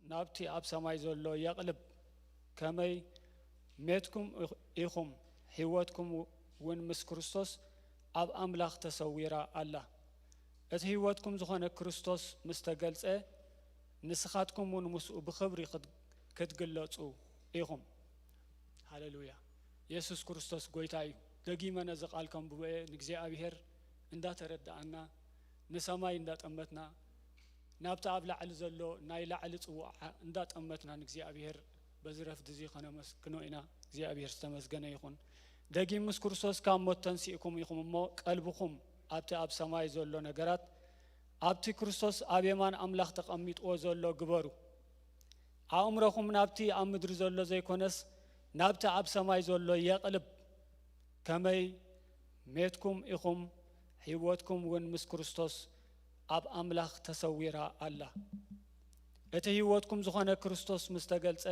ናብቲ ኣብ ሰማይ ዘሎ የቕልብ። ከመይ ሜትኩም ኢኹም፣ ህይወትኩም እውን ምስ ክርስቶስ ኣብ ኣምላኽ ተሰዊራ ኣላ። እቲ ህይወትኩም ዝኾነ ክርስቶስ ምስ ተገልጸ፣ ንስኻትኩም እውን ምስኡ ብኽብሪ ክትግለጹ ኢኹም። ሃሌሉያ። የሱስ ክርስቶስ ጐይታ እዩ። ደጊመ ነዚ ቃል ከንብቦ እየ። ንእግዚኣብሔር እንዳተረዳእና፣ ንሰማይ እንዳጠመትና፣ ናብቲ ኣብ ላዕሊ ዘሎ ናይ ላዕሊ ጽዋዓ እንዳጠመትና ንእግዚኣብሔር በዚ ረፍዲ እዚ ከነመስግኖ ኢና። እግዚኣብሔር ዝተመስገነ ይኹን። ደጊም ምስ ክርስቶስ ካብ ሞት ተንሲእኩም ኢኹም እሞ፣ ቀልብኹም ኣብቲ ኣብ ሰማይ ዘሎ ነገራት፣ ኣብቲ ክርስቶስ ኣብ የማን ኣምላኽ ተቐሚጥዎ ዘሎ ግበሩ። ኣእምሮኹም ናብቲ ኣብ ምድሪ ዘሎ ዘይኮነስ፣ ናብቲ ኣብ ሰማይ ዘሎ የቕልብ። ከመይ ሜትኩም ኢኹም፣ ህይወትኩም እውን ምስ ክርስቶስ ኣብ ኣምላኽ ተሰዊራ ኣላ። እቲ ህይወትኩም ዝኾነ ክርስቶስ ምስ ተገልጸ፣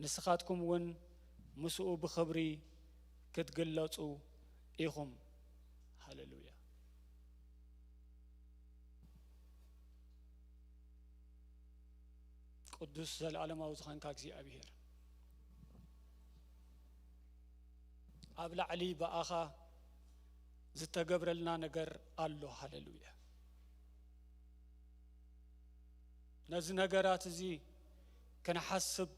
ንስኻትኩም እውን ምስኡ ብኽብሪ ክትግለጹ ኢኹም። ሃሌሉያ። ቅዱስ ዘለዓለማዊ ዝኾንካ እግዚኣብሔር፣ ኣብ ላዕሊ ብኣኻ ዝተገብረልና ነገር ኣሎ። ሃሌሉያ። ነዚ ነገራት እዚ ክንሓስብ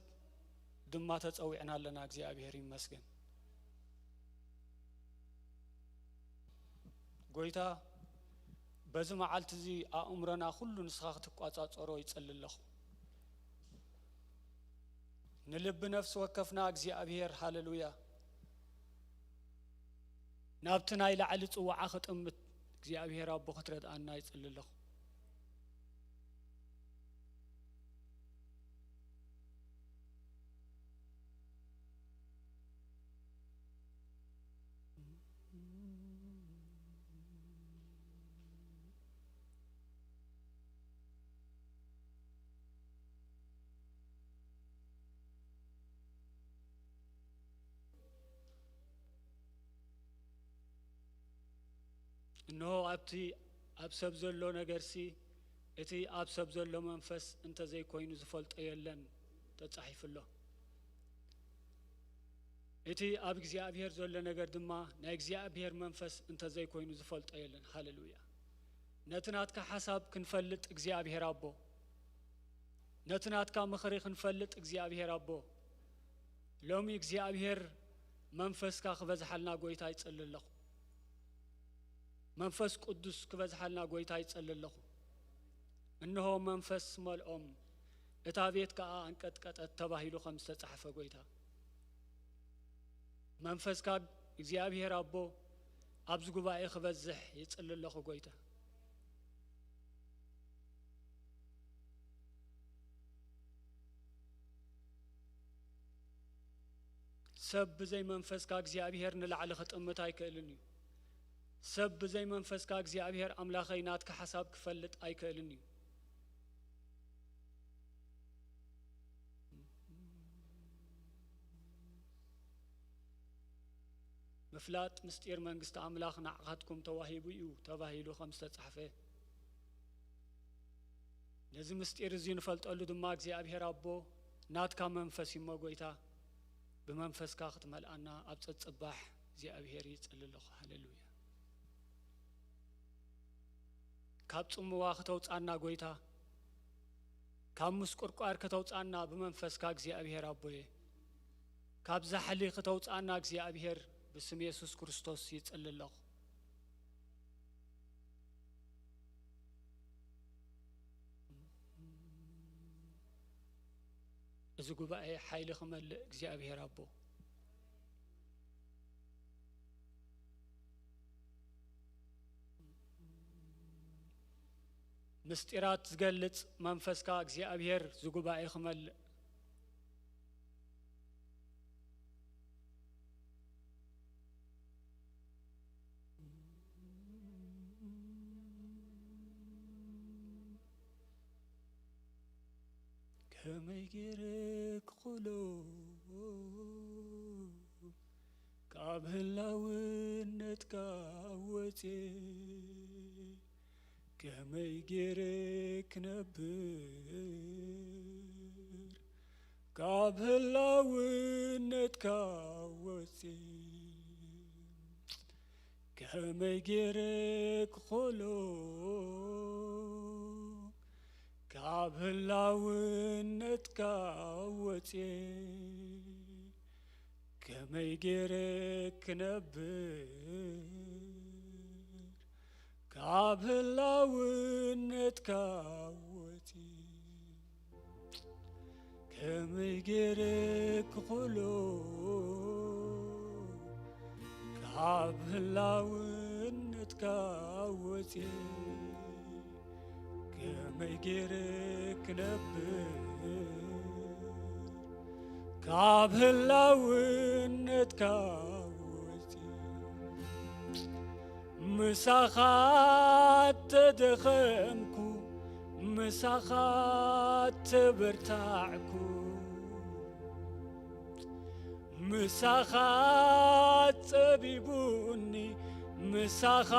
ድማ ተጸዊዕና ኣለና። እግዚኣብሔር ይመስገን። ጐይታ፣ በዚ መዓልቲ እዚ ኣእምሮና ኩሉ ንስኻ ክትቋጻጸሮ ይጽሊ ኣለኹ። ንልቢ ነፍሲ ወከፍና እግዚኣብሔር፣ ሃሌሉያ፣ ናብቲ ናይ ላዕሊ ጽዋዓ ክጥምት እግዚኣብሔር ኣቦ ክትረድኣና ይጽሊ ኣለኹ። እንሆ ኣብቲ ኣብ ሰብ ዘሎ ነገርሲ፣ እቲ ኣብ ሰብ ዘሎ መንፈስ እንተ ዘይኮይኑ ዝፈልጦ የለን ተጻሒፉ ኣሎ። እቲ ኣብ እግዚኣብሔር ዘሎ ነገር ድማ ናይ እግዚኣብሔር መንፈስ እንተ ዘይኮይኑ ዝፈልጦ የለን። ሃሌሉያ። ነቲ ናትካ ሓሳብ ክንፈልጥ እግዚኣብሔር ኣቦ፣ ነቲ ናትካ ምኽሪ ክንፈልጥ እግዚኣብሔር ኣቦ፣ ሎሚ እግዚኣብሔር መንፈስካ ክበዝሓልና ጐይታ ይጽሊ ኣለኹ። መንፈስ ቅዱስ ክበዝሓልና ጐይታ ይጸሊ ኣለኹ። እንሆ መንፈስ መልኦም፣ እታ ቤት ከኣ ኣንቀጥቀጠት ተባሂሉ ከም ዝተጻሕፈ ጐይታ፣ መንፈስካ እግዚኣብሔር ኣቦ ኣብዚ ጉባኤ ክበዝሕ ይጽሊ ኣለኹ ጐይታ። ሰብ ብዘይ መንፈስካ እግዚኣብሔር ንላዕሊ ክጥምት ኣይክእልን እዩ። ሰብ ብዘይ መንፈስካ እግዚኣብሔር ኣምላኸይ ናትካ ሓሳብ ክፈልጥ ኣይክእልን እዩ። ምፍላጥ ምስጢር መንግስቲ ኣምላኽ ንዓኻትኩም ተዋሂቡ እዩ ተባሂሉ ከም ዝተጻሕፈ፣ ነዚ ምስጢር እዚ ንፈልጠሉ ድማ እግዚኣብሔር ኣቦ ናትካ መንፈስ እዩ እሞ ጐይታ፣ ብመንፈስካ ክትመልኣና ኣብ ጸጽባሕ እግዚኣብሔር ይጽሊ ኣለኹ። ሃሌሉያ። ካብ ጽምዋ ክተውጻና ጐይታ፣ ካብ ምስቁርቋር ክተውጻና ብመንፈስካ እግዚኣብሔር ኣቦየ፣ ካብ ዛሕሊ ክተውጻና እግዚኣብሔር ብስም የሱስ ክርስቶስ ይጽሊ ኣለኹ። እዚ ጉባኤ ሓይሊ ክመልእ እግዚኣብሔር ኣቦ፣ ምስጢራት ዝገልጽ መንፈስካ እግዚኣብሔር ዝጉባኤ ክመልእ። ከመይ ገይረ ክኽእሎ ካብ ህላውነትካ ወፅየ፣ ከመይ ገይረ ክነብር ካብ ህላውነትካ ወፂ ከመይ ገይረ ክኾሎ ካብ ህላውነትካ ወፂ ከመይ ገይረ ክነብር ካብ ህላውነትካ ወፂ ከመይ ገይረ ክኽሎ ካብ ህላውነትካ ወፂ ከመይ ገይረ ክነብር ካብ ህላውነትካ ወፂ ምሳኻ ተደኸምኩ ምሳኻ ተበርታዕኩ ምሳኻ ጸቢቡኒ ምሳኻ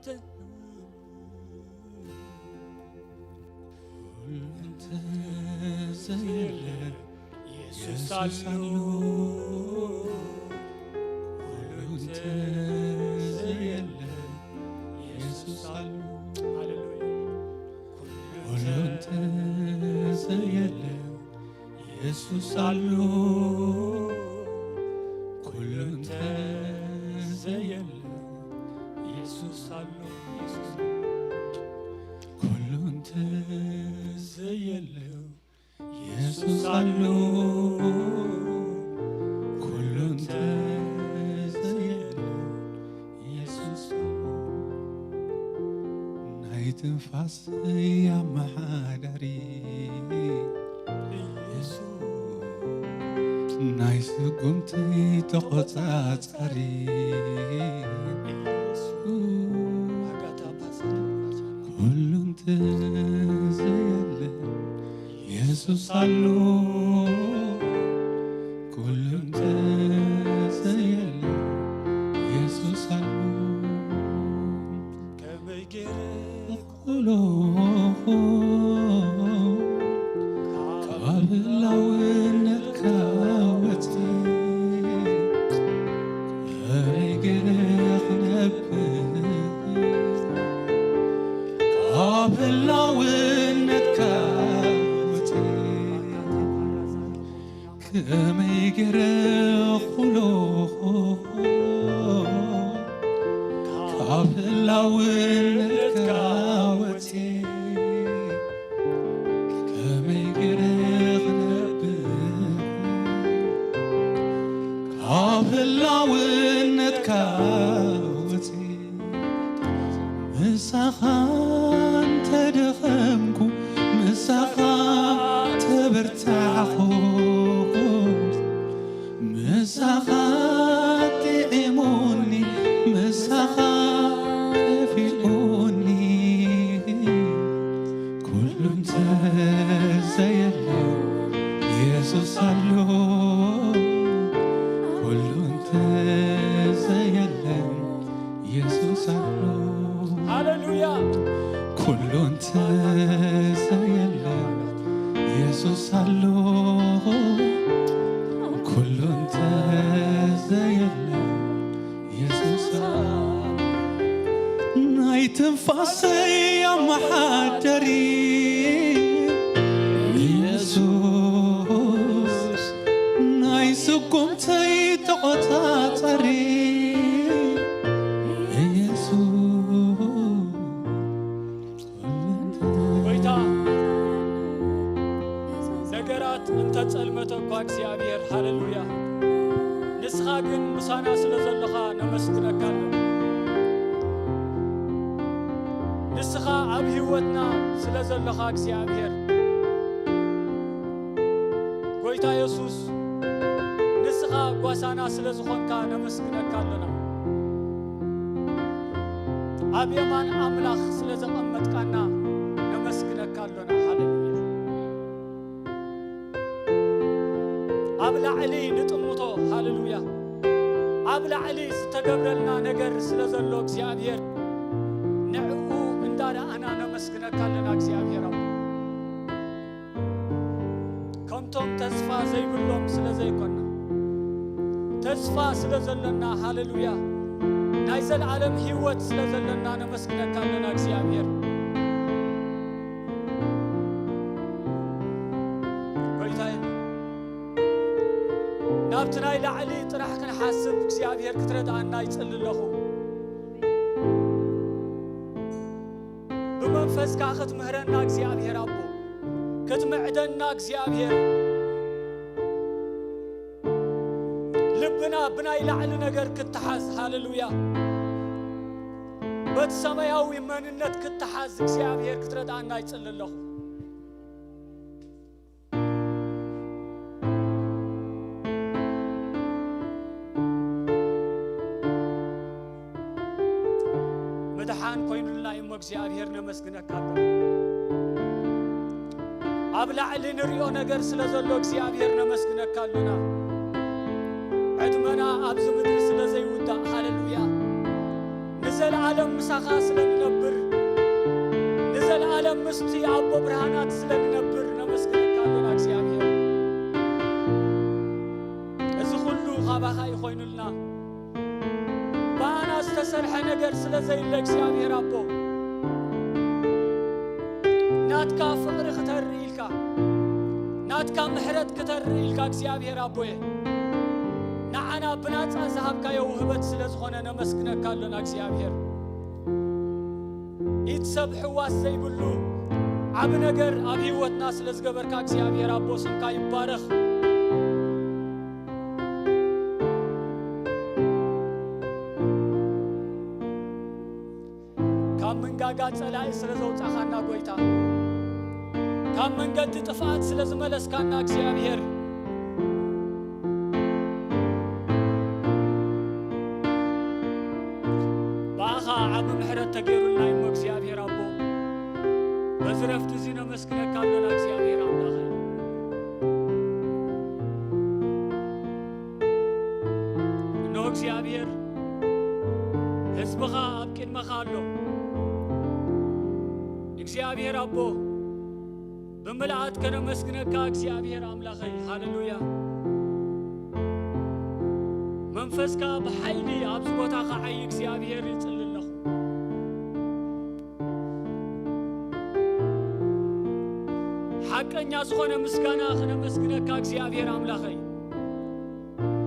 ተ- ኩሉ እንተ ዘየለ የሱስ ኣሎ ኩሉ እንተ ዘየለ የሱስ ኣሎ ሃሌሉያ ኩሉ እንተ ዘየለ የሱስ ኣሎ ኩሉ እንተ ዘየለ የሱስ ኣሎ የሱስ ኩሉ እንተ ዘየለ የሱስ ኣሎ ኩሉ እንተ ዘየለ የሱስ ኣሎ ናይ ትንፋስ ኣመሓዳሪ ኢየሱስ ናይ ስጉምተይ ተቖጻጻሪ ኢየሱስ ኩሉ እንተ ዘየለ የሱስ ኣሎ ኩሉ እንተ ዘየለ የሱስ ኣሎ ከመይ ገይረ ክሎ ካብ ህላውነትካ ወፂ ከመይ ገይረ ክነብር ካብ ህላውነትካ ወፂ ከመይ ገይረ ክሎ ካብ ህላውነትካ ወፂ ከመይ ገይረ ክነብር ካብ ህላውነትካ ወፂ ምሳኻ እንተደኸምኩ ምሳኻ ተበርታዕኹ ምሳኻ ጥዒሙኒ ምሳኻ ከፊኡኒ ኩሉ እንተዘየለ የሱስ ኣሎ ኩሉ እንተዘየለ የሱስ ኣሎ ሃሌሉያ ኩሉ እንተዘየለ የሱስ ኣሎ ኩሉ እንተዘየለ የሱስ ኣሎ ናይ ትንፋሰይ ኣመሓደሪ ኢየሱስ ናይ ስጉምተይ ተቖጻጸሪ ኢየሱስ ጎይታ ነገራት እንተጸልመተ እኳ እግዚኣብሔር ሃሌሉያ ንስኻ ግን ምሳና ስለ ዘለኻ ነመስግነካ ኣለና ንስኻ ኣብ ህይወትና ስለ ዘለኻ እግዚኣብሔር ጎይታ የሱስ ንስኻ ጓሳና ስለ ዝኾንካ ነመስግነካ ኣለና ኣብ የማን ኣምላኽ ስለ ዘቐመጥካና ነመስግነካ ኣሎና ሃሌሉያ ኣብ ላዕሊ ንጥምቶ ሃሌሉያ ኣብ ላዕሊ ዝተገብረልና ነገር ስለ ዘሎ እግዚኣብሔር ንዕኡ እንዳረኣና ነመስግነካ ኣለና እግዚኣብሔር ኣቦ ከም እቶም ተስፋ ዘይብሎም ስለ ዘይኮና፣ ተስፋ ስለ ዘሎና፣ ሃሌሉያ፣ ናይ ዘልዓለም ህይወት ስለ ዘሎና ነመስግነካ ኣሎና እግዚኣብሔር። ጎይታየ፣ ናብቲ ናይ ላዕሊ ጥራሕ ክንሓስብ እግዚኣብሔር ክትረድኣና ይጽሊ ኣለኹ። ብመንፈስካ ክትምህረና እግዚኣብሔር ኣቦ፣ ክትምዕደና እግዚኣብሔር፣ ልብና ብናይ ላዕሊ ነገር ክትሓዝ፣ ሃሌሉያ፣ በቲ ሰማያዊ መንነት ክትሓዝ እግዚኣብሔር ክትረድኣና ይጽሊ ኣለኹ። ምድሓን ኮይኑልና እሞ እግዚኣብሔር ነመስግነካ ኣለና። ኣብ ላዕሊ ንሪኦ ነገር ስለ ዘሎ እግዚኣብሔር ነመስግነካ ኣለና። ዕድመና ኣብዚ ምድሪ ስለ ዘይውዳእ፣ ሃሌሉያ፣ ንዘለዓለም ምሳኻ ስለ ንነብር፣ ንዘለዓለም ምስቲ ኣቦ ብርሃናት ስለ ንነብር ነመስግነካ ኣለና እግዚኣብሔር። እዚ ኩሉ ካባኻ እዩ ኮይኑልና። ብኣና ዝተሰርሐ ነገር ስለ ዘይለ እግዚኣብሔር ኣቦ፣ ናትካ ፍቕሪ ክተርኢ ኢልካ፣ ናትካ ምሕረት ክተርኢ ኢልካ እግዚኣብሔር ኣቦየ፣ ንዓና ብናጻ ዝሃብካዮ ውህበት ስለ ዝኾነ ነመስግነካ ኣሎና እግዚኣብሔር። ኢድ ሰብ ሕዋስ ዘይብሉ ዓቢ ነገር ኣብ ህይወትና ስለ ዝገበርካ እግዚኣብሔር ኣቦ ስምካ ይባረኽ። ካብ መንጋጋ ጸላኢ ስለ ዘውጻኻና ጎይታ፣ ካብ መንገዲ ጥፍኣት ስለ ዝመለስካና እግዚኣብሔር፣ ብኣኻ ዓቢ ምሕረት ተገይሩልና እሞ እግዚኣብሔር ኣቦ፣ በዚ ረፍቲ እዚ ነመስግነካ ኣሎና እግዚኣብሔር ኣምላኸ። እነሆ እግዚኣብሔር፣ ህዝብኻ ኣብ ቅድመኻ ኣሎ። እግዚኣብሔር ኣቦ፣ ብምልኣት ከነመስግነካ እግዚኣብሔር ኣምላኸይ፣ ሃሌሉያ። መንፈስካ ብሓይሊ ኣብዚ ቦታ ኸዓይ እግዚኣብሔር ይጽሊ ኣለኹ። ሓቀኛ ዝኾነ ምስጋና ክነመስግነካ እግዚኣብሔር ኣምላኸይ።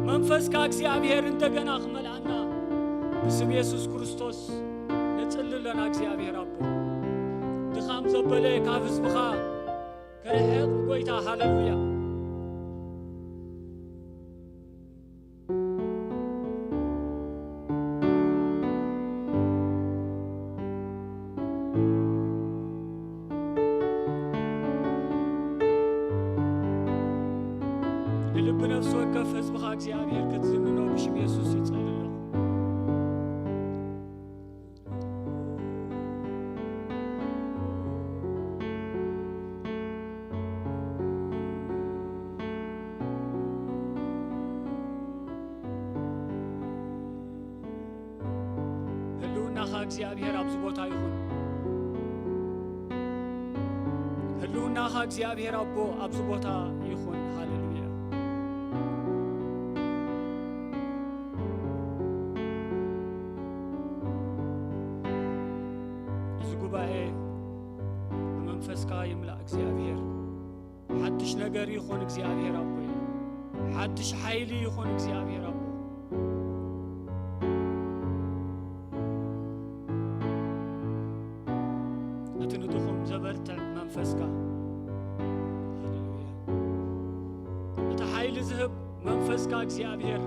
መንፈስካ እግዚኣብሔር እንደገና ክመልኣና ብስም የሱስ ክርስቶስ ንጽሊ ኣለና። እግዚኣብሔር ኣቦ፣ ድኻም ዘበለ ካብ ህዝብኻ ክርሕቕ ጎይታ፣ ሃሌሉያ። ንልቢ ነፍሲ ወከፍ ህዝብኻ እግዚኣብሔር ክትዝንኖ ብሽም የሱስ ይጽሊ ኣለኹ። ህልውናኻ እግዚኣብሔር ኣብዚ ቦታ ይኹን። ህልውናኻ እግዚኣብሔር ኣቦ ኣብዚ ቦታ ይኹን። ሃሌሉያ። እዚ ጉባኤ ብመንፈስካ ይምላእ እግዚኣብሔር። ሓድሽ ነገር ይኹን እግዚኣብሔር ኣቦይ። ሓድሽ ሓይሊ ይኹን እግዚኣብሔር ኣቦ። እቲ ንድኹም ዘበርትዕ መንፈስካ። ሃሌሉያ። እቲ ሓይሊ ዝህብ መንፈስካ እግዚኣብሔር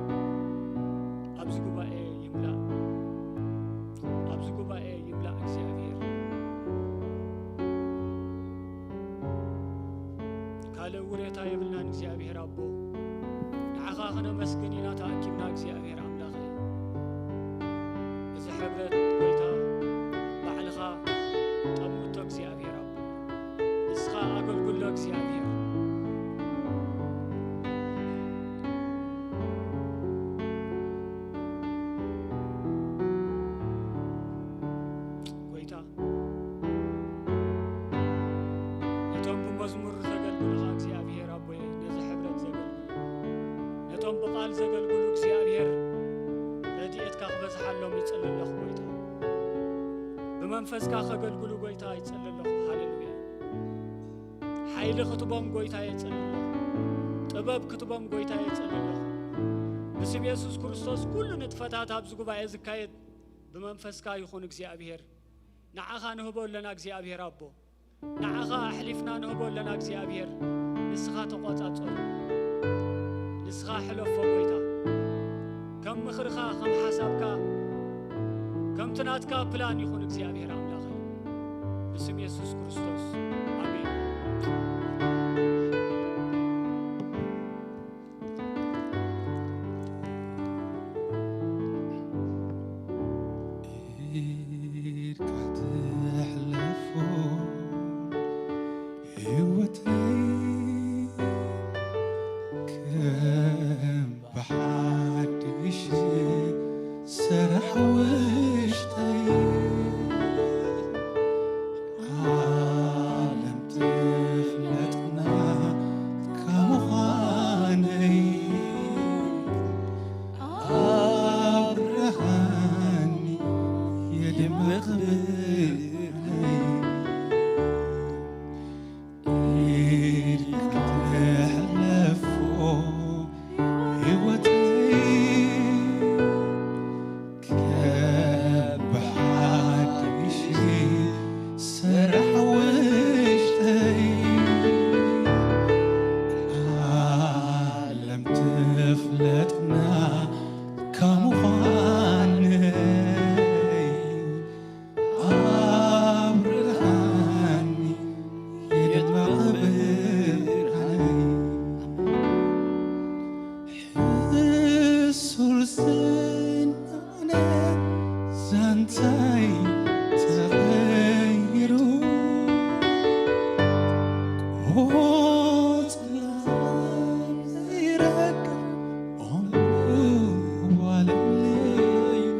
ኣብዚ ጉባኤ ይምላእ። ኣብዚ ጉባኤ ይምላእ እግዚኣብሔር። ካልእ ውሬታ የብልናን እግዚኣብሔር ኣቦ። ንዓኻ ክነመስግን ኢና ተኣኪብና እግዚኣብሔር ኣምላኸይ። እዚ ሕብረት ጎይታ ባዕልኻ ጠምቶ እግዚኣብሔር ኣቦ። ንስኻ ኣገልግሎ እግዚኣብሔር። ጎይታ፣ ነቶም ብመዝሙር ዘገልግሉኻ እግዚኣብሔር ኣቦየ፣ ብቓል ዘገልግሉ እግዚኣብሔር ረድኤትካ ክበዝሓሎም ይጽሊ ኣለኹ ጎይታ። ብመንፈስካ ከገልግሉ ጎይታ ይጽሊ ኣለኹ። ሃሌሉያ። ሓይሊ ክትቦም ጎይታ የጽሊ ኣለኹ። ጥበብ ክትቦም ጎይታ የጽሊ ኣለኹ። ብስም የሱስ ክርስቶስ ኩሉ ንጥፈታት ኣብዚ ጉባኤ ዝካየድ ብመንፈስካ ይኹን እግዚኣብሔር። ንዓኻ ንህቦ ኣለና እግዚኣብሔር ኣቦ። ንዓኻ ኣሕሊፍና ንህቦ ኣለና እግዚኣብሔር። ንስኻ ተቖጻጸሮ። ንስኻ ሕለፎ ጎይታ። ከም ምኽርኻ፣ ከም ሓሳብካ፣ ከምቲ ናትካ ፕላን ይኹን እግዚኣብሔር ኣምላኸይ። ብስም የሱስ ክርስቶስ። ኣሜን። ኢድካ ትሕለፎ ህይወተይ ከም ብሓድሽ ሰራሕ ውሽጠይ። ዓለም ትፍለጥና ከምዃነይ ኣብርሃኒ የድምቕ ብርሃነይ። ኢድካ ተሕለፎ ህይወተይ ከም ብሓድሽ ሰራሕ ውሽጠይ። ዓለም ትፍለጥና ከምዃነይ ኣብርሃኒ የድምቕ ብርሃነይ። ሕሱር ዝናነ ዛንታይ ተቐይሩ ቆጽላ ዘይረግፍ ኦም ዋለለይኑ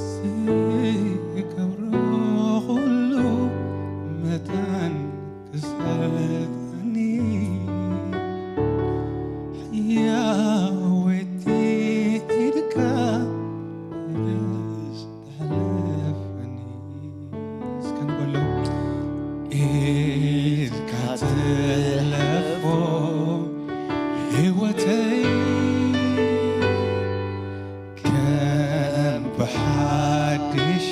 ዝገብሮ ኩሉ መታን ክሰጠኒ ሕያወይቲ ኢድካ ርስ ተሕልፈኒ። እስከ ንበሎ። ኢድካ ትሕለፎ ህይወተይ ከም ብሓድሽ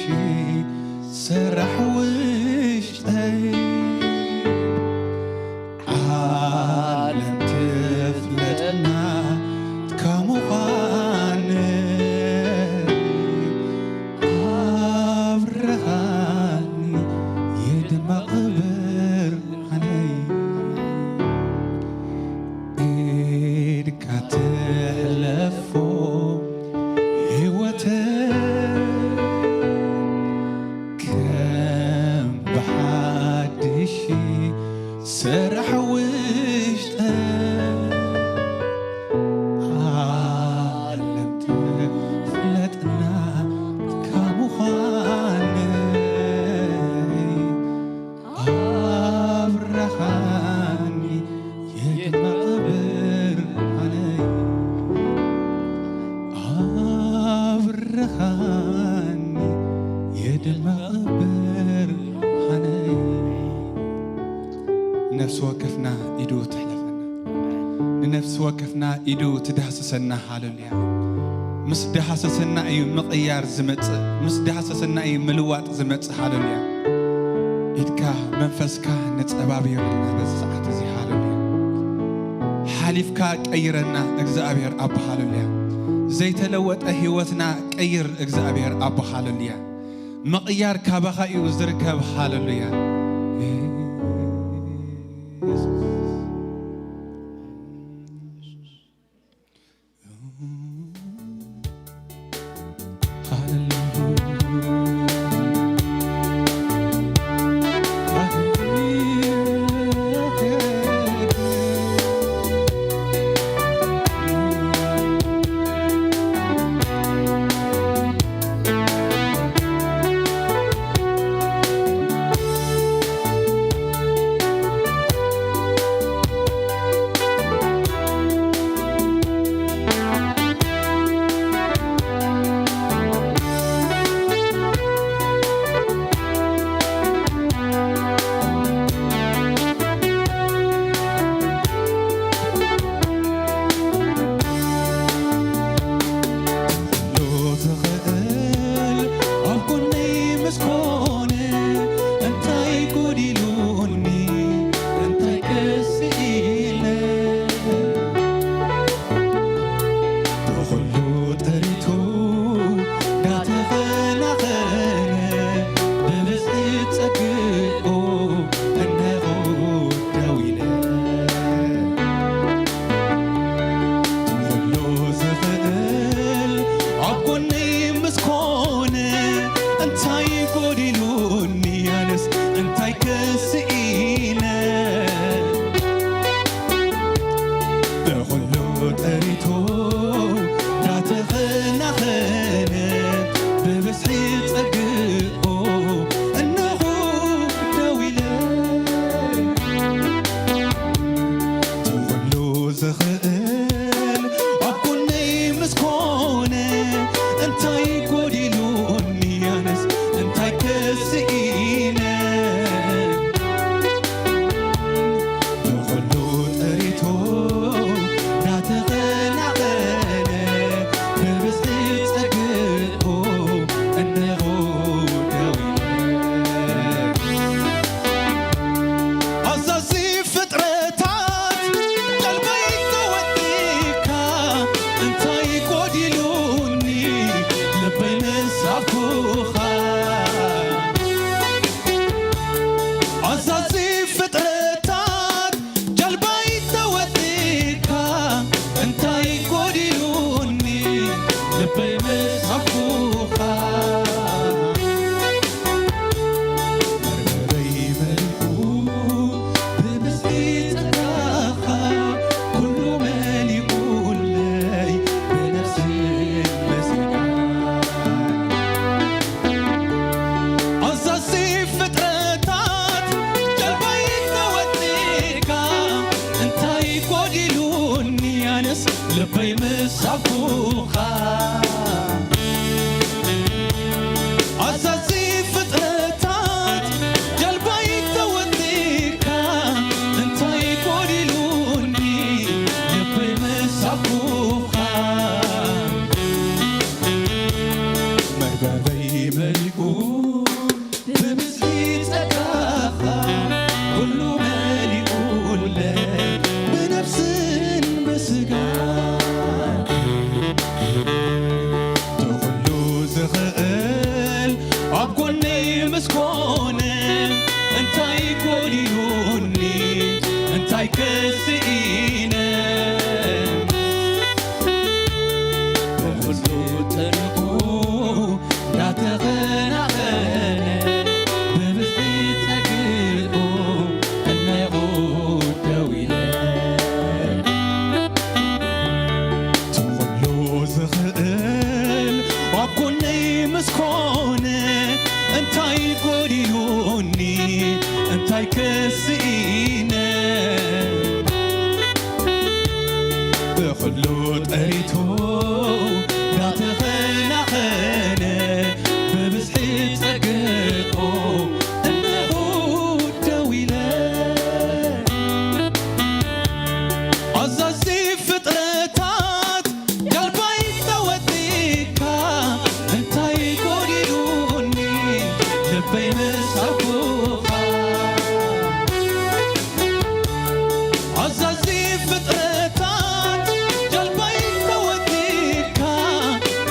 ሰራሕ ውሽጠይ። ዓለም ትፍለጥና ከምዃነይ ኣብርሃኒ የድምቕ ብርሃነይ። ኢድካ ትሕለፎ ህይወተይ ከም ብሓድሽ ሰራሕ ውሽጠይ። ዓለም ትፍለጥና ከምዃነይ ኣብርሃኒ የድምቕ ብርሃነይ። ኣብርሃኒ የድምቕ ብርሃነይ። ነፍሲ ወከፍና ኢዱ ትሕለፈና። ንነፍሲ ወከፍና ኢዱ ትዳህስሰና። ሃሌሉያ። ምስ ዳህሰሰና እዩ ምቕያር ዝመጽእ፣ ምስ ዳህሰሰና እዩ ምልዋጥ ዝመጽእ። ሃሌሉያ። ኢድካ መንፈስካ ነጸባብየልና በዚ ሰዓት እዚ። ሃሌሉያ። ሓሊፍካ ቀይረና እግዚኣብሔር ኣቦ። ሃሌሉያ። ዘይተለወጠ ህይወትና ቀይር እግዚኣብሔር ኣቦ። ሃሌሉያ። ምቕያር ካባኻ እዩ ዝርከብ። ሃሌሉያ። ጎዲሉኒ ኣነስ ልበይ ምሳብኩኻ ኣዛዚ ፍጥረታት ጀልባይ ተወጢካ እንታይ ጎዲሉኒ ልበይ ምሳብኩኻ መርበበይ መሊኡ ብብዝሒ ጸጋኻ ኩሉ መሊኡለይ ብነፍስን ብስጋን። እቲ ኩሉ ዝኽእል ኣብ ጎነይ ምስ ኮነ፣ እንታይ ጎዲሉኒ? እንታይ ክስኢነ? ብኹሉ ጠሪቑ እንዳተኸናኸነ፣ ብብዝሒ ጸግኡ እነሆ ደው ኢለ። እቲ ኩሉ ዝኽእል ኣብ ጎነይ ምስ ኮነ፣ እንታይ ጎዲሉኒ? እንታይ ክስኢነ? ብኹሉ ጠሪቱ እንዳተኸናኸነ፣ ብብዝሒ ጸግኡ እነሆ ደው ኢለ። ኣዛዚ ፍጥረታት ጀልባይ ተወጢካ እንታይ ጎዲሉኒ ልበይ ምሳብኩኻ ኣዛዚ ፍጥረታት ጀልባይ ተወጢካ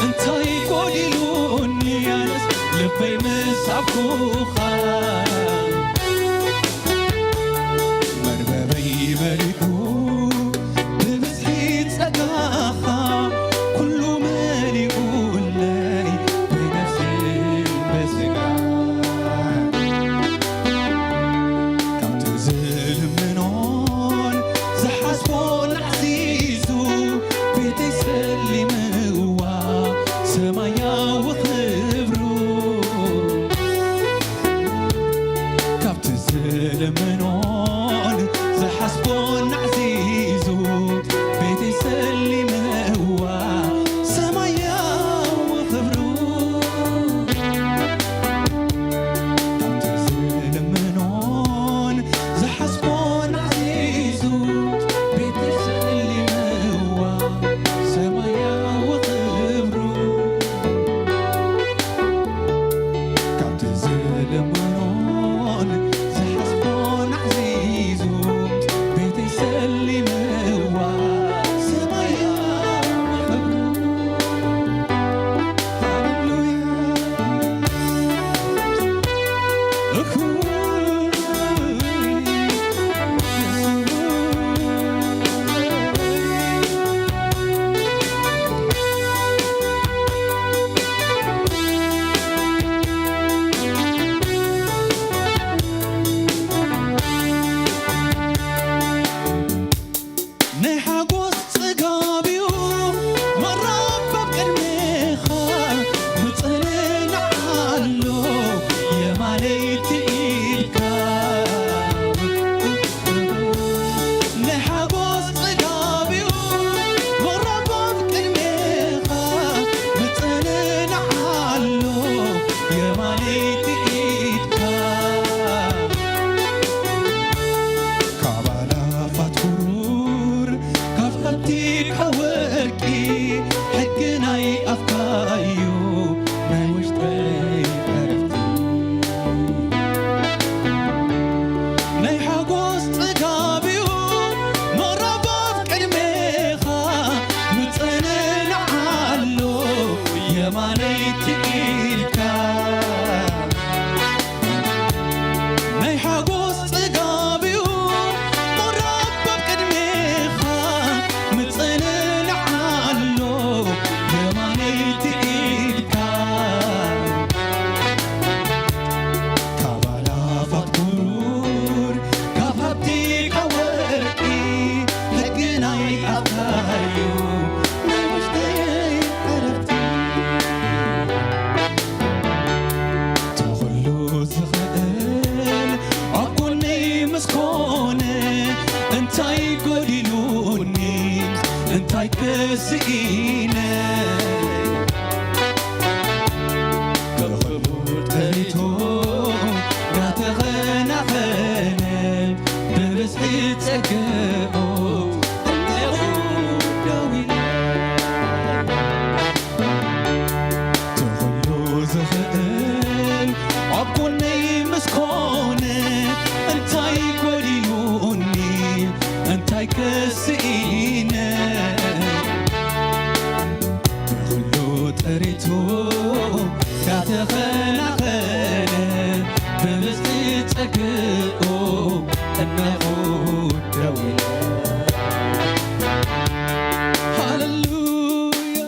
እንታይ ጎዲሉኒ ኣነስ ልበይ ምሳብኩኻ መርበበይ መሊኡ ብብዝሒ ጸጋኻ ኩሉ መሊኡለይ ብነፍስን ብስጋን። ካብቲ ዝልምኖን ዝሓስቦን ኣዕዚዙ ቤተይ ሰሊምዋ ሰማያዊ ክብሩ። ካብቲ ዝልምኖን ዝሓስቦን ኣዕዚዙ ቤተይ ሰሊምዋ ሰማያዊ ክብሩ። ካብቲ ዝልምኖን ዝሓስቦን ኣዕዚዙ ቤተይ ሰሊምዋ ሰማያዊ ክብሩ። ካብቲ ዝልምኖን ዝሓስቦን ኣዕዚዙ ቤተይ ሰሊምዋ ሰማያዊ ክብሩ። ሃሌሉያ። እኹ ናይ ሓጎስ ጽጋብ እዩ መራብ ኣብ ቅድሜኻ ምጽንናዕ ኣሎ የማነይ ትኢድካ። ናይ ሓጎስ ጽጋብ እዩ መራብ ኣብ ቅድሜኻ ምጽንናዕ ኣሎ የማነይ ትኢድካ። ካብ ኣእላፋት ብሩር ካብ ሃብቲ ካብ ወርቂ ሕጊ ናይ ኣፍካ እዩ ናይ ውሽጠይ ዕረፍቲ። ናይ ሓጎስ ጽጋብ እዩ መራብ ኣብ ቅድሜኻ ምጽንናዕ ኣሎ የማነይ ትኢድካ። ናይ ሓጎስ ጽጋብ እዩ መራብ ኣብ ቅድሜኻ ምጽንናዕ ኣሎ የማነይ ትኢድካ። ካብ ኣእላፋት ብሩር ካብ ሃብቲ ካብ ወርቂ ሕጊ ናይ ኣፍካ እዩ ናይ ውሽጠይ ዕረፍቲ። እቲ ኩሉ ዝኽእል ኣብ ጎነይ ምስ ኮነ እንታይ ጎዲሉ ኣይክስኢነ ብኽቡር ጥሪቱ እንዳተኸናኸነ ብብዝሒ ጸግኡ እነኹ ደው ኢለ ትኹሉ ዝኽእል ኣብ ጎነይ ምስ ኮነ እንታይ ጎዲሉኒ እንታይ ክስኢነ ብኹሉ ጥሪቱ እንዳተኸናኸነ ብብዝሒ ጸግኡ እነኹ ደው ኢለ ሃሌሉያ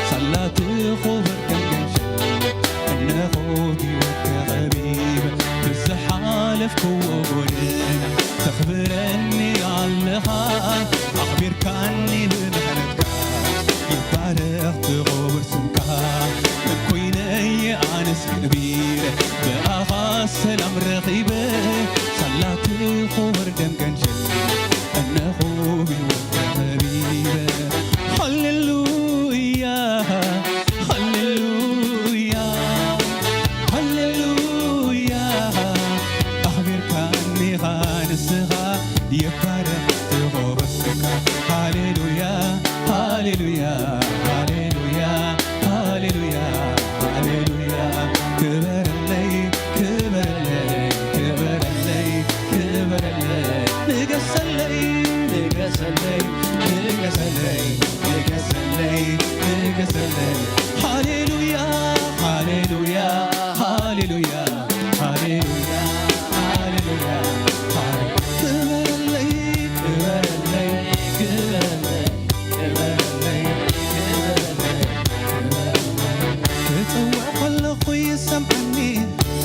ሳላቲ ኹብር ደንገሸ እነኹ ብሕይወት ተቐቢበ ብዝሓለፍክዎ ጎደና ተኽብረኒ ኣለኻ ኣኽቢርካኒ ብምሕረትካ ይባረኽ ትኹብር ስምካ መን ኮይነየ ኣነስ ከቢረ ብኣኻ ሰላም ረኺበ ሳላቲ ኹብር ደንገሸ እነኹ ብሕይወት ተቐቢበ ሃሌሉያ ሃሌሉያ ሃሌሉያ ኣኽቢርካኒ ኢኻ ንስኻ ይባረኽ ትኹብር ስምካ ሃሌሉያ ሃሌሉያ ሃሌሉያ ሃሌሉያ ሃሌሉያ ክበረለይ ክበረለይ ክበረለይ ክበረለይ ንገሰለይ ንገሰለይ ንገሰለይ ንገሰለይ ንገሰለይ ሃሌሉያ ሃሌሉያ ሃሌሉያ ሃሌሉያ ሃሌሉያ ክበረለይ ክበረለይ ክበረለይ ክበረለይ ክበረለይ ክበረለይ ክጽውዕ ከለኹ ይሰምዓኒ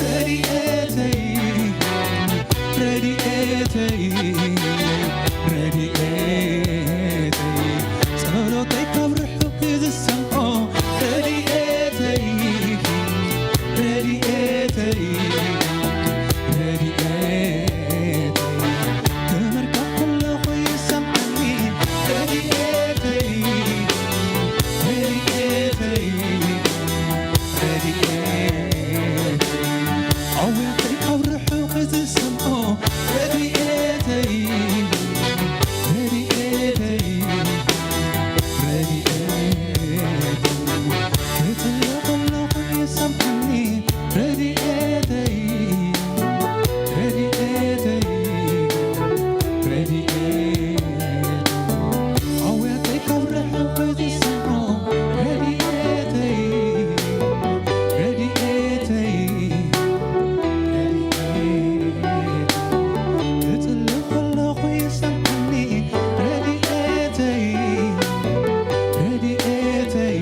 ረድኤተይ ረድኤተይ ረድኤተይ ጸሎተይ ካብ ርሑቕ ዝሰምዖ ረድኤተይ ረድኤተይ ረድኤተይ ክምርካ ከለኹ ይሰምዓኒ ረድኤተይ ረድኤተይ ረድኤተይ ኣውያተይ ካብ ርሑቕ ዝሰምዖ ረድኤተይ ረድኤተይ ረድኤተይ ክጽለ ከለኹ ይሰምዓኒ ረድኤተይ ረድኤተይ ረድኤተይ ኣውያተይ ካብ ርሑቕ ዝሰምዖ ረድኤተይ ረድኤተይ ረድኤተይ ክጽሊ ከለኹ ይሰምዓኒ ረድኤተይ ረድኤተይ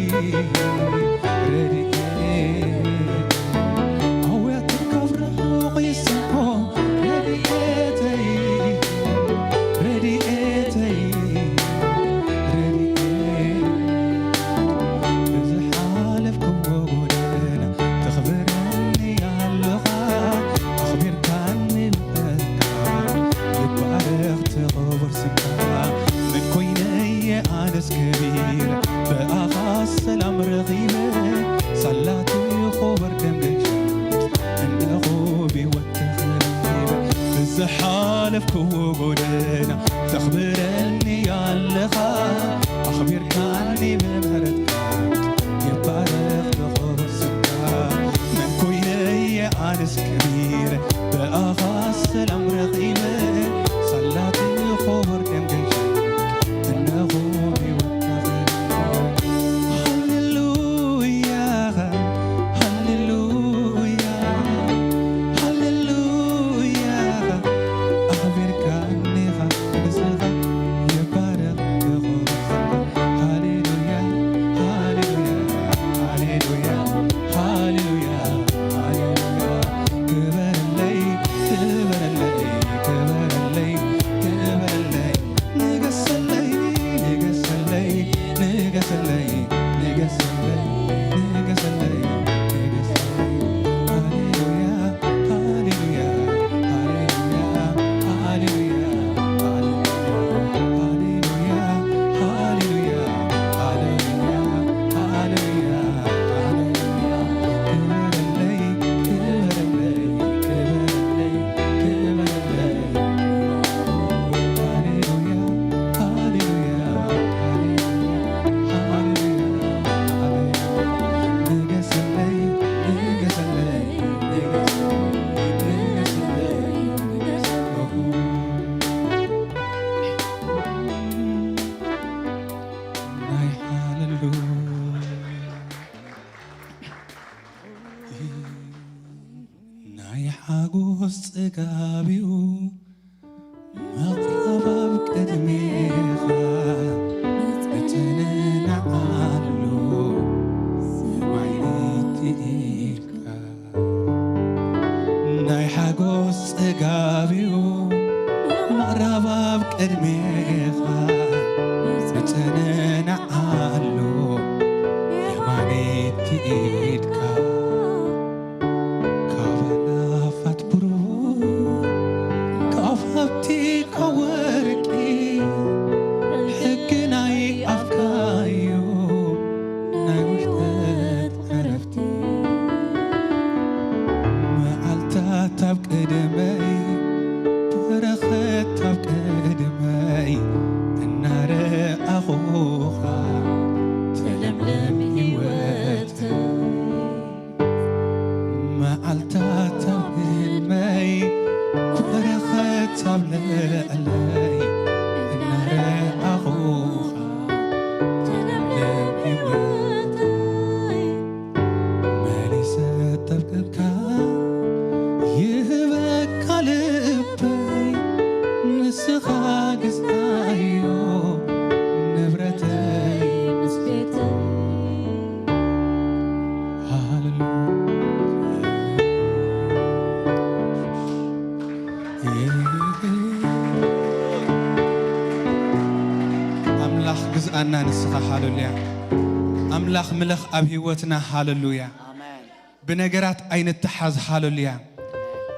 ረድኤተይ ኣውያተይ ካብ ርሑቕ ይሰምዖ ረድኤተይ ረድኤተይ ረድኤተይ ብዝሓለፍክዎ ጎደና ተኽብረኒ ኣለኻ ኣኽቢርካኒ ብሕትካ ይባረኽ ትኽቡር ስምካ መን ኮይነየ ኣነስ ከቢረ ብኣኻ ሰላም ረኺበ ሳላቲ ኹብር ደም ገይሸ እነኹ ብሕይወት ተኸቢበ ብዝሓለፍክዎ ጎደና ተኽብረኒ ኣለኻ ኣኽቢርካኒ ብምህረትካ ይባረኽ ዝኽብር ስምካ መን ኮይነየ ኣነስ ከቢረ ብኣኻ ሰላም ረኺበ ሳላቲ ኹብር ደም ገይሸ እነኹ ብሕይወት ተኸቢበ ሃሌሉያ ሃሌሉያ ሃሌሉያ ኣኽቢርካኒ ኢኻ ንስኻ ይባረኽ ክብር ሃሌሉያ ሃሌሉያ ሃሌሉያ ሃሌሉያ ሃሌሉያ ክበረለይ ክበረለይ ክበረለይ ክበረለይ ንገሰለይ ንገሰለይ ንገሰለይ ንገሰለይ ንገሰለይ ንገሰለይ ሃሌሉያ ሃሌሉያ ሃሌሉያ ሃሌሉያ ሃሌሉያ ሃሌሉያ ሃሌሉያ ሃሌሉያ ሃሌሉያ ክበረለይ ክበረለይ ክበረለይ ክበረለይ ሃሌሉያ ሃሌሉያ ሃሌሉያ ሃሌሉያ ንገሰለይ ንገሰለይ ንገሰለይ ንገሰለይ ናይ ሃሌሉያ ናይ ሓጎስ ጽጋብ እዩ ምቕራብ ኣብ ቅድሜኻ እትንንዓል ቅድሜኻ ዝጸንዓሉ የማነይቲ ኢድካ ካብ ኣእላፋት ብሩር ካብ ሃብቲ ካብ ወርቂ ሕጊ ናይ ኣፍካዩ ናይ ውሽጠት ዕረፍቲ መዓልታት ኣብ ቅድመይ በረኸት ኣብ ቅድመይ እናረኣኹኻ ተለምልም ህይወተይ መዓልታት ኣብ ህልመይ በረኸት ኣብ ልዕለይ እናረኣኹኻ ተለምልም ህይወተይ መሊሰ ጠብቅካ ይህበካ ልበይ ንስኻ ግዛዮ ንብረተይ ምስ ቤተይ ሃሌሉያ ኣምላኽ ግዝኣና ንስኻ ሃሌሉያ ኣምላኽ ምለኽ ኣብ ህይወትና ሃሌሉያ ብነገራት ኣይንተሓዝ ሃሌሉያ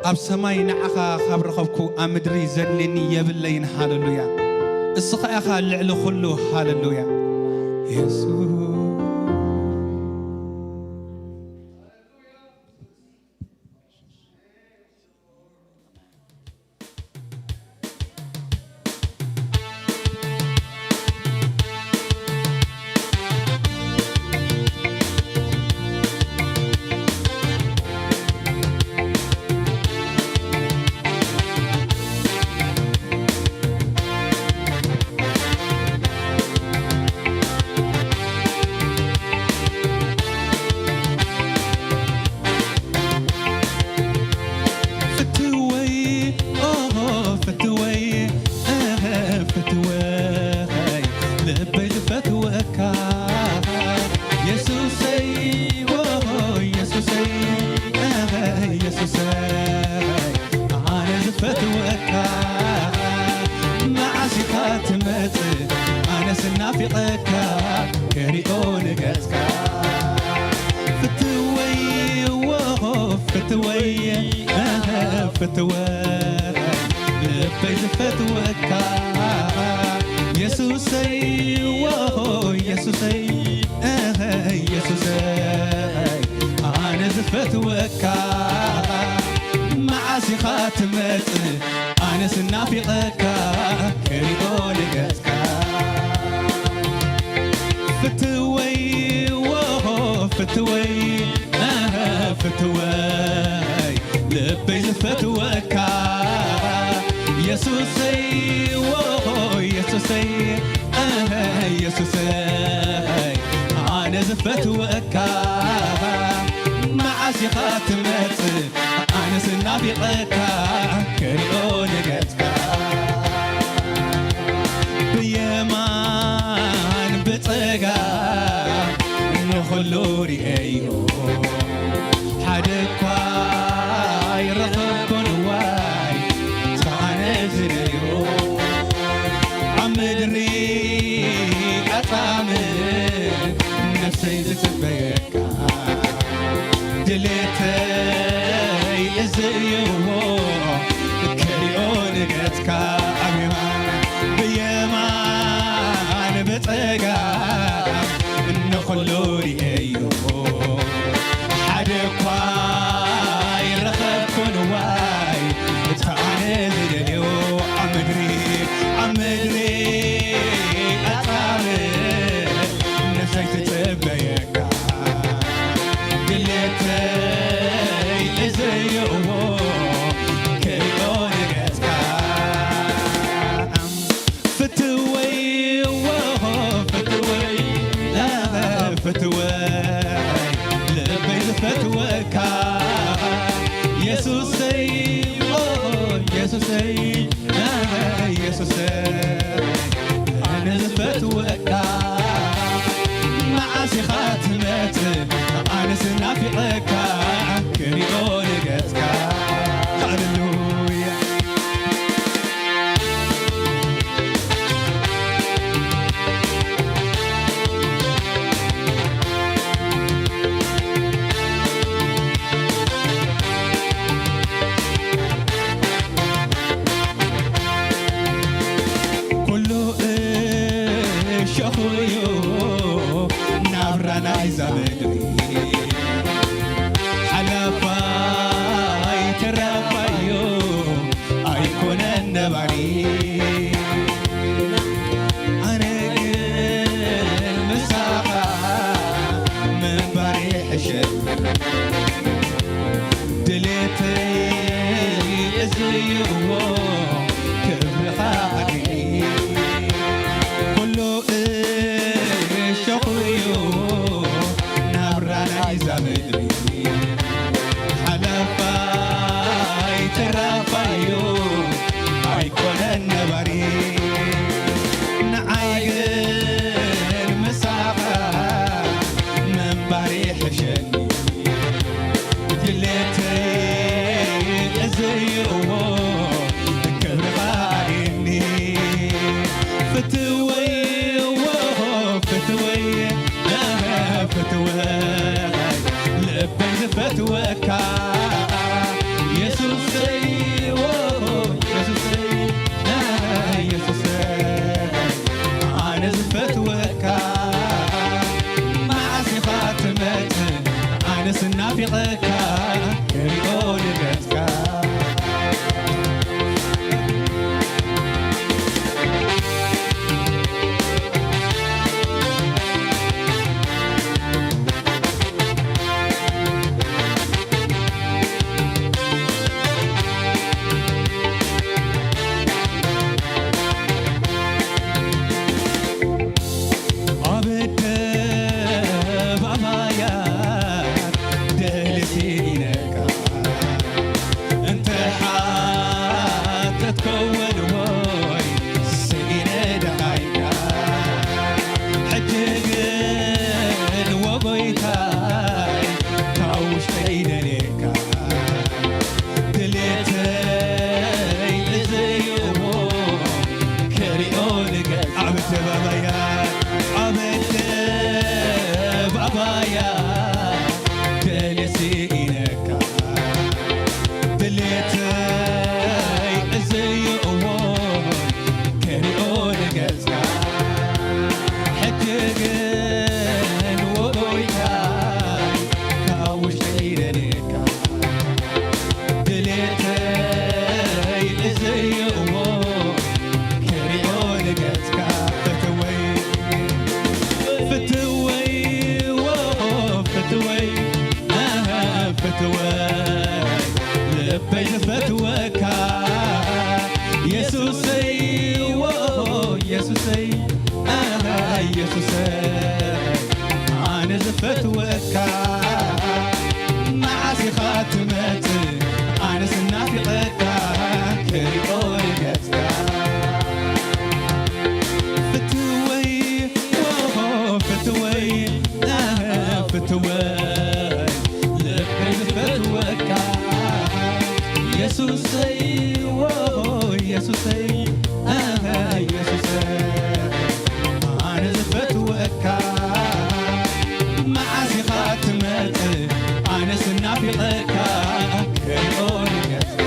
ኣብ ሰማይ ንዓኻ ካብ ረኸብኩ ኣብ ምድሪ ዘድልየኒ የብለይን ሃሌሉያ እስኻ ኢኻ ልዕሊ ኩሉ ሃሌሉያ የሱስ እዛ ምድሪ ሓላፋይ ተራፋዮ ኣይኮነን ነባሪ። ኣነ ግን ምሳኻ ምንባር ይሕሸኒ። ድሌተይ እዚ እዩ እሞ ክብርኻ ኣድኒ። ኩሉ እሾኽ'ዩ ናብራ ናይዛ ምድሪ። ሓላፋይ ተራፋዩ ኣይኮነን ነባሪ። ንዓይ ግን ምሳኻ ምንባር ይሕሸኒ። ድሌተይ እዚ እዩ እሞ ክብርኻ ኣርእየኒ። ፍትወይ፣ ወሆ፣ ፍትወይ፣ ኣሃ፣ ፍትወይ፣ ልበይ ዝፈትወካ የሱሰይ፣ ወሆ፣ የሱሰይ፣ ኣሃ፣ የሱሰይ፣ ኣነ ዝፈትወካ መዓስ ኢኻ ትመጽእ? ኣነስ ናፊቐካ ክሪኦ ልደትካ። ኣብ ኣደባባያት ደልሲ ኢነካ እንተ ሓተትከውን ወይ ስኢነ ደሃይካ፣ ሕጂ ግን ወጎይታይ ካብ ውሽጠይ ደልየካ። ድሌተይ እዚ እዩ እሞ ክሪኦ ልገ-፣ ኣብ ኣደባባያ፣ ኣብ ኣደባባያ ደልየ ስኢነካ። ድሌተይ እዚ እዩ እሞ ክሪኦ ልገጽካ። ሕጂ ግን ወጎይታ ካብ ውሽጠይ ደልየካ። ድሌተይ እዚ እዩ እሞ ክሪኦ ንገጽካ። ፍትወይ፣ ፍትወይ፣ ወ-፣ ፍትወይ፣ ኣሃ፣ ፍትወይ፣ ልበይ ዝፈትወካ የሱሰይ፣ ወ-፣ የሱሰይ፣ ኣሃ፣ የሱሰይ፣ ኣነ ዝፈትወካ። መዓስ ኢኻ ትመጽእ? ኣነስ ናፊቐካ ክሪኦ ገጽካ። ፍትወይ፣ ዎሆ፣ ፍትወይ፣ ኣህ፣ ፍትወይ፣ ልበይ ዝፈትወካ። የሱሰይ፣ ዎሆ፣ የሱሰይ፣ ኣህ፣ የሱሰይ፣ ኣነ ዝፈትወካ። መዓስ ኢኻ ትመጽእ? ኣነስ ናፊቐካ ክሪኦ ንገጽካ።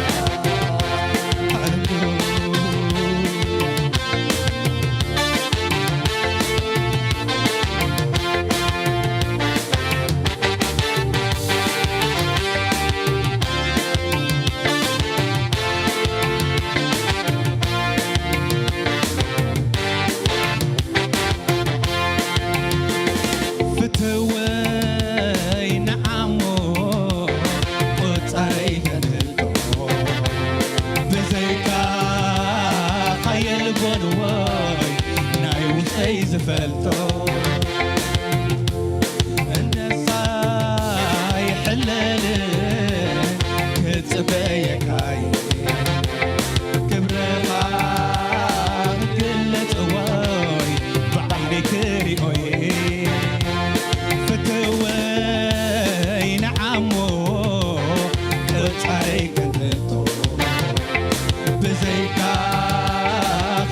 ፍትወይ ንዓሞ ቁጻረይ ከንህልቶ ብዘይካ ኻየልቦንዎይ ናይ ውሽጠይ ዝፈልጦ እንደሳ ይሕለል ክጽበየካይ ክብርኻ ክግለጽ ወይ ብዓይነይ ክሪኦይ ፍትወይ ንዓሞ ቅጻይ ከንትቶ ብዘይካ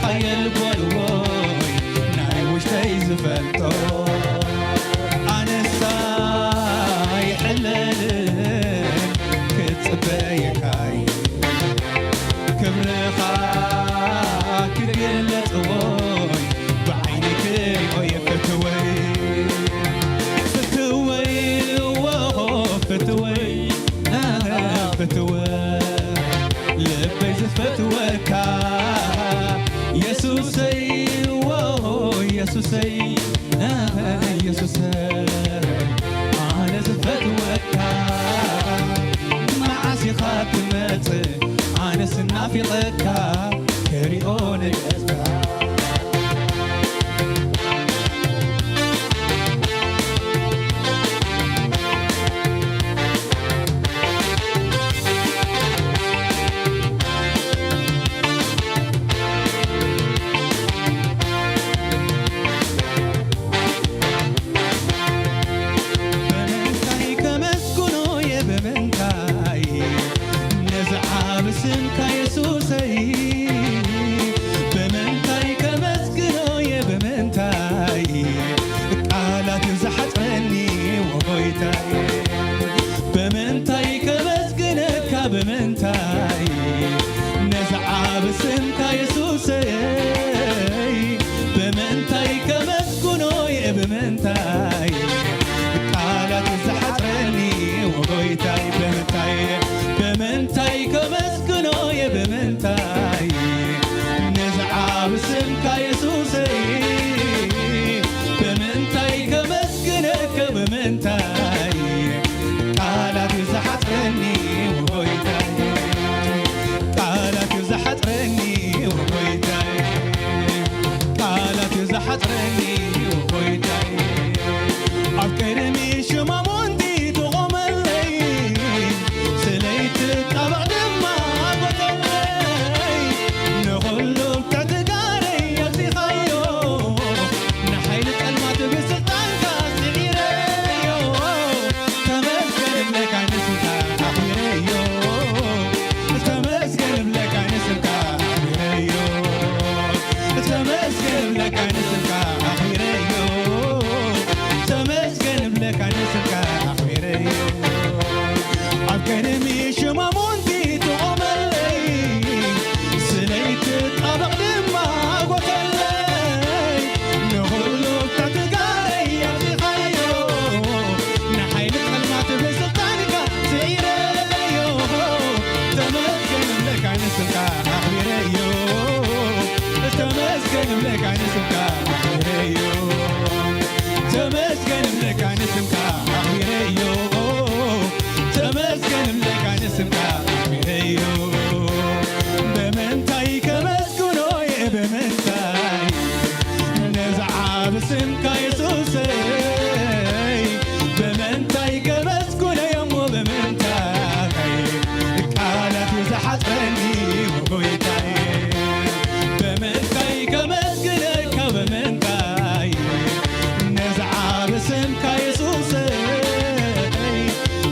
ኻየል በልዎይ ናይ ውሽተይ ዝፈል ብምንታይ ከመስግነካ ብምንታይ ነዚ ዓቢ ስምካ የሱሰይ ብምንታይ ከመስግኖ እየ ብምንታይ ቃላት ዝሓፅረኒ ወጎይታይ ብምንታይ ብምንታይ ከመስግኖ እየ ብምንታይ ነዚ ዓቢ ስምካ የሱሰይ ብምንታይ ከመስግነካ ብምንታይ ቃላት እዩ ዝሓፅረኒ ወጎይታይ ቃላት እዩ ዝሓፅረኒ ወጎይታይ ቃላት እዩ ዝሓፅረኒ ወጎይታይ ኣብ ቅድሚ ሽማሙንቲ ትቖመለይ ስለይትጣበቕ ድማ ጎተለይ ንኹሉ ተትጋረይ ኣብዚኻዮ ንሓይሊ ጸልማት ብስልጣንካ ስዒረዮ ተመስገን እብለካ ንስምካ ኣኽቢረዮ ተመስገን እብለካ ንስምካ ኣኽቢረዮ ተመስገን እብለካ ንስምካ ኣኽቢረዮ ተመስገን እብለካ ንስምካ ኣኽቢረዮ ኣብ ቅድሚ ሽማሙንቲ ትቖመለይ ስለይትጣበቕ ድማ ጎተለይ ንኹሉ ተትጋረይ ኣብዚኻዮ ንሓይሊ ጸልማት ብስልጣንካ ስዒረዮ ተመስገን እብለካ ንስምካ ኣኽቢረዮ ተመስገን እብለካ ንስምካ ኣኽቢረዮ ተመስገን እብለካ ንስምካ ኣኽቢረዮ ተመስገን እብለካ ንስምካ ኣኽቢረዮ ብምንታይ ከመስግኖ እየ ብምንታይ ነዚ ዓቢ ስምካ የሱሰይ ብምንታይ ከመስግኖ እየ እሞ ብምንታይ ቃላት እዩ ዝሓፅረኒ ጎይታይ ብምንታይ ከመስግነካ ብምንታይ ነዚ ዓቢ ስምካ የሱሰይ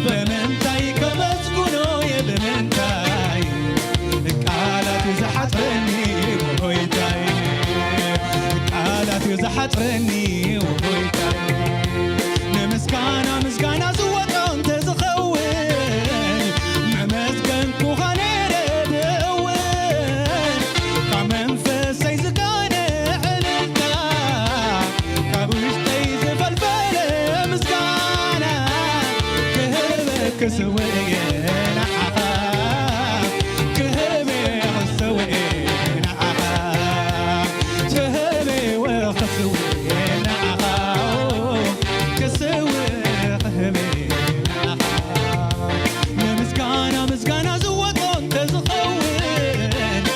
ብምንታይ ከመስግኖ እየ ብምንታይ ቃላት እዩ ዝሓፅረኒ ጎይታይ ቃላት እዩ ዝሓፅረኒ ጎይታይ ንምስጋና ምስጋና ዝወጦ እንተዝኸውን መመስገንኩኻ ነይረ ብእውን ካብ መንፈሰይ ዝጋነ ዕልልታ ካብ ውሽጠይ ዝፈልፈለ ምስጋና ክህበ ክስውእ እየ ንዓኻ ክህበ ክስውእ እየ ንዓኻ ክህበ ክስውእ እየ ንዓኻ ክስውእ ክህበ ንዓኻ ንምስጋና ምስጋና ዝወጦ እንተዝኸውን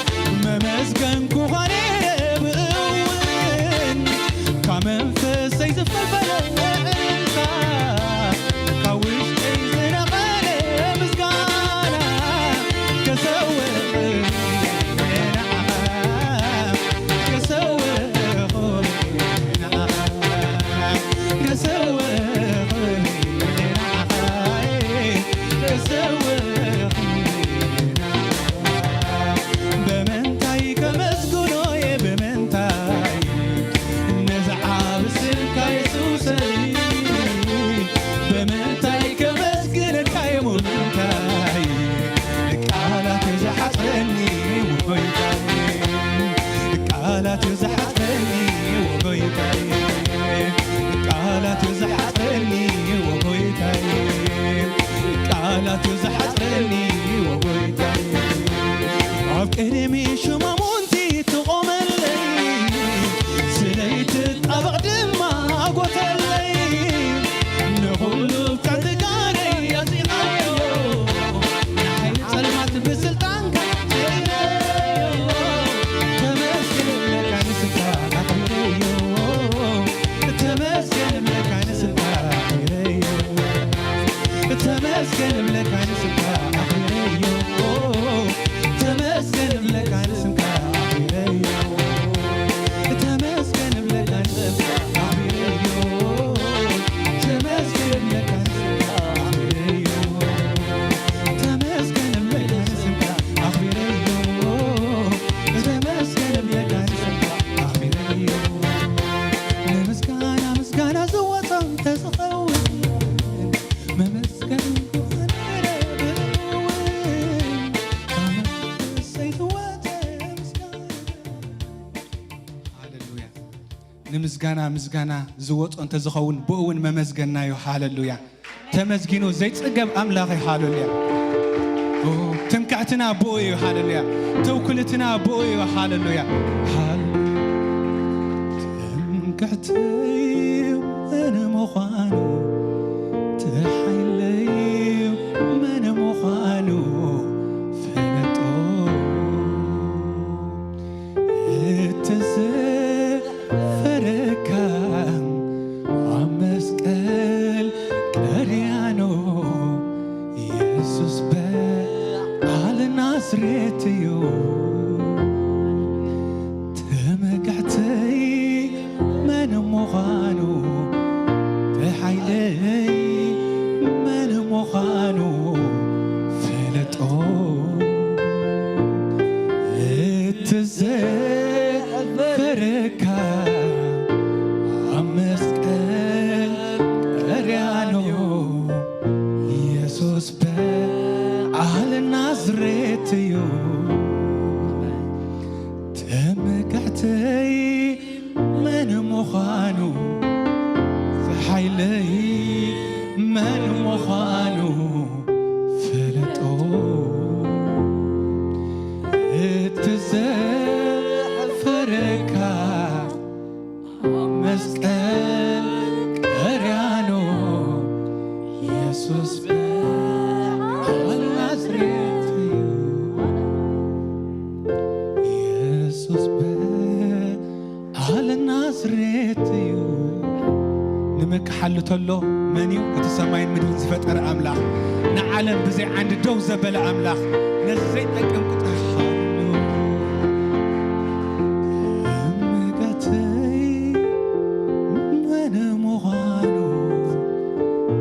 መመስገንኩኻ ነይረ ብእውን ካብ መንፈሰይ ዝፈልፈለ ዕልልታ ካብ ውሽጠይ ዝነቐለ ምስጋና ምስጋና ምስጋና ዝወጾ እንተዝኸውን ብኡ እውን መመስገንናዮ። ሃለሉያ። ተመስጊኑ ዘይጽገብ ኣምላኽ እዩ። ሃለሉያ። ኦ፣ ትምክሕትና ብኡ እዩ። ሃለሉያ። ትውክልትና ብኡ እዩ። ሃለሉያ። ሃለ-፣ ትምክሕተይ መን ምዃኑ፣ ትሓይለይ መን ምዃኑ ፍለጦ። እቲ ዘፈረካ ኣብ መስቀል ቀርያኖ፣ የሱስ በዓል ናዝሬት እዩ። ትምክሕተይ መን ምዃኑ፣ ተሓይለይ መን ምዃኑ ፍለጦ። እቲ ዘፈረካ ኣብ መስቀል ቀርያኖ፣ የሱስ በዓል ናዝሬት እዩ። ትምክሕተይ መን ምዃኑ፣ ሓይለይ መን ምዃኑ ፍለጦ። እቲ ዘፈረካ ኣብ መስቀል ቀርያኖ፣ የሱስ በዓል ናዝሬት እዩ። የሱስ በዓል ናዝሬት እዩ። ንምክሓሉ ተሎ መን እዩ? እቲ ሰማይን ምድርን ዝፈጠረ ኣምላኽ፣ ንዓለም ብዘይ ዓንዲ ደው ዘበለ ኣምላኽ፣ ነዚ ዘይጠቅም ቁጥር እምነተይ መን ምዃኑ፣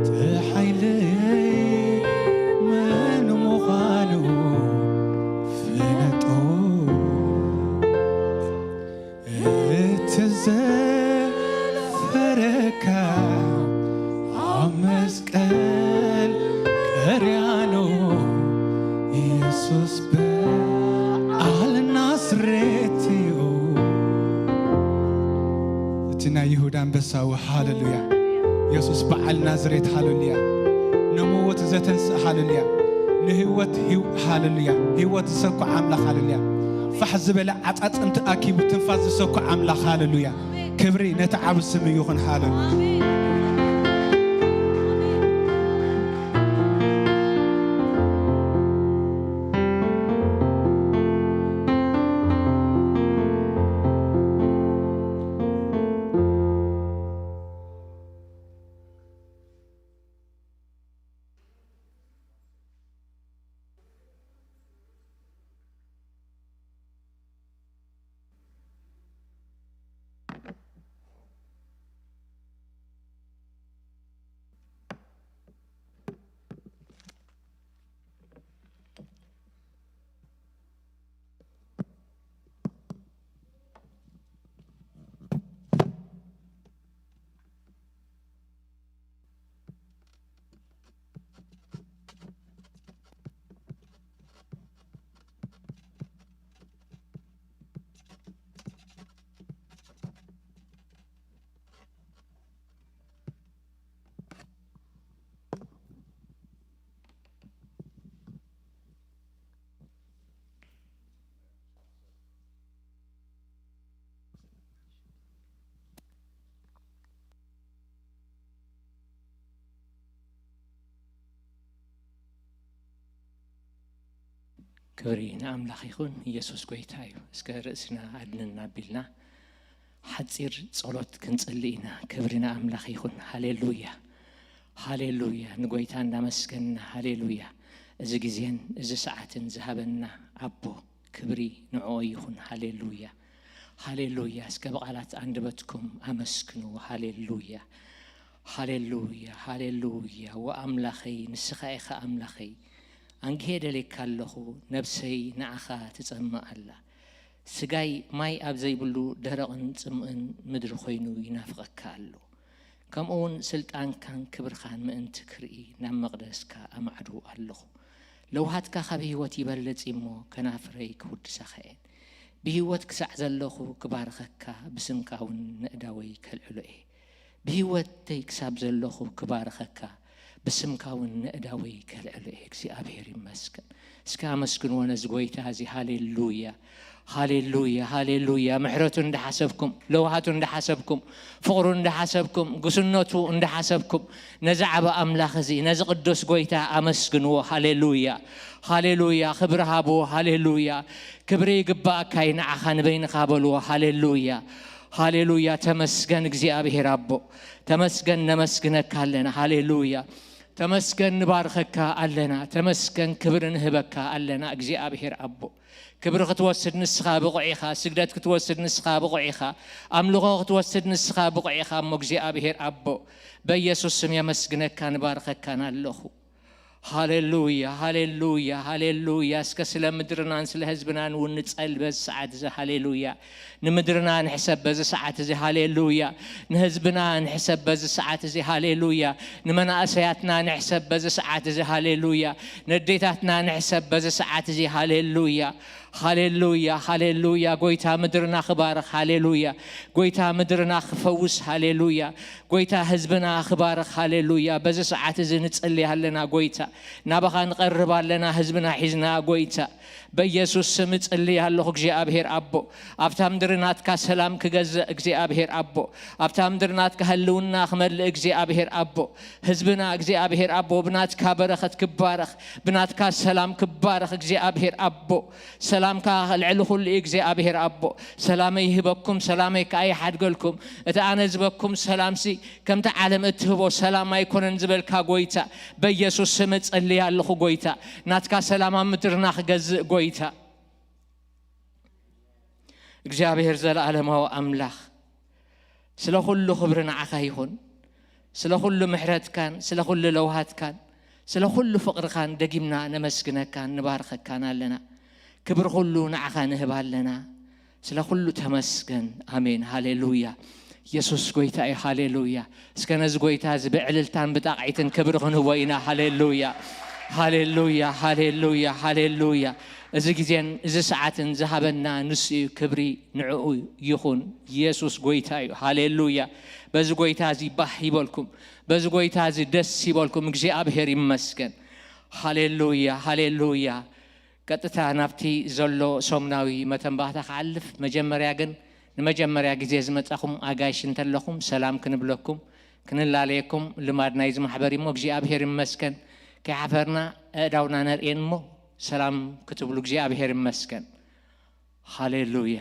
ተሓይለይ መን ምዃኑ ፍለጦ። እቲ ዘፈረካ ኣብ መስቀል ቀርያኖ፣ የሱስ በዓል ናዝሬት እዩ። እቲ ናይ ይሁዳ ኣንበሳዊ፣ ሃለሉያ። የሱስ በዓል ናዝሬት፣ ሃለሉያ። ንምውት ዘተንስእ፣ ሃለሉያ። ንህይወት፣ ሃለሉያ። ህይወት ዝሰኩዕ ኣምላኽ፣ ሃለሉያ። ፋሕ ዝበለ ዓጻጽምቲ ኣኪቡ ትንፋስ ዝሰኩዕ ኣምላኽ፣ ሃለሉያ። ክብሪ ነቲ ዓቢ ስም ይኹን። ሃለሉያ። ክብሪ ንኣምላኽ ይኹን። ኢየሱስ ጎይታ እዩ። እስከ ርእስና ኣድንና ኣቢልና ሓጺር ጸሎት ክንጽሊ ኢና። ክብሪ ንኣምላኽ ይኹን። ሃሌሉያ፣ ሃሌሉያ። ንጎይታ እንዳመስገንና፣ ሃሌሉያ። እዚ ግዜን እዚ ሰዓትን ዝሃበና ኣቦ፣ ክብሪ ንዕኦ ይኹን። ሃሌሉያ፣ ሃሌሉያ። እስከ ብቓላት ኣንደበትኩም ኣመስግኑ። ሃሌሉያ፣ ሃሌሉያ፣ ሃሌሉያ። ወኣምላኸይ፣ ንስኻ ኢኻ ኣምላኸይ። ኣንግሄ ደልየካ ኣለኹ፣ ነብሰይ ንዓኻ ትጸምእ ኣላ። ስጋይ ማይ ኣብ ዘይብሉ ደረቕን ጽምእን ምድሪ ኮይኑ ይናፍቐካ ኣሎ። ከምኡውን ስልጣንካን ክብርኻን ምእንቲ ክርኢ ናብ መቕደስካ ኣማዕድው ኣለኹ። ለውሃትካ ካብ ህይወት ይበልጽ እሞ ከናፍረይ ክውድሳኻ እየን። ብህይወት ክሳዕ ዘለኹ ክባርኸካ፣ ብስምካ እውን ነእዳወይ ከልዕሎ እየ። ብህይወተይ ክሳብ ዘለኹ ክባርኸካ፣ ብስምካ እውን ነእዳወይ ከልዕሎ እየ። እግዚኣብሔር ይመስገን። እስኪ ኣመስግንዎ ነዚ ጎይታ እዚ። ሃሌሉያ፣ ሃሌሉያ፣ ሃሌሉያ። ምሕረቱ እንዳሓሰብኩም፣ ለውሃቱ እንዳሓሰብኩም፣ ፍቕሩ እንዳሓሰብኩም፣ ጉስነቱ እንዳሓሰብኩም፣ ነዚ ዓቢ ኣምላኽ እዚ፣ ነዚ ቅዱስ ጎይታ ኣመስግንዎ። ሃሌሉያ፣ ሃሌሉያ። ክብሪ ሃብዎ። ሃሌሉያ። ክብሪ ይግባኣካ እዩ ንዓኻ ንበይንኻ በልዎ። ሃሌሉያ፣ ሃሌሉያ። ተመስገን እግዚኣብሔር ኣቦ፣ ተመስገን። ነመስግነካ ኣለና። ሃሌሉያ። ተመስገን፣ ንባርኸካ ኣለና። ተመስገን፣ ክብሪ ንህበካ ኣለና እግዚኣብሔር ኣቦ። ክብሪ ክትወስድ ንስኻ ብቑዕ ኢኻ። ስግደት ክትወስድ ንስኻ ብቑዕ ኢኻ። ኣምልኾ ክትወስድ ንስኻ ብቑዕ ኢኻ እሞ እግዚኣብሔር ኣቦ፣ በኢየሱስ ስም የመስግነካ፣ ንባርኸካን ኣለኹ። ሃሌሉያ፣ ሃሌሉያ፣ ሃሌሉያ። እስከ ስለ ምድርናን ስለ ህዝብናን እውን ንጸል በዚ ሰዓት እዚ። ሃሌሉያ። ንምድርና ንሕሰብ በዚ ሰዓት እዚ። ሃሌሉያ። ንህዝብና ንሕሰብ በዚ ሰዓት እዚ። ሃሌሉያ። ንመናእሰያትና ንሕሰብ በዚ ሰዓት እዚ። ሃሌሉያ። ነዴታትና ንሕሰብ በዚ ሰዓት እዚ። ሃሌሉያ፣ ሃሌሉያ፣ ሃሌሉያ። ጎይታ ምድርና ክባርኽ። ሃሌሉያ። ጎይታ ምድርና ክፈውስ። ሃሌሉያ። ጎይታ ህዝብና ክባርኽ። ሃሌሉያ። በዚ ሰዓት እዚ ንጽሊ ኣለና ጎይታ። ናባኻ ንቐርብ ኣለና ህዝብና ሒዝና ጎይታ። በኢየሱስ ስም እጽሊ ኣለኹ እግዚኣብሔር ኣቦ። ኣብታ ምድሪ ናትካ ሰላም ክገዝእ እግዚኣብሔር ኣቦ። ኣብታ ምድሪ ናትካ ህልውና ክመልእ እግዚኣብሔር ኣቦ። ህዝብና እግዚኣብሔር ኣቦ ብናትካ በረኸት ክባረኽ፣ ብናትካ ሰላም ክባረኽ እግዚኣብሔር ኣቦ። ሰላምካ ልዕሊ ኩሉ እዩ እግዚኣብሔር ኣቦ። ሰላመይ ይህበኩም፣ ሰላመይ ከኣ ይሓድገልኩም። እቲ ኣነ ዝበኩም ሰላምሲ ከምቲ ዓለም እትህቦ ሰላም ኣይኮነን ዝበልካ ጎይታ፣ በኢየሱስ ስም እጽሊ ኣለኹ ጎይታ። ናትካ ሰላም ኣብ ምድርና ክገዝእ ጎይታ። እግዚኣብሔር ዘለዓለማዊ ኣምላኽ፣ ስለ ኩሉ ክብሪ ንዓኻ ይኹን። ስለ ኩሉ ምሕረትካን፣ ስለ ኩሉ ለውሃትካን፣ ስለ ኩሉ ፍቕርኻን ደጊምና ነመስግነካን ንባርኸካን ኣለና። ክብሪ ኩሉ ንዓኻ ንህብ ኣለና። ስለ ኩሉ ተመስገን። ኣሜን። ሃሌሉያ። የሱስ ጎይታ እዩ። ሃሌሉያ። እስከ ነዚ ጎይታ እዚ ብዕልልታን ብጣቕዒትን ክብሪ ክንህቦ ኢና። ሃሌሉያ፣ ሃሌሉያ፣ ሃሌሉያ፣ ሃሌሉያ። እዚ ግዜን እዚ ሰዓትን ዝሃበና ንሱ እዩ። ክብሪ ንዕኡ ይኹን። የሱስ ጎይታ እዩ። ሃሌሉያ። በዚ ጎይታ እዚ ባህ ይበልኩም። በዚ ጎይታ እዚ ደስ ይበልኩም። እግዚኣብሔር ይመስገን። ሃሌሉያ፣ ሃሌሉያ። ቀጥታ ናብቲ ዘሎ ሰሙናዊ መተንባህታ ክሓልፍ፣ መጀመርያ ግን ንመጀመርያ ግዜ ዝመጻኹም ኣጋይሽ እንተለኹም ሰላም ክንብለኩም፣ ክንላለየኩም ልማድ ናይዚ ማሕበር እሞ እግዚኣብሔር ይመስገን። ከይሓፈርና ኣእዳውና ነርእየን እሞ ሰላም ክትብሉ እግዚኣብሔር ይመስገን። ሃሌሉያ።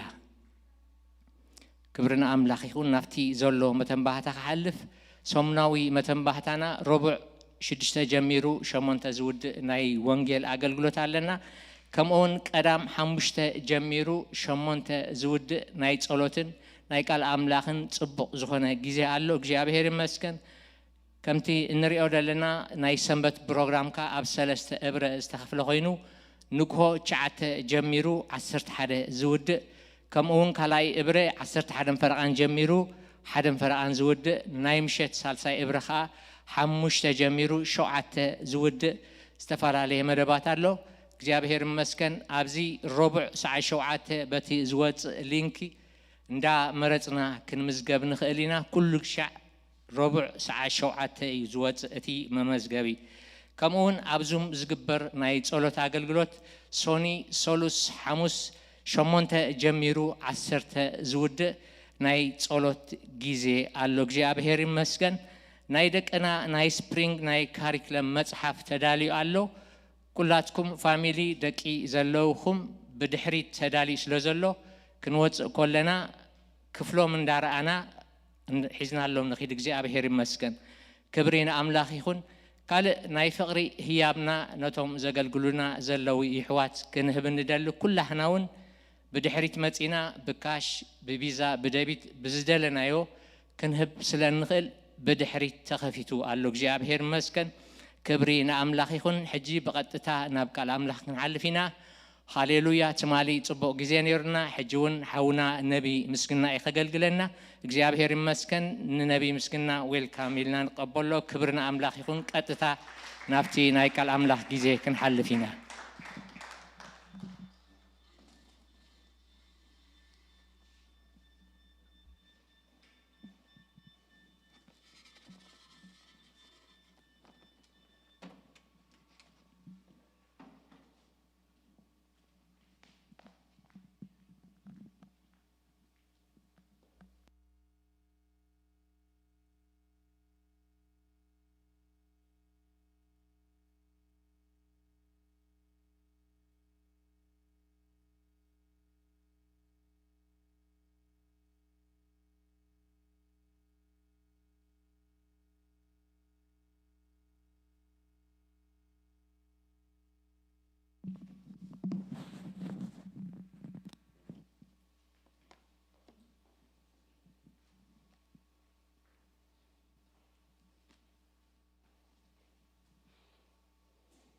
ክብሪ ንኣምላኽ ይኹን። ናብቲ ዘሎ መተንባህታ ክሓልፍ፣ ሰሙናዊ መተንባህታና ረቡዕ ሽዱሽተ ጀሚሩ ሸሞንተ ዝውድእ ናይ ወንጌል ኣገልግሎት ኣለና። ከምኡውን ቀዳም ሓሙሽተ ጀሚሩ ሸሞንተ ዝውድእ ናይ ጸሎትን ናይ ቃል ኣምላኽን ጽቡቕ ዝኾነ ግዜ ኣሎ። እግዚኣብሔር ይመስገን። ከምቲ እንሪኦ ዘለና ናይ ሰንበት ፕሮግራምካ ኣብ ሰለስተ እብረ ዝተኸፍለ ኮይኑ፣ ንግሆ ትሽዓተ ጀሚሩ ዓሰርተ ሓደ ዝውድእ፣ ከምኡ እውን ካልኣይ እብረ ዓሰርተ ሓደን ፈረቓን ጀሚሩ ሓደን ፈረቓን ዝውድእ፣ ናይ ምሸት ሳልሳይ እብረ ኸኣ ሓሙሽተ ጀሚሩ ሸውዓተ ዝውድእ ዝተፈላለየ መደባት ኣሎ። እግዚኣብሔር ይመስገን፣ ኣብዚ ረቡዕ ሰዓት ሸውዓተ በቲ ዝወጽእ ሊንክ እንዳ መረጽና ክንምዝገብ ንኽእል ኢና። ኩሉ ሻዕ ረቡዕ ሰዓት ሸውዓተ እዩ ዝወጽእ እቲ መመዝገቢ። ከምኡ እውን ኣብ ዙም ዝግበር ናይ ጸሎት ኣገልግሎት ሶኒ፣ ሰሉስ፣ ሓሙስ ሸሞንተ ጀሚሩ ዓሰርተ ዝውድእ ናይ ጸሎት ግዜ ኣሎ። እግዚኣብሔር ይመስገን። ናይ ደቅና ናይ ስፕሪንግ ናይ ካሪክለም መጽሓፍ ተዳልዩ ኣሎ። ኩላትኩም ፋሚሊ ደቂ ዘለውኹም ብድሕሪት ተዳልዩ ስለ ዘሎ ክንወጽእ ከለና ክፍሎም እንዳረኣና ሒዝናሎም ንኺድ እግዚኣብሔር ይመስገን። ክብሪ ንኣምላኽ ይኹን። ካልእ ናይ ፍቕሪ ህያብና ነቶም ዘገልግሉና ዘለዉ ይሕዋት ክንህብ እንደሊ፣ ኩላህና እውን ብድሕሪት መጺና ብካሽ ብቪዛ ብደቢት ብዝደለናዮ ክንህብ ስለ እንኽእል ብድሕሪት ተኸፊቱ ኣሎ። እግዚኣብሔር ይመስገን። ክብሪ ንኣምላኽ ይኹን። ሕጂ ብቐጥታ ናብ ቃል ኣምላኽ ክንሓልፍ ኢና። ሃሌሉያ። ትማሊ ጽቡቕ ግዜ ነይሩና። ሕጂ እውን ሓውና ነቢ ምስግና እዩ ከገልግለና። እግዚኣብሔር ይመስገን። ንነቢ ምስግና ዌልካም ኢልና ንቀበሎ። ክብሪ ንኣምላኽ ይኹን። ቀጥታ ናብቲ ናይ ቃል ኣምላኽ ግዜ ክንሓልፍ ኢና።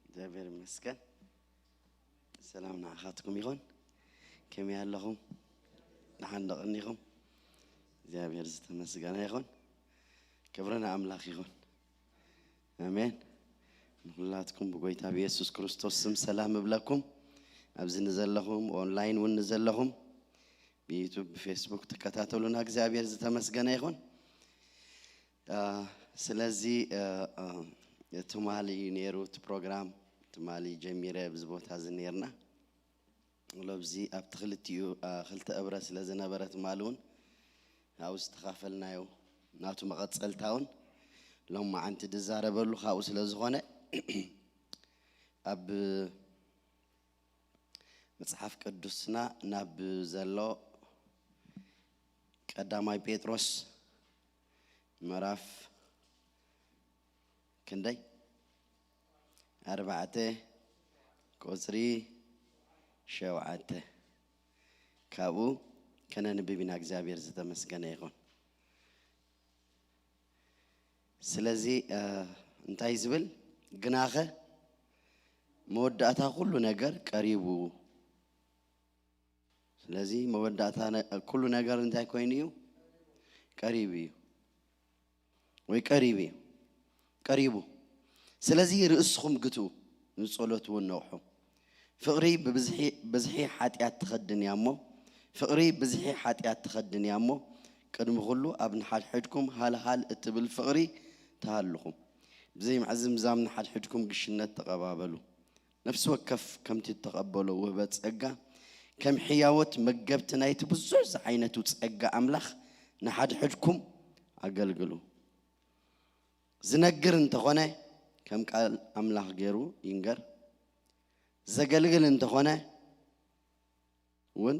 እግዚኣብሔር ይመስገን። ሰላም ንዓኻትኩም ይኹን። ከመይ ኣለኹም? ደሓን ዶ ቀኒኹም? እግዚኣብሔር ዝተመስገነ ይኹን። ክብሪ ንኣምላኽ ይኹን። ኣሜን። ንኹላትኩም ብጎይታ ብየሱስ ክርስቶስ ስም ሰላም እብለኩም። ኣብዚ ንዘለኹም፣ ኦንላይን እውን ንዘለኹም፣ ብዩቱብ ብፌስቡክ ትከታተሉና እግዚኣብሔር ዝተመስገነ ይኹን። ስለዚ ትማሊ እዩ ነይሩ እቲ ፕሮግራም። ትማሊ ጀሚረ ኣብዚ ቦታ እዚ ነይርና። ሎብዚ ኣብቲ ክልቲኡ ክልተ እብረ ስለ ዝነበረ ትማሊ እውን ኣብኡ ዝተኻፈልናዮ ናቱ መቐፀልታ እውን ሎም መዓንቲ ዝዛረበሉ ካብኡ ስለ ዝኾነ ኣብ መጽሓፍ ቅዱስና ናብ ዘሎ ቀዳማይ ጴጥሮስ ምዕራፍ ክንደይ ኣርባዕተ ቁጽሪ ሸውዓተ ካብኡ ከነንብብ ኢና። እግዚኣብሔር ዝተመስገነ ይኹን። ስለዚ እንታይ ዝብል ግናኸ መወዳእታ ኩሉ ነገር ቀሪቡ። ስለዚ መወዳእታ ኩሉ ነገር እንታይ ኮይኑ እዩ? ቀሪቡ እዩ ወይ ቀሪቡ እዩ። ቀሪቡ። ስለዚ ርእስኹም ግትኡ፣ ንጸሎት እውን ነቕሑ። ፍቕሪ ብብዝሒ ሓጢኣት ትኸድን እያ እሞ ፍቕሪ ብዝሒ ሓጢኣት ትኸድን እያ እሞ ቅድሚ ኩሉ ኣብ ንሓድሕድኩም ሃልሃል እትብል ፍቕሪ ተሃልኹም። ብዘይ ምዕዝምዛም ንሓድሕድኩም ግሽነት ተቐባበሉ። ነፍሲ ወከፍ ከምቲ እተቐበሎ ውህበት ጸጋ ከም ሕያዎት መገብቲ ናይቲ ብዙሕ ዝዓይነቱ ጸጋ ኣምላኽ ንሓድሕድኩም ኣገልግሉ። ዝነግር እንተኾነ ከም ቃል ኣምላኽ ገይሩ ይንገር። ዘገልግል እንተኾነ እውን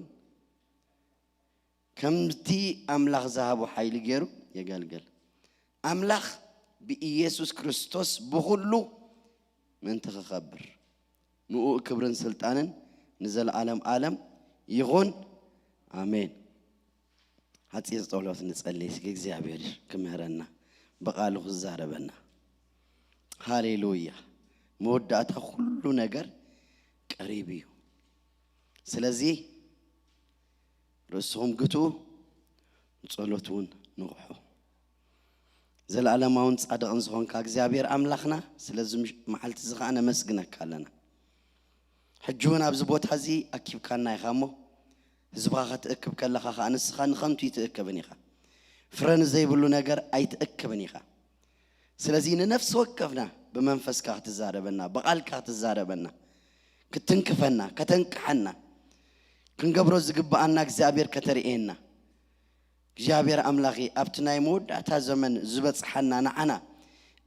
ከምቲ ኣምላኽ ዝሃቦ ሓይሊ ገይሩ የገልግል። ኣምላኽ ብኢየሱስ ክርስቶስ ብኹሉ ምእንቲ ክኸብር ንኡ ክብርን ስልጣንን ንዘለዓለም ዓለም ይኹን። ኣሜን። ሓጺር ጸሎት ንጸልይ። እስኪ እግዚኣብሔር ክምህረና ብቓሉ ክዛረበና። ሃሌሉያ። መወዳእታ ኩሉ ነገር ቀሪቡ እዩ። ስለዚ ርእስኹም ግትኡ፣ ንጸሎት እውን ንቕሑ። ዘለኣለማውን ጻድቕን ዝኾንካ እግዚኣብሔር ኣምላኽና ስለዚ መዓልቲ እዚ ኸዓ ነመስግነካ ኣለና። ሕጂ እውን ኣብዚ ቦታ እዚ ኣኪብካና ኢኻ እሞ ህዝብኻ ክትእክብ ከለኻ ኸዓ ንስኻ ንኸንቱ ኣይትእክብን ኢኻ። ፍረ ንዘይብሉ ነገር ኣይትእክብን ኢኻ። ስለዚ ንነፍሲ ወከፍና ብመንፈስካ ክትዛረበና፣ ብቓልካ ክትዛረበና፣ ክትትንክፈና፣ ከተንቅሓና፣ ክንገብሮ ዝግብኣና እግዚኣብሔር ከተርእየና እግዚኣብሔር ኣምላኺ ኣብቲ ናይ መወዳእታ ዘመን ዝበጽሓና ንዓና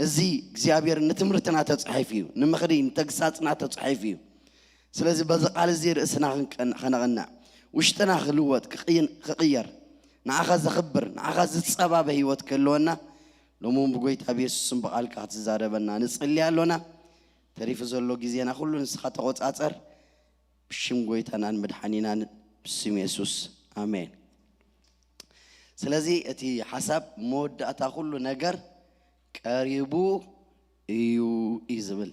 እዚ እግዚኣብሔር ንትምህርትና ተጻሒፉ እዩ፣ ንምኽሪ ንተግሳጽና ተጻሒፉ እዩ። ስለዚ በዚ ቃል እዚ ርእስና ከነቕንዕ፣ ውሽጥና ክልወጥ፣ ክቕየር፣ ንዓኻ ዘኽብር፣ ንዓኻ ዝጸባበ ህይወት ክህልወና ሎሚ እውን ብጎይታ ብየሱስ ስም ብቓልካ ክትዛረበና ንጽሊ ኣሎና። ተሪፉ ዘሎ ግዜና ኩሉ ንስኻ ተቖጻጸር። ብሽም ጎይታናን መድሓኒናን ብስም የሱስ ኣሜን። ስለዚ እቲ ሓሳብ መወዳእታ ኩሉ ነገር ቀሪቡ እዩ እዩ ዝብል።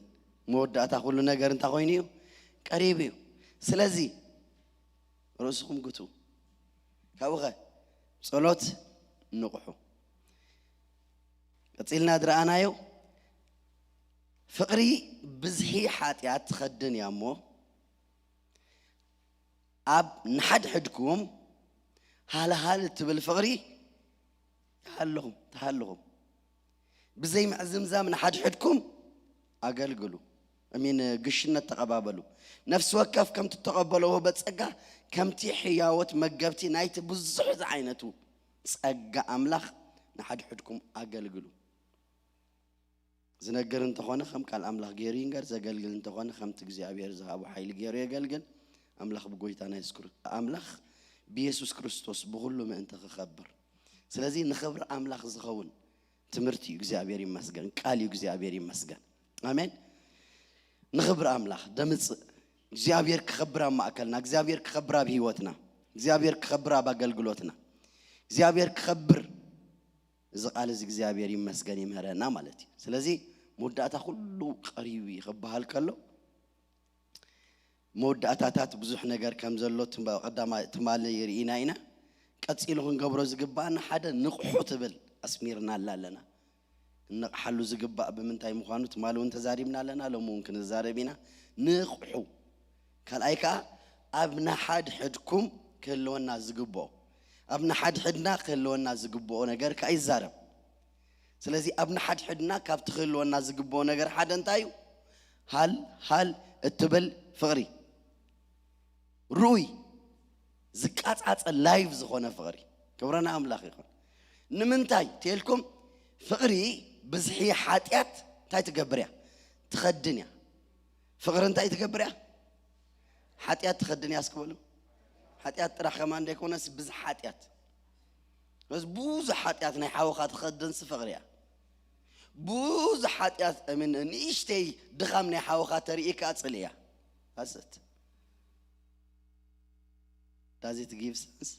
መወዳእታ ኩሉ ነገር እንታይ ኮይኑ እዩ? ቀሪቡ እዩ። ስለዚ ርእስኹም ግቱ። ካብኡ ኸ ጸሎት ንቕሑ። ቀጺልና ዝረኣናዮ ፍቕሪ ብዝሒ ሓጢኣት ትኸድን እያ እሞ ኣብ ንሓድሕድኩም ሃልሃል እትብል ፍቕሪ ይሃልኹም ትሃልኹም። ብዘይ ምዕዝምዛም ንሓድሕድኩም ኣገልግሉ። እሚን ግሽነት ተቐባበሉ። ነፍሲ ወከፍ ከምቲ እተቐበሎ ወህበ ጸጋ ከምቲ ሕያዎት መገብቲ ናይቲ ብዙሕ ዝዓይነቱ ጸጋ ኣምላኽ ንሓድሕድኩም ኣገልግሉ። ዝነግር እንተኾነ ከም ቃል ኣምላኽ ገይሩ ይንገር፣ ዘገልግል እንተኾነ ከምቲ እግዚኣብሔር ዝሃቦ ሓይሊ ገይሩ የገልግል። ኣምላኽ ብጎይታና የስክሩ። ኣምላኽ ብየሱስ ክርስቶስ ብኹሉ ምእንቲ ክኸብር። ስለዚ ንኽብሪ ኣምላኽ ዝኸውን ትምህርቲ እዩ። እግዚኣብሔር ይመስገን። ቃል እዩ። እግዚኣብሔር ይመስገን። ኣሜን። ንኽብሪ ኣምላኽ ደምጽእ እግዚኣብሔር ክኸብር ኣብ ማእከልና፣ እግዚኣብሔር ክኸብር ኣብ ህይወትና፣ እግዚኣብሔር ክኸብር ኣብ ኣገልግሎትና፣ እግዚኣብሔር ክኸብር። እዚ ቃል እዚ እግዚኣብሔር ይመስገን ይምህረና ማለት እዩ። ስለዚ መወዳእታ ኩሉ ቀሪቡ እዩ ክበሃል ከሎ፣ መወዳእታታት ብዙሕ ነገር ከም ዘሎ ትማ-፣ ቀዳማይ ትማሊ ርኢና ኢና። ቀጺሉ ክንገብሮ ዝግባኣና ሓደ ንቕሑ ትብል ኣስሚርናላ ኣለና። እንቕሓሉ ዝግባእ ብምንታይ ምዃኑ ትማሊ እውን ተዛሪብና ኣለና፣ ሎሚ እውን ክንዛረብ ኢና። ንቕሑ። ካልኣይ ከኣ ኣብ ንሓድሕድኩም ክህልወና ዝግብኦ፣ ኣብ ንሓድሕድና ክህልወና ዝግብኦ ነገር ከኣ ይዛረብ። ስለዚ ኣብ ንሓድሕድና ካብቲ ክህልወና ዝግብኦ ነገር ሓደ እንታይ እዩ? ሃል ሃል እትብል ፍቕሪ፣ ርኡይ፣ ዝቃጻጸ፣ ላይቭ ዝኾነ ፍቕሪ። ክብረና ኣምላኽ ይኹን። ንምንታይ ተልኩም? ፍቕሪ ብዝሒ ሓጢኣት እንታይ ትገብር እያ? ትኸድን እያ። ፍቕሪ እንታይ ትገብር እያ? ሓጢኣት ትኸድን እያ እስክበሉ። ሓጢኣት ጥራሕ ከማን ዘይኮነስ ብዝሒ ሓጢኣት። በዚ ብዙሕ ሓጢኣት ናይ ሓወኻ ትኸድንስ ፍቕሪ እያ። ብዙሕ ሓጢኣት እምን ንእሽተይ ድኻም ናይ ሓወኻ ተርኢ ከኣ ጽልኢ እያ። That's it. Does it give sense?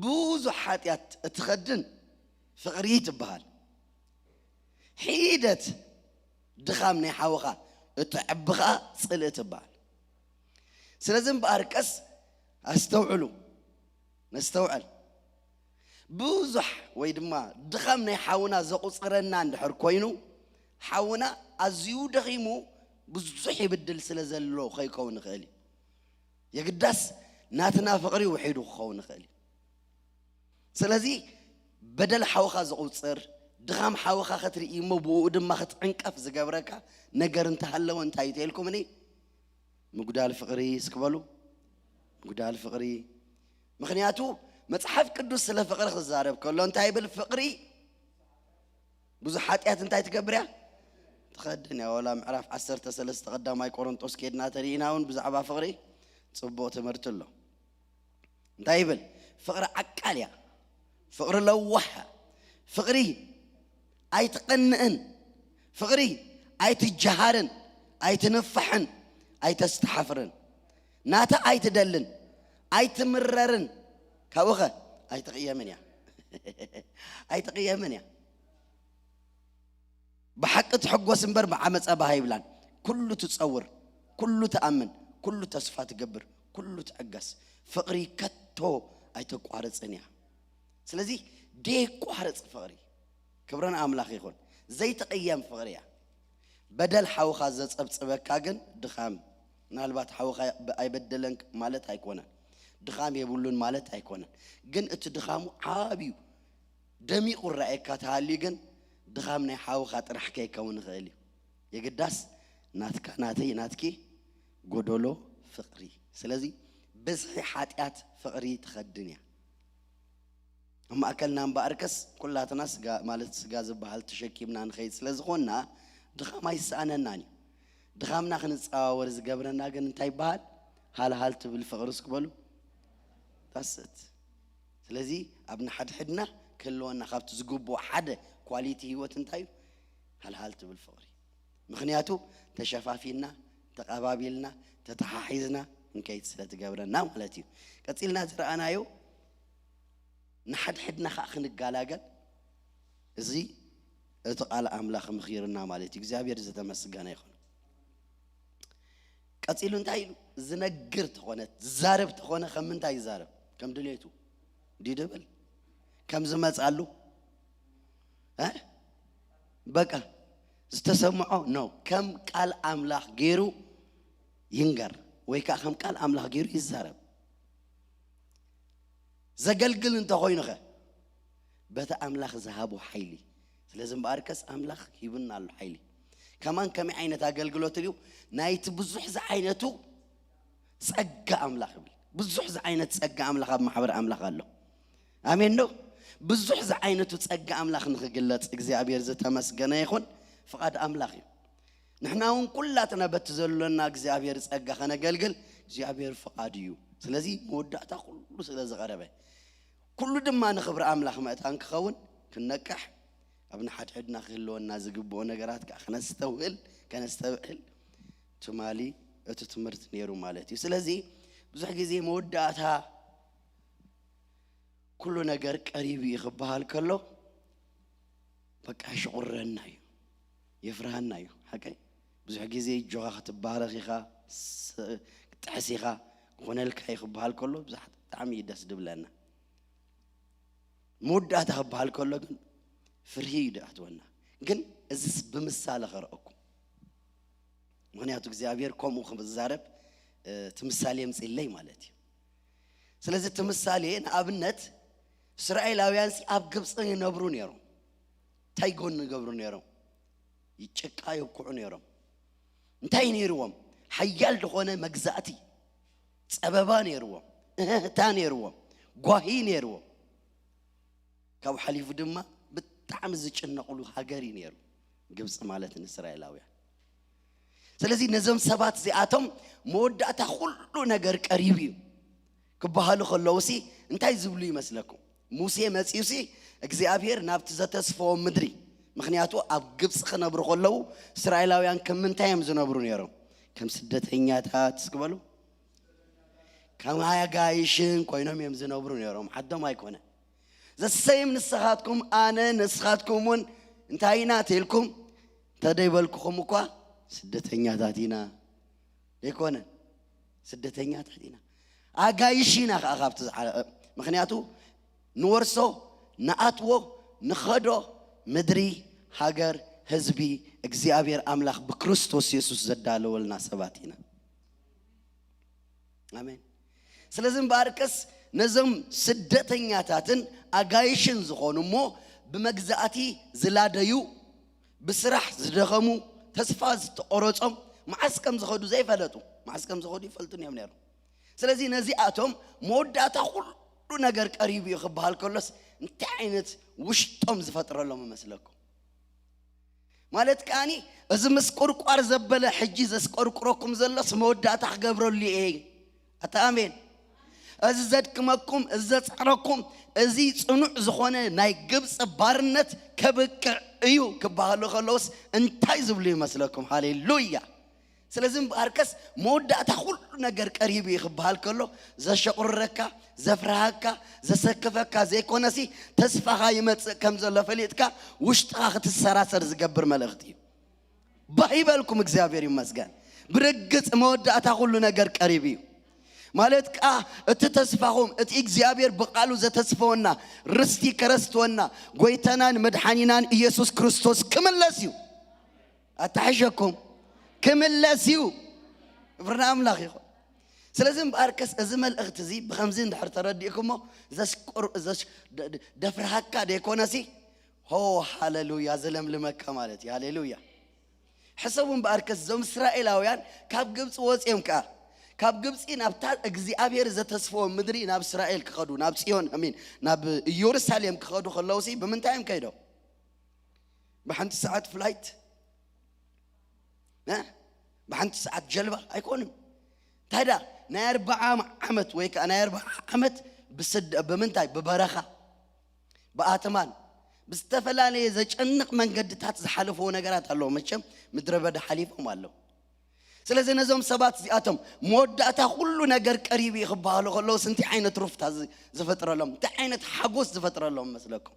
ብዙሕ ሓጢኣት እትኸድን ፍቕሪ ትበሃል። ሒደት ድኻም ናይ ሓወኻ እትዕቢ ኸኣ ጽልኢ ትበሃል። ስለዚ እምበኣር ቀስ ኣስተውዕሉ፣ ነስተውዕል። ብዙሕ ወይ ድማ ድኻም ናይ ሓውና ዘቑጽረና እንድሕር ኮይኑ፣ ሓውና ኣዝዩ ደኺሙ ብዙሕ ይብድል ስለ ዘሎ ከይከውን ይኽእል እዩ። የግዳስ ናትና ፍቕሪ ውሒዱ ክኸውን ይኽእል እዩ። ስለዚ በደል ሓውኻ ዘቑጽር፣ ድኻም ሓውኻ ክትርኢ እሞ ብኡ ድማ ክትዕንቀፍ ዝገብረካ ነገር እንተሃለወ እንታይ እዩ ተልኩምኒ? ምጉዳል ፍቕሪ እስክበሉ። ምጉዳል ፍቕሪ። ምኽንያቱ መጽሓፍ ቅዱስ ስለ ፍቕሪ ክዛረብ ከሎ እንታይ ይብል? ፍቕሪ ብዙሕ ሓጢኣት እንታይ ትገብር እያ? ትኸድን እያ። ዋላ ምዕራፍ ዓሰርተ ሰለስተ ቀዳማይ ቆሮንጦስ ኬድና ተሪኢና እውን ብዛዕባ ፍቕሪ ጽቡቕ ትምህርቲ ኣሎ። እንታይ ይብል? ፍቕሪ ዓቃል እያ። ፍቕሪ ለዋሕ እያ። ፍቕሪ ኣይትቐንእን። ፍቕሪ ኣይትጀሃርን፣ ኣይትንፋሕን፣ ኣይተስተሓፍርን። ናታ ኣይትደልን፣ ኣይትምረርን። ካብኡኸ ኣይትቕየምን እያ። ኣይትቕየምን እያ። ብሓቂ ትሕጎስ እምበር ብዓመፃ ባህ ይብላን። ኩሉ ትፀውር፣ ኩሉ ትኣምን፣ ኩሉ ተስፋ ትገብር፣ ኩሉ ትዕገስ። ፍቕሪ ከቶ ኣይተቋርፅን እያ። ስለዚ ደየቋርፅ ፍቕሪ፣ ክብረን ኣምላኽ ይኹን፣ ዘይትቕየም ፍቕሪ እያ። በደል ሓውኻ ዘጸብጽበካ ግን ድኻም፣ ምናልባት ሓውኻ ብ-፣ ኣይበደለን ማለት ኣይኮነን፣ ድኻም የብሉን ማለት ኣይኮነን። ግን እቲ ድኻሙ ዓብዩ ደሚቑ ረኣየካ ተሃልዩ ግን ድኻም ናይ ሓውኻ ጥራሕ ከይከውን ይኽእል እዩ። የግዳስ ናትካ፣ ናተይ፣ ናትኪ ጎደሎ ፍቕሪ። ስለዚ ብዝሒ ሓጢኣት ፍቕሪ ትኸድን እያ። ኣብ ማእከልና እምበኣርከስ ኩላትና ስጋ፣ ማለት ስጋ ዝበሃል ተሸኪምና ንኸይድ ስለ ዝኾንና ድኻም ኣይሰኣነናን እዩ። ድኻምና ክንጸዋወር ዝገብረና ግን እንታይ ይበሃል? ሃልሃል ትብል ፍቕሪ እስኪ በሉ። That's it። ስለዚ ኣብ ንሓድሕድና ክህልወና ካብቲ ዝግብኦ ሓደ ኳሊቲ ህይወት እንታይ እዩ? ሃልሃል ትብል ፍቕሪ። ምኽንያቱ ተሸፋፊንና፣ ተቐባቢልና፣ ተተሓሒዝና ክንከይድ ስለ ትገብረና ማለት እዩ። ቀጺልና ዝረኣናዮ ንሓድሕድና ኸኣ ክንገላገል እዚ እቲ ቃል ኣምላኽ ምኺርና ማለት እዩ። እግዚኣብሔር ዝተመስገነ ይኹን። ቀጺሉ እንታይ ኢሉ? ዝነግር ተኾነ፣ ዝዛረብ ተኾነ ከም ምንታይ ይዛረብ? ከም ድሌቱ ድዩ ድብል? ከም ዝመጻሉ? እ? በቃ ዝተሰምዖ ነው። ከም ቃል ኣምላኽ ገይሩ ይንገር ወይ ከኣ ከም ቃል ኣምላኽ ገይሩ ይዛረብ። ዘገልግል እንተኾይኑ ኸ? በቲ ኣምላኽ ዝሃቦ ሓይሊ። ስለዚ እምበኣርከስ ኣምላኽ ሂቡና ኣሎ ሓይሊ። ከማን ከመይ ዓይነት ኣገልግሎት ድዩ? ናይቲ ብዙሕ ዝዓይነቱ ጸጋ ኣምላኽ ይብል። ብዙሕ ዝዓይነት ጸጋ ኣምላኽ ኣብ ማሕበር ኣምላኽ ኣሎ። ኣሜን ዶ? ብዙሕ ዝዓይነቱ ጸጋ ኣምላኽ ንኽግለጽ እግዚኣብሔር ዝተመስገነ ይኹን። ፍቓድ ኣምላኽ እዩ። ንሕና እውን ኩላትና በቲ ዘሎና እግዚኣብሔር ጸጋ ከነገልግል እግዚኣብሔር ፍቓድ እዩ። ስለዚ መወዳእታ ኩሉ ስለ ዝቐረበ፣ ኩሉ ድማ ንኽብሪ ኣምላኽ መእታን ክኸውን ክንነቅሕ፣ ኣብ ንሓድሕድና ክህልወና ዝግብኦ ነገራት ከኣ ከነስተውህል፣ ከነስተብዕል፣ ትማሊ እቲ ትምህርቲ ነይሩ ማለት እዩ። ስለዚ ብዙሕ ግዜ መወዳእታ ኩሉ ነገር ቀሪቡ እዩ ክበሃል ከሎ በቃ ሽቁረና እዩ፣ የፍርሃና እዩ። ሓቀይ ብዙሕ ግዜ እጆኻ ክትባረኽ ኢኻ፣ ስ- ክትጥሕስ ኢኻ፣ ክኾነልካ እዩ ክበሃል ከሎ ብዙሓት ብጣዕሚ እዩ ደስ ድብለና። መወዳእታ ክበሃል ከሎ ግን ፍርሂ እዩ ድኣትወና። ግን እዚስ ብምሳሌ ከረአኩም፣ ምክንያቱ እግዚኣብሔር ከምኡ ክዛረብ እቲ ምሳሌ የምፅለይ ማለት እዩ። ስለዚ እቲ ምሳሌ ንኣብነት እስራኤላውያን ሲ ኣብ ግብፂ ይነብሩ ነይሮም። እንታይ ጎን ይገብሩ ነይሮም? ይጭቃ ይብኩዑ ነይሮም። እንታይ ነይርዎም? ሓያል ዝኾነ መግዛእቲ ጸበባ ነይርዎም፣ እህህታ ነይርዎም፣ ጓሂ ነይርዎም። ካብ ሓሊፉ ድማ ብጣዕሚ ዝጭነቕሉ ሃገር እዩ ነይሩ ግብፂ ማለት ንእስራኤላውያን። ስለዚ ነዞም ሰባት እዚኣቶም መወዳእታ ኩሉ ነገር ቀሪቡ እዩ ክበሃሉ ከለውሲ እንታይ ዝብሉ ይመስለኩም? ሙሴ መፂኡሲ እግዚኣብሔር ናብቲ ዘተስፈዎም ምድሪ፣ ምክንያቱ ኣብ ግብፂ ክነብሩ ከለዉ እስራኤላውያን ከም ምንታይ እዮም ዝነብሩ ነይሮም? ከም ስደተኛታት እስክበሉ ከም ኣጋይሽን ኮይኖም እዮም ዝነብሩ ነይሮም። ዓዶም ኣይኮነ ዘሰይም ንስኻትኩም ኣነ ንስኻትኩም እውን እንታይ ኢና ተልኩም እንተደይበልኩኹም እኳ ስደተኛታት ኢና። ዘይኮነ ስደተኛታት ኢና፣ ኣጋይሽ ኢና ከዓ ካብቲ ዝዓለ ምክንያቱ ንወርሶ ንኣትዎ ንኸዶ ምድሪ ሃገር ህዝቢ እግዚኣብሔር ኣምላኽ ብክርስቶስ የሱስ ዘዳለወልና ሰባት ኢና። ኣሜን። ስለዚ እምበኣርከስ ነዞም ስደተኛታትን ኣጋይሽን ዝኾኑ እሞ ብመግዛእቲ ዝላደዩ ብስራሕ ዝደኸሙ ተስፋ ዝተቆረጾም መዓስ ከም ዝኸዱ ዘይፈለጡ፣ መዓስ ከም ዝኸዱ ይፈልጡ እዮም ነይሮም። ስለዚ ነዚኣቶም መወዳእታ ኩሉ ነገር ቀሪቡ እዩ ክበሃል ከሎስ እንታይ ዓይነት ውሽጦም ዝፈጥረሎም ይመስለኩም? ማለት ከኣኒ እዚ ምስ ቁርቋር ዘበለ ሕጂ ዘስቆርቁረኩም ዘሎስ መወዳእታ ክገብረሉ እየ። ኣታ ኣሜን። እዚ ዘድክመኩም፣ እዚ ዘጻረኩም፣ እዚ ጽኑዕ ዝኾነ ናይ ግብፂ ባርነት ከብቅዕ እዩ ክበሃሉ ከለውስ እንታይ ዝብሉ ይመስለኩም? ሃሌሉያ። ስለዚ እምበኣርከስ መወዳእታ ኩሉ ነገር ቀሪቡ እዩ ክበሃል ከሎ ዘሸቁርረካ፣ ዘፍርሃካ፣ ዘሰክፈካ ዘይኮነሲ ተስፋኻ ይመጽእ ከም ዘሎ ፈሊጥካ ውሽጥኻ ክትሰራሰር ዝገብር መልእኽቲ እዩ። ባህ ይበልኩም፣ እግዚኣብሔር ይመስገን። ብርግጽ መወዳእታ ኩሉ ነገር ቀሪቡ እዩ። ማለት ከኣ እቲ ተስፋኹም እቲ እግዚኣብሔር ብቃሉ ዘተስፈወና ርስቲ ከረስትወና ጎይታናን መድሓኒናን ኢየሱስ ክርስቶስ ክምለስ እዩ። ኣታሕሸኩም ክምለስ እዩ። ክብርና ኣምላኽ ይኹን። ስለዚ እምበኣርከስ እዚ መልእኽቲ እዚ ብኸምዚ እንድሕር ተረዲእኩሞ ዘስቆር- ዘስ- ደ- ደ- ደፍርሃካ ደይኮነሲ ሆ ሃሌሉያ ዘለምልመካ ማለት እዩ። ሃሌሉያ። ሕሰቡ እምበኣርከስ እዞም እስራኤላውያን ካብ ግብፂ ወፂኦም ከኣ ካብ ግብፂ ናብታ እግዚኣብሔር ዘተስፈዎ ምድሪ ናብ እስራኤል ክኸዱ ናብ ፅዮን ኣሚን ናብ ኢየሩሳሌም ክኸዱ ከለውሲ ብምንታይ እዮም ከይዶም? ብሓንቲ ሰዓት ፍላይት እ? ብሓንቲ ሰዓት ጀልባ ኣይኮንም። እንታይ ዳ ናይ ኣርባዓ ዓመት ወይ ከዓ ናይ ኣርባዓ ዓመት ብስደ ብምንታይ ብበረኻ ብኣትማን ብዝተፈላለየ ዘጨንቕ መንገድታት ዝሓለፍዎ ነገራት ኣለዎ። መቸም ምድረ በዳ ሓሊፎም ኣለዉ። ስለዚ ነዞም ሰባት እዚኣቶም መወዳእታ ኩሉ ነገር ቀሪቡ እዩ ክበሃሉ ከለውስ እንታይ ዓይነት ሩፍታ ዝ- ዝፈጥረሎም እንታይ ዓይነት ሓጎስ ዝፈጥረሎም መስለኩም?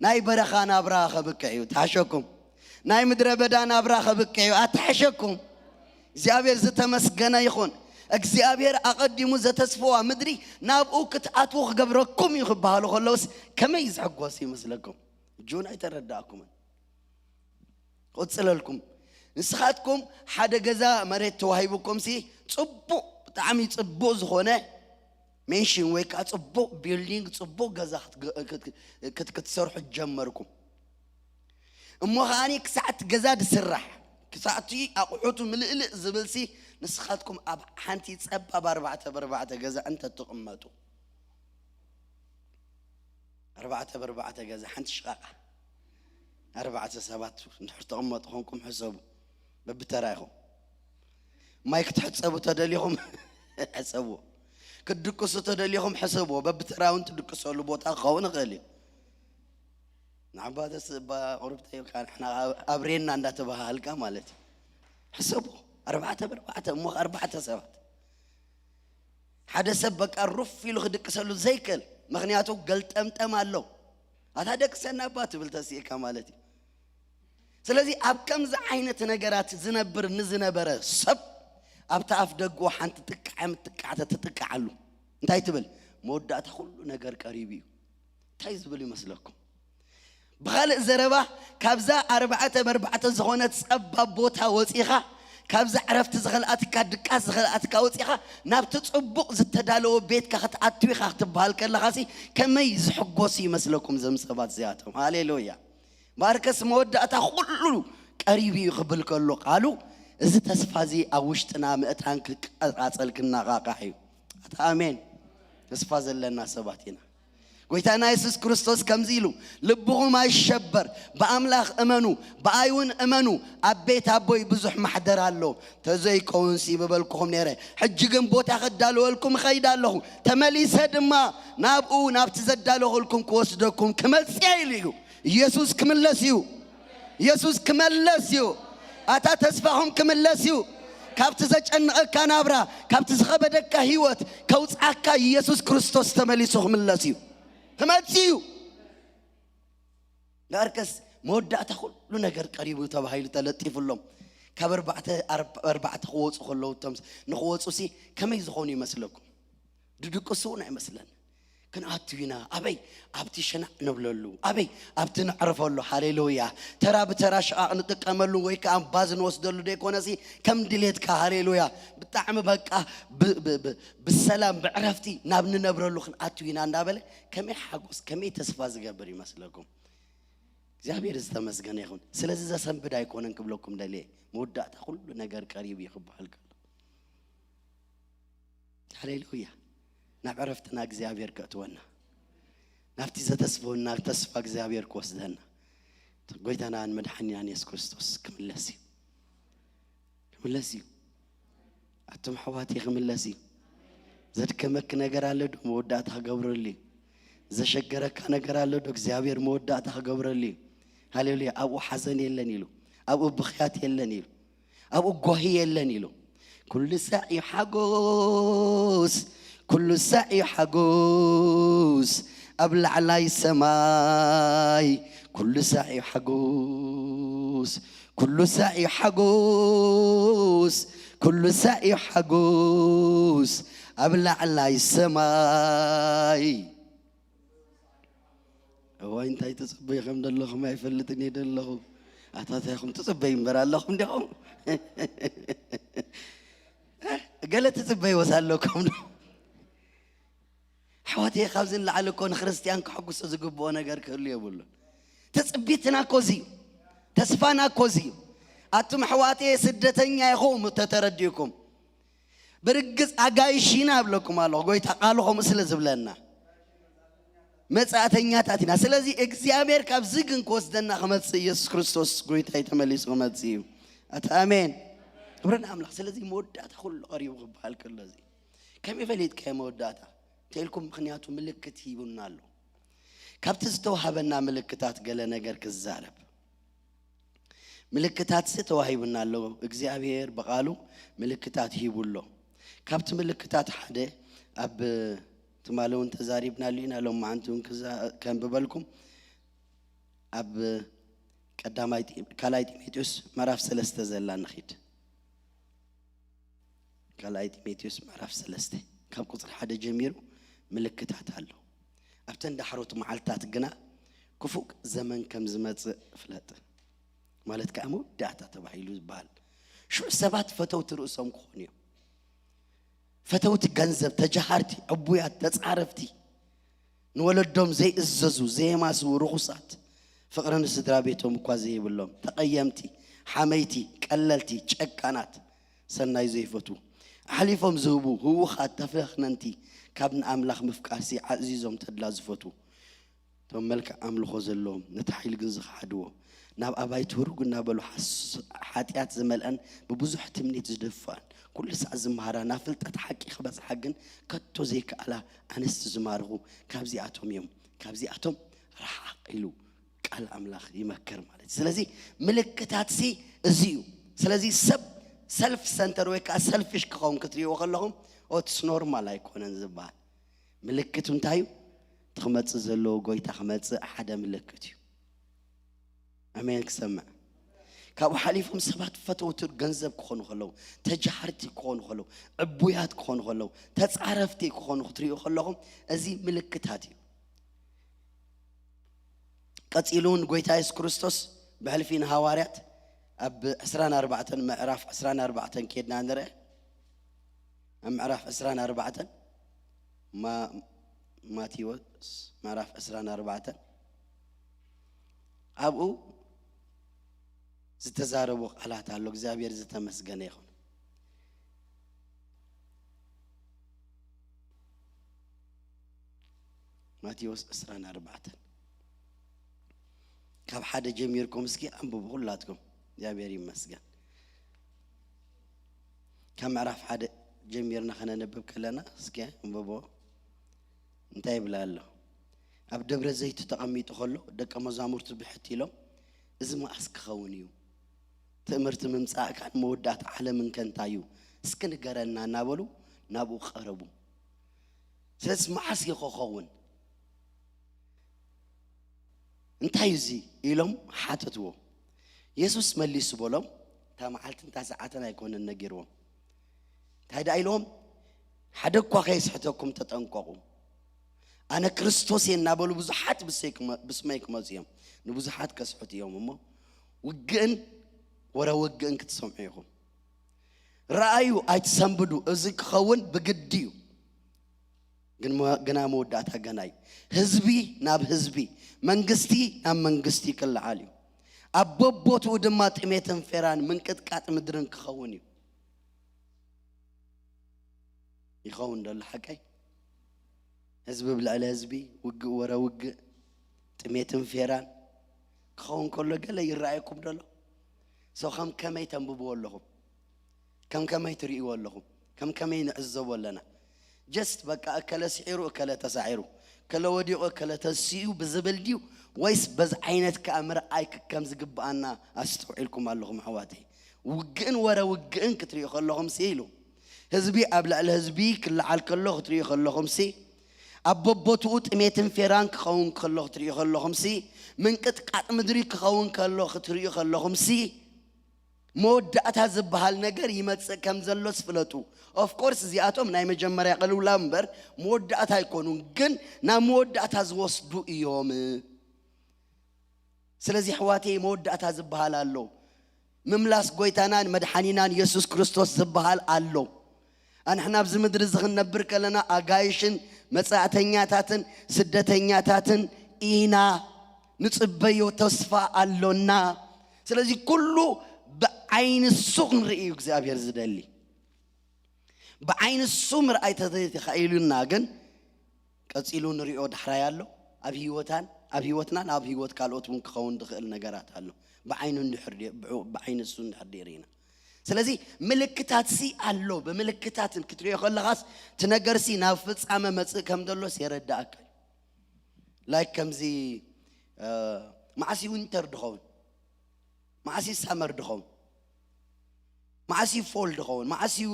ናይ በረኻ ናብራ ከብቅዕ እዩ ተሓሸኩም። ናይ ምድረ በዳ ናብራ ከብቅዕ እዩ ኣተሓሸኩም። እግዚኣብሔር ዝተመስገነ ይኹን። እግዚኣብሔር ኣቐዲሙ ዘተስፈዋ ምድሪ ናብኡ ክትኣትዉ ክገብረኩም እዩ ክበሃሉ ከለውስ ከመይ ዝሕጎስ ይመስለኩም? እጁን ኣይተረዳእኩምን። ክቕፅለልኩም ንስኻትኩም ሓደ ገዛ መሬት ተዋሂቡኩም ሲ ፅቡቕ ብጣዕሚ ፅቡቕ ዝኾነ ሜንሽን ወይ ከዓ ፅቡቕ ቢልዲንግ ፅቡቕ ገዛ ክትሰርሑ ጀመርኩም። እሞ ከዓኒ ክሳዕቲ ገዛ ዝስራሕ ክሳዕቲ ኣቑሑቱ ምልእልእ ዝብልሲ ንስኻትኩም ኣብ ሓንቲ ፀባብ ኣርባዕተ ብኣርባዕተ ገዛ እንተትቕመጡ ኣርባዕተ ብኣርባዕተ ገዛ ሓንቲ ሽቓቓ ኣርባዕተ ሰባት እንድሕር ተቐመጡ ኮንኩም ሕሰቡ። በብተራ ኢኹም ማይ ክትሕፀቡ ተደሊኹም ሕፀብዎ። ክትድቅሱ ተደሊኹም ሕሰብዎ። በብተራ እውን ትድቅሰሉ ቦታ ክኸውን ይኽእል እዩ። ንዓባተስ እባ ቁርብተይ ኢልካ ንሕና ኣብሬና እንዳተባሃልካ ማለት እዩ። ሕሰብዎ። ኣርባዕተ ብኣርባዕተ እሞ ኣርባዕተ ሰባት። ሓደ ሰብ በቃ ሩፍ ኢሉ ክድቅሰሉ ዘይክእል፣ ምኽንያቱ ገልጠምጠም ኣሎ። ኣታ ደቅሰና እባ ትብል ተስኢካ ማለት እዩ። ስለዚ ኣብ ከምዚ ዓይነት ነገራት ዝነብር ንዝነበረ ሰብ ኣብቲ ኣፍ ደጉ ሓንቲ ጥቃዕ ምጥቃዕተ ትጥቃዓሉ። እንታይ ትብል? መወዳእታ ኩሉ ነገር ቀሪቡ እዩ። እንታይ ዝብል ይመስለኩም? ብኻልእ ዘረባ፣ ካብዛ ኣርባዕተ ብኣርባዕተ ዝኾነት ጸባብ ቦታ ወጺኻ፣ ካብዛ ዕረፍቲ ዝኸልኣትካ፣ ድቃስ ዝኸልኣትካ ወጺኻ፣ ናብቲ ጽቡቕ ዝተዳለወ ቤትካ ክትኣቱ ኢኻ ክትበሃል ከለኻሲ፣ ከመይ ዝሕጎሱ ይመስለኩም እዞም ሰባት እዚኣቶም? ሃሌሉያ! ማርከስ መወዳእታ ኩሉ ቀሪቡ እዩ ክብል ከሎ ቃሉ፣ እዚ ተስፋ እዚ ኣብ ውሽጥና ምእታን ክቃጻጸል ክነቓቓሕ እዩ። ኣታ ኣሜን። ተስፋ ዘለና ሰባት ኢና። ጎይታና የሱስ ክርስቶስ ከምዚ ኢሉ፣ ልብኹም ኣይሸበር፣ ብኣምላኽ እመኑ፣ ብኣይ እውን እመኑ፣ ኣብ ቤት ኣቦይ ብዙሕ ማሕደር ኣሎ፣ ተዘይከውንሲ ምበልኩኹም ነይረ። ሕጂ ግን ቦታ ከዳልወልኩም እኸይድ ኣለኹ፣ ተመሊሰ ድማ ናብኡ፣ ናብቲ ዘዳለኹልኩም ክወስደኩም ክመጽእ ኢሉ እዩ። ኢየሱስ ክምለስ እዩ። ኢየሱስ ክመለስ እዩ። ኣታ ተስፋኹም ክምለስ እዩ። ካብቲ ዘጨንቐካ ናብራ፣ ካብቲ ዝኸበደካ ህይወት ከውፅኣካ ኢየሱስ ክርስቶስ ተመሊሱ ክምለስ እዩ። ክመጽእ እዩ። ዳርከስ መወዳእታ ኩሉ ነገር ቀሪቡ ተባሂሉ ተለጢፉሎም። ካብ ኣርባዕተ ኣርብ- ኣርባዕተ ክወፁ ከለዉ እቶም ንክወፁ ሲ ከመይ ዝኾኑ ይመስለኩም? ድድቅሱ እውን ኣይመስለን። ክንኣቱ ኢና። ኣበይ? ኣብቲ ሸናዕ ንብለሉ። ኣበይ? ኣብቲ ንዕርፈሉ። ሃሌሉያ። ተራ ብተራ ሽቓቕ ንጥቀመሉ ወይ ከዓ ባዝ ንወስደሉ ደይኮነሲ ከም ድሌትካ። ሃሌሉያ። ብጣዕሚ በቃ ብ- ብ- ብ- ብሰላም ብዕረፍቲ ናብ ንነብረሉ ክንኣቱ ኢና እንዳበለ ከመይ ሓጎስ ከመይ ተስፋ ዝገብር ይመስለኩም? እግዚኣብሔር ዝተመስገነ ይኹን። ስለዚ ዘሰንብድ ኣይኮነን ክብለኩም ደልየ። መወዳእታ ኩሉ ነገር ቀሪቡ እዩ ክበሃል ከሎ፣ ሃሌሉያ። ናብ ዕረፍትና እግዚኣብሔር ከእትወና፣ ናብቲ ዘተስፈወና ተስፋ እግዚኣብሔር ክወስደና፣ ጎይታናን መድሓኒናን የሱስ ክርስቶስ ክምለስ እዩ። ክምለስ እዩ። ኣቱም ኣሕዋተይ ክምለስ እዩ። ዘድከመኪ ነገር ኣሎ ዶ? መወዳእታ ክገብረሉ እዩ። ዘሸገረካ ነገር ኣሎ ዶ? እግዚኣብሔር መወዳእታ ክገብረሉ እዩ። ሃሌሉያ። ኣብኡ ሓዘን የለን ኢሉ፣ ኣብኡ ብኽያት የለን ኢሉ፣ ኣብኡ ጓሂ የለን ኢሉ። ኩሉ ሳዕ እዩ ሓጎስ፣ ኩሉ ሳዕ እዩ ሓጎስ ኣብ ላዕላይ ሰማይ። ኩሉ ሳዕ እዩ ሓጎስ፣ ኩሉ ሳዕ እዩ ሓጎስ፣ ኩሉ ሳዕ እዩ ሓጎስ ኣብ ላዕላይ ሰማይ። እዋይ እንታይ ትጽበዩ ከም ዘለኹም ኣይፈልጥን እየ ዘለኹ። ኣታታይኹም ትጽበዩ እምበር ኣለኹም ዲኹም? ገለ ትጽበይዎስ ኣለኩም ዶ? ኣሕዋተይ፣ ካብዚ ንላዕሊ እኮ ንክርስትያን ከሐጉሶ ዝግብኦ ነገር ክህሉ የብሉን። ትጽቢትና እኮ እዚ እዩ። ተስፋና እኮ እዚ እዩ። ኣቱም ኣሕዋተይ፣ ስደተኛ ኢኹም ተተረዲእኩም። ብርግጽ ኣጋይሽ ኢና እብለኩም ኣለኹ፣ ጎይታ ቃሉ ከምኡ ስለ ዝብለና። መጻእተኛታት ኢና። ስለዚ እግዚኣብሔር ካብዚ ግን ክወስደና ክመጽእ፣ ኢየሱስ ክርስቶስ ጎይታይ ተመሊሱ ክመጽእ እዩ። ኣታ ኣሜን። ክብሪ ንኣምላኽ። ስለዚ መወዳእታ ኩሉ ቀሪቡ ክበሃል ከሎ እዚ ከመይ ፈሊጥካዮ መወዳእታ? እንተ ኢልኩም፣ ምኽንያቱ ምልክት ሂቡና ኣሎ። ካብቲ ዝተዋህበና ምልክታት ገለ ነገር ክዛረብ። ምልክታትሲ ተዋሂቡና ኣሎ። እግዚኣብሔር ብቓሉ ምልክታት ሂቡ ኣሎ። ካብቲ ምልክታት ሓደ ኣብ ትማሊ እውን ተዛሪብናሉ ኢና፣ ሎማዓንቲ እውን ክዛ- ከንብበልኩም። ኣብ ቀዳማይ ጢ- ካልኣይ ጢሞቴዎስ ምዕራፍ ሰለስተ ዘላ ንኺድ። ካልኣይ ጢሞቴዎስ ምዕራፍ ሰለስተ ካብ ቁጽሪ ሓደ ጀሚሩ ምልክታት ኣሎ። ኣብተን ዳሕሮት መዓልታት ግና ክፉእ ዘመን ከም ዝመጽእ ፍለጥ። ማለት ከኣ መወዳእታ ተባሂሉ ዝበሃል። ሽዑ ሰባት ፈተውቲ ርእሶም ክኾኑ እዮም። ፈተውቲ ገንዘብ፣ ተጃሃርቲ፣ ዕቡያት፣ ተጻረፍቲ፣ ንወለዶም ዘይእዘዙ፣ ዘየማስዉ፣ ርኹሳት፣ ፍቕሪ ንስድራ ቤቶም እኳ ዘይብሎም፣ ተቐየምቲ፣ ሓመይቲ፣ ቀለልቲ፣ ጨካናት፣ ሰናይ ዘይፈትዉ፣ ኣሕሊፎም ዝህቡ፣ ህዉኻት፣ ተፈኽነንቲ፣ ካብ ንኣምላኽ ምፍቃርሲ ዓዚዞም ተድላ ዝፈትዉ፣ እቶም መልክዕ ኣምልኾ ዘለዎም፣ ነቲ ሓይሊ ግን ዝኸሓድዎ፣ ናብ ኣባይቲ ህሩግ እናበሉ ሓስ- ሓጢኣት ዝመልአን ብብዙሕ ትምኒት ዝደፍኣን፣ ኩሉ ሳዕ ዝመሃራ፣ ናብ ፍልጠት ሓቂ ክበጽሓ ግን ከቶ ዘይከኣላ ኣንስቲ ዝማርኹ ካብዚኣቶም እዮም። ካብዚኣቶም ረሓቕ ኢሉ ቃል ኣምላኽ ይመክር ማለት እዩ። ስለዚ ምልክታትሲ እዚ እዩ። ስለዚ ሰብ ሰልፍ ሰንተር ወይ ከዓ ሰልፊሽ ክኸውን ክትሪእዎ ከለኹም፣ ኦትስ ኖርማል ኣይኮነን ዝበሃል። ምልክቱ እንታይ እዩ? እቲ ክመፅእ ዘለዎ ጎይታ ክመፅእ ሓደ ምልክት እዩ። ኣሜን። ክሰምዕ ካብኡ ሓሊፎም ሰባት ፈተውቲ ገንዘብ ክኾኑ ከለዉ፣ ተጃሃርቲ ክኾኑ ከለዉ፣ ዕቡያት ክኾኑ ከለዉ፣ ተፃረፍቲ ክኾኑ ክትሪኡ ከለኹም፣ እዚ ምልክታት እዩ። ቀፂሉ እውን ጎይታ የሱስ ክርስቶስ ብሕልፊ ንሃዋርያት ኣብ ዕስራን ኣርባዕተን፣ ምዕራፍ ዕስራን ኣርባዕተን ኬድና ንርአ። ኣብ ምዕራፍ ዕስራን ኣርባዕተን፣ ማ-፣ ማቴዎስ ምዕራፍ ዕስራን ኣርባዕተን፣ ኣብኡ ዝተዛረቦ ቃላት ኣሎ። እግዚኣብሔር ዝተመስገነ ይኹን። ማቴዎስ ዕስራን ኣርባዕተን፣ ካብ ሓደ ጀሚርኩም እስኪ ኣንብቡ ኩላትኩም። እግዚኣብሔር ይመስገን። ካብ ምዕራፍ ሓደ ጀሚርና ከነንብብ ከለና፣ እስኪ ኣንብቦ። እንታይ ይብላ ኣሎ? ኣብ ደብረ ዘይት ተቐሚጡ ከሎ፣ ደቀ መዛሙርቱ ብሕት ኢሎም፣ "እዚ መዓስ ክኸውን እዩ? ትእምርቲ ምምጻእካን መወዳእታ ዓለምን ከ እንታይ እዩ? እስኪ ንገረና" እናበሉ ናብኡ ቀረቡ። ስለዚ መዓስ እዩ ክኸውን? እንታይ እዩ እዚ? ኢሎም ሓተትዎ። የሱስ መሊሱ በሎም፣ "እታ መዓልትን እታ ሰዓትን ኣይኮነን ነጊርዎም። እንታይ ደኣ ኢልዎም? ሓደ እኳ ከየስሕተኩም ተጠንቀቑ። ኣነ ክርስቶስ እየ" እናበሉ ብዙሓት ብሰይ ክመ-፣ ብስመይ ክመጹ እዮም። ንብዙሓት ከስሕቱ እዮም እሞ፣ ውግእን ወረ ውግእን ክትሰምዑ ኢኹም። ረኣዩ፣ ኣይትሰንብዱ። እዚ ክኸውን ብግዲ እዩ። ግን መ-፣ ግና መወዳእታ ገና እዩ። ህዝቢ ናብ ህዝቢ፣ መንግስቲ ናብ መንግስቲ ክለዓል እዩ። ኣብ በቦትኡ ድማ ጥሜትን ፌራን ምንቅጥቃጥ ምድርን ክኸውን እዩ። ይኸውን ዶ ኣሎ ሓቀይ? ህዝቢ ብልዕሊ ህዝቢ፣ ውግእ ወረ ውግእ፣ ጥሜትን ፌራን ክኸውን ከሎ ገለ ይረኣየኩም ዶ ኣሎ? ሶ ከም ከመይ ተንብብዎ ኣለኹም? ከም ከመይ ትርእይዎ ኣለኹም? ከም ከመይ ንዕዘቦ ኣለና? ጀስት በቃ እከለ ስዒሩ፣ እከለ ተሳዒሩ፣ እከለ ወዲቑ፣ እከለ ተሲኡ ብዝብል ድዩ? ወይስ በዚ ዓይነት ከኣ ምርኣይ ክ-፣ ከም ዝግብኣና ኣስተውዒልኩም ኣለኹም ኣሕዋተይ? ውግእን ወረ ውግእን ክትሪኡ ከለኹም ሲ ኢሉ፣ ህዝቢ ኣብ ልዕሊ ህዝቢ ክለዓል ከሎ ክትሪኡ ከለኹም ሲ፣ ኣብ በቦትኡ ጥሜትን ፌራን ክኸውን ከሎ ክትሪኡ ከለኹም ሲ፣ ምንቅጥቃጥ ምድሪ ክኸውን ከሎ ክትሪኡ ከለኹም ሲ፣ መወዳእታ ዝበሃል ነገር ይመጽእ ከም ዘሎስ ፍለጡ። ኦፍ ኮርስ እዚኣቶም ናይ መጀመርያ ቅልውላው እምበር መወዳእታ ኣይኮኑን፣ ግን ናብ መወዳእታ ዝወስዱ እዮም። ስለዚ ኣሕዋተይ መወዳእታ ዝበሃል ኣሎ። ምምላስ ጎይታናን መድሓኒናን የሱስ ክርስቶስ ዝበሃል ኣሎ። ኣንሕና ኣብዚ ምድሪ እዚ ክንነብር ከለና ኣጋይሽን መጻእተኛታትን ስደተኛታትን ኢና። ንጽበዮ ተስፋ ኣሎና። ስለዚ ኩሉ ብዓይኒ እሱ ክንርኢ እዩ እግዚኣብሔር ዝደሊ። ብዓይኒ እሱ ምርኣይ ተዘይተኻኢሉና ግን ቀጺሉ ንሪኦ ዳሕራይ ኣሎ። ኣብ ህይወታን፣ ኣብ ህይወትናን ኣብ ህይወት ካልኦት እውን ክኸውን ዝኽእል ነገራት ኣሎ። ብዓይኑ እንድሕር ደ-፣ ብዑ-፣ ብዓይኒ እሱ እንድሕር ደይ ርኢና። ስለዚ ምልክታት ሲ ኣሎ። ብምልክታት ክትሪኦ ከለኻስ እቲ ነገር ሲ ናብ ፍጻመ መጽእ ከም ዘሎስ የረዳእካ እዩ። ላይክ ከምዚ፣ እ፣ መዓስ እዩ ዊንተር ድኸውን? መዓስ እዩ ሳመር ድኸውን? መዓስ እዩ ፎል ድኸውን? መዓስ እዩ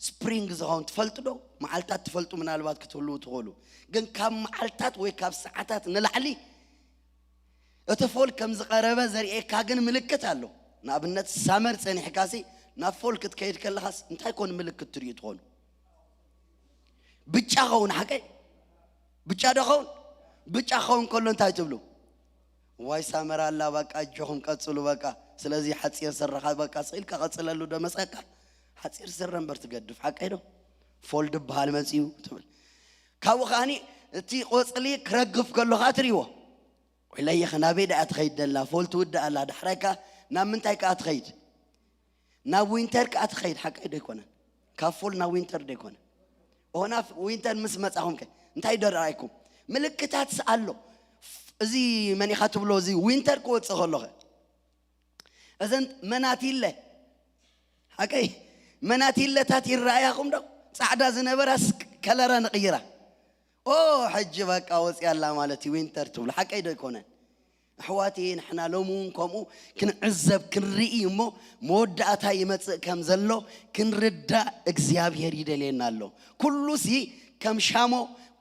ስፕሪንግ ዝኸውን? ትፈልጡ ዶ? መዓልታት ትፈልጡ ምናልባት ክትህልዉ ትኽእሉ። ግን ካብ መዓልታት ወይ ካብ ሰዓታት ንላዕሊ እቲ ፎል ከም ዝቐረበ ዘርእየካ ግን ምልክት ኣሎ። ንኣብነት ሳመር ጸኒሕካሲ ናብ ፎል ክትከይድ ከለኻስ እንታይ ኮን ምልክት ትርእዩ ትኾኑ? ብጫ ኸውን ሓቀይ? ብጫ ዶ ኸውን? ብጫ ኸውን ከሎ እንታይ ትብሉ? "ዋይ ሳመር ኣላ፣ በቃ እጆኹም ቀጽሉ በቃ። ስለዚ ሓጺር ስረኻ በቃ ስኢልካ ቀጽለሉ ዶ መጸካ? ሓጺር ስረ እምበር ትገድፍ ሓቀይ ዶ? ፎል ድበሃል መጺኡ" ትብል። ካብኡ ከኣኒ እቲ ቆጽሊ ክረግፍ ከሎ ከኣ ትርእይዎ። "ወይለየኸ ናበይ ደኣ ትኸይድ ደላ? ፎል ትውድእ ኣላ፣ ዳሕራይ ከኣ ናብ ምንታይ ከኣ ትኸይድ?" ናብ ዊንተር ከኣ ትኸይድ ሓቀይ ዶ ኣይኮነን? ካብ ፎል ናብ ዊንተር ዶ ኣይኮነን? ኦ፣ ናብ ዊንተር ምስ መጻኹም ከ እንታይ ዶ ረኣይኩም? ምልክታትስ ኣሎ። እዚ መን ኢኻ ትብሎ፣ እዚ ዊንተር ክወጽእ ከሎ ከ? እዘን መናቲለ፣ ሓቀይ መናቲለታት ይረኣያኹም ዶ? ጻዕዳ ዝነበራስ ከለራ ንቕይራ። ኦ፣ ሕጂ በቃ ወጽያ ኣላ ማለት እዩ ዊንተር ትብሎ። ሓቀይ ዶ ኣይኮነን? ኣሕዋት፣ ንሕና ሎሚ እውን ከምኡ ክንዕዘብ፣ ክንርኢ እሞ፣ መወዳእታ ይመጽእ ከም ዘሎ ክንርዳእ እግዚኣብሔር ይደልየና ኣሎ። ኩሉ ሲ ከም ሻሞ፣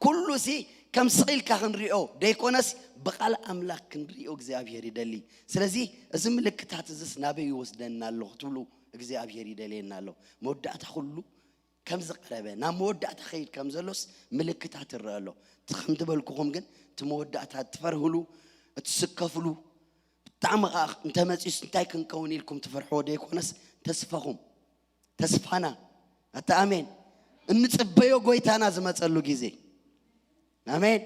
ኩሉ ሲ ከም ስቕ ኢልካ ክንሪኦ ደይኮነስ፣ ብቓል ኣምላኽ ክንሪኦ እግዚኣብሔር ይደሊ። ስለዚ እዚ ምልክታት እዚስ ናበይ ይወስደና ኣሎ ክትብሉ እግዚኣብሔር ይደልየና ኣሎ። መወዳእታ ኩሉ ከም ዝቐረበ፣ ናብ መወዳእታ ኸይድ ከም ዘሎስ ምልክታት ይረአ ኣሎ። እቲ ከም ዝበልኩኹም ግን፣ እቲ መወዳእታ እትፈርህሉ፣ እትስከፍሉ፣ ብጣዕሚ ኸዓ እንተመጺኡስ እንታይ ክንከውን ኢልኩም ትፈርሕዎ ደይኮነስ፣ ተስፋኹም፣ ተስፋና፣ ኣታ ኣሜን፣ እንጽበዮ ጎይታና ዝመጸሉ ግዜ። ኣሜን።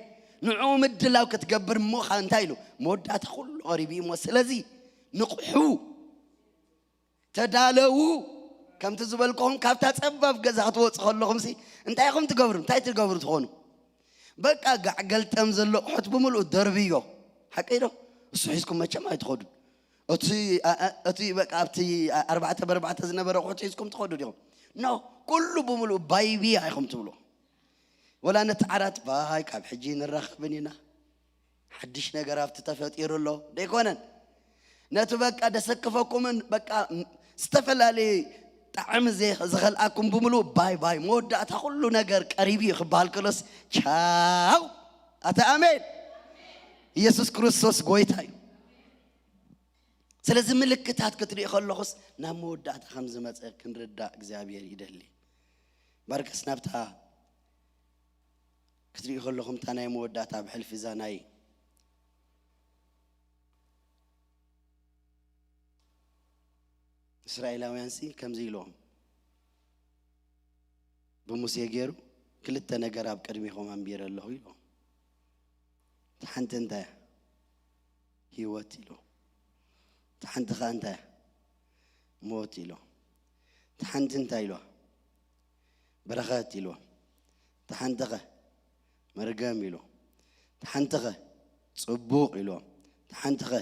ንዕኡ ምድላው ክትገብር እሞ ኸዓ እንታይ ኢሉ? መወዳእታ ኩሉ ቐሪቡ እዩ እሞ፣ ስለዚ ንቕሑ፣ ተዳለዉ። ከምቲ ዝበልኩኹም፣ ካብታ ጸባብ ገዛ ክትወጹ ከለኹምሲ እንታይ ኢኹም ትገብሩ? እንታይ ትገብሩ ትኾኑ? በቃ ጋዕ ገልጠም ዘሎ ኣቑሑት ብምሉኡ ደርብዮ። ሓቀይ ዶ? እሱ ሒዝኩም መቸም ኣይትኸዱን። እቲ፣ ኣ-፣ ኣ-፣ እቲ በቃ ኣብቲ ኣርባዕተ ብኣርባዕተ ዝነበረ ኣቑሑት ሒዝኩም ትኸዱ ዲኹም? ኖ፣ ኩሉ ብምሉኡ ባይብያ ኢኹም ትብሉ። ወላ ነቲ ዓራት፣ ባይ፣ ካብ ሕጂ ንራኸብን ኢና፣ ሓድሽ ነገር ኣብቲ ተፈጢሩ ኣሎ፣ ደይኮነን? ነቲ በቃ ደሰክፈኩምን በቃ ዝተፈላለየ ጣዕሚ ዘይ-፣ ዝኸልኣኩም ብምሉእ ባይ ባይ፣ መወዳእታ ኩሉ ነገር ቀሪቡ እዩ ክበሃል ከሎስ፣ ቻው! ኣታ ኣሜን! ኢየሱስ ክርስቶስ ጎይታ እዩ። ስለዚ ምልክታት ክትርኢ ከለኹስ ናብ መወዳእታ ከም ዝመጸ ክንርዳእ እግዚኣብሔር ይደሊ። ባርከስ ናብታ ክትርኢ ከለኹም እታ ናይ መወዳእታ ኣብ ሕልፊ እዛ ናይ እስራኤላውያን ሲ ከምዚ ኢልዎም፣ ብሙሴ ገይሩ ክልተ ነገር ኣብ ቅድሚኹም ኣንቢረ ኣለኹ ኢልዎም። እቲ ሓንቲ እንታይ እያ? ህይወት ኢልዎም። እቲ ሓንቲ ኸ እንታይ እያ? ሞት ኢልዎም። እቲ ሓንቲ እንታይ ኢልዋ? በረኸት ኢልዋ። እቲ ሓንቲ ኸ መርገም ኢልዋ። እቲ ሓንቲ ኸ ጽቡቕ ኢልዋ። እቲ ሓንቲ ኸ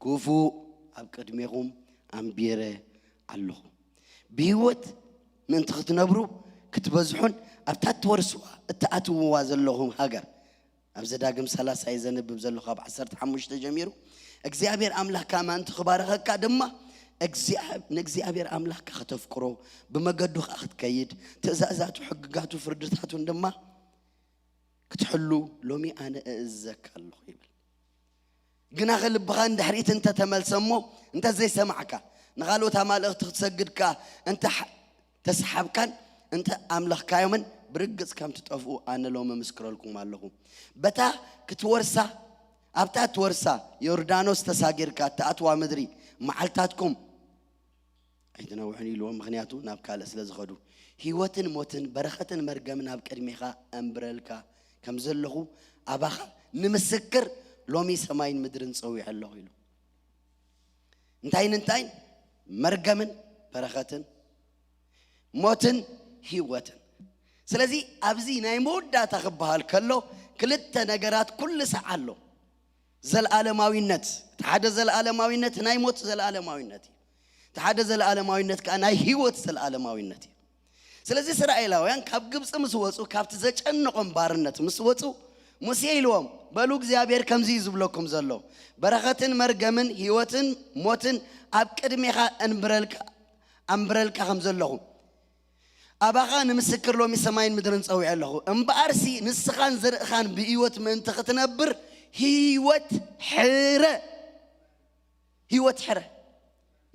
ክፉእ ኣብ ቅድሜኹም ኣንቢረ ኣለኹ። ብህይወት ምእንቲ ክትነብሩ ክትበዝሑን ኣብታ እትወርስዋ እትኣትውዋ ዘለኹም ሃገር፣ ኣብ ዘዳግም ሰላሳ እየ ዘንብብ ዘለኹ፣ ካብ ዓሰርተ ሓሙሽተ ጀሚሩ። እግዚኣብሔር ኣምላኽካ ምእንቲ ክባርኸካ ድማ፣ እግዚኣብ-፣ ንእግዚኣብሔር ኣምላኽካ ከተፍቅሮ፣ ብመገዱ ኸኣ ክትከይድ፣ ትእዛዛቱ፣ ሕግጋቱ፣ ፍርድታቱን ድማ ክትሕሉ ሎሚ ኣነ እእዝዘካ ኣለኹ ይብል። ግናኸ ልብኻ ንድሕሪት እንተ ተመልሰ እሞ እንተ ዘይሰማዕካ፣ ንኻልኦት ኣማልእኽቲ ክትሰግድ ከኣ እንተ ሓ-፣ ተሰሓብካን እንተ ኣምለኽካዮምን ብርግጽ ከም ትጠፍኡ ኣነ ሎሚ እምስክረልኩም ኣለኹ። በታ ክትወርሳ፣ ኣብታ እትወርሳ ዮርዳኖስ ተሳጊርካ እትኣትዋ ምድሪ መዓልታትኩም ኣይትነውሕን ኢልዎም፣ ምኽንያቱ ናብ ካልእ ስለ ዝኸዱ። ህይወትን ሞትን በረኸትን መርገምን ኣብ ቅድሜኻ ኣንብረልካ ከም ዘለኹ ኣባኻ ንምስክር ሎሚ ሰማይን ምድርን ጸዊዐ ኣለኹ ኢሉ። እንታይን እንታይን? መርገምን በረኸትን፣ ሞትን ህይወትን። ስለዚ ኣብዚ ናይ መወዳእታ ክበሃል ከሎ ክልተ ነገራት ኩሉ ሰዓት ኣሎ። ዘለኣለማዊነት፣ እቲ ሓደ ዘለኣለማዊነት ናይ ሞት ዘለኣለማዊነት እዩ። እቲ ሓደ ዘለኣለማዊነት ከኣ ናይ ህይወት ዘለኣለማዊነት እዩ። ስለዚ እስራኤላውያን ካብ ግብጺ ምስ ወጹ፣ ካብቲ ዘጨንቖም ባርነት ምስ ወጹ፣ ሙሴ ኢልዎም፣ በሉ እግዚኣብሔር ከምዚ እዩ ዝብለኩም ዘሎ፣ በረኸትን መርገምን ህይወትን ሞትን ኣብ ቅድሜኻ እንብረልካ፣ ኣንብረልካ ከም ዘለኹ፣ ኣባኻ ንምስክር ሎሚ ሰማይን ምድርን ጸዊዐ ኣለኹ። እምበኣርሲ ንስኻን ዘርእኻን ብህይወት ምእንቲ ክትነብር ህይወት ሕረ። ህይወት ሕረ።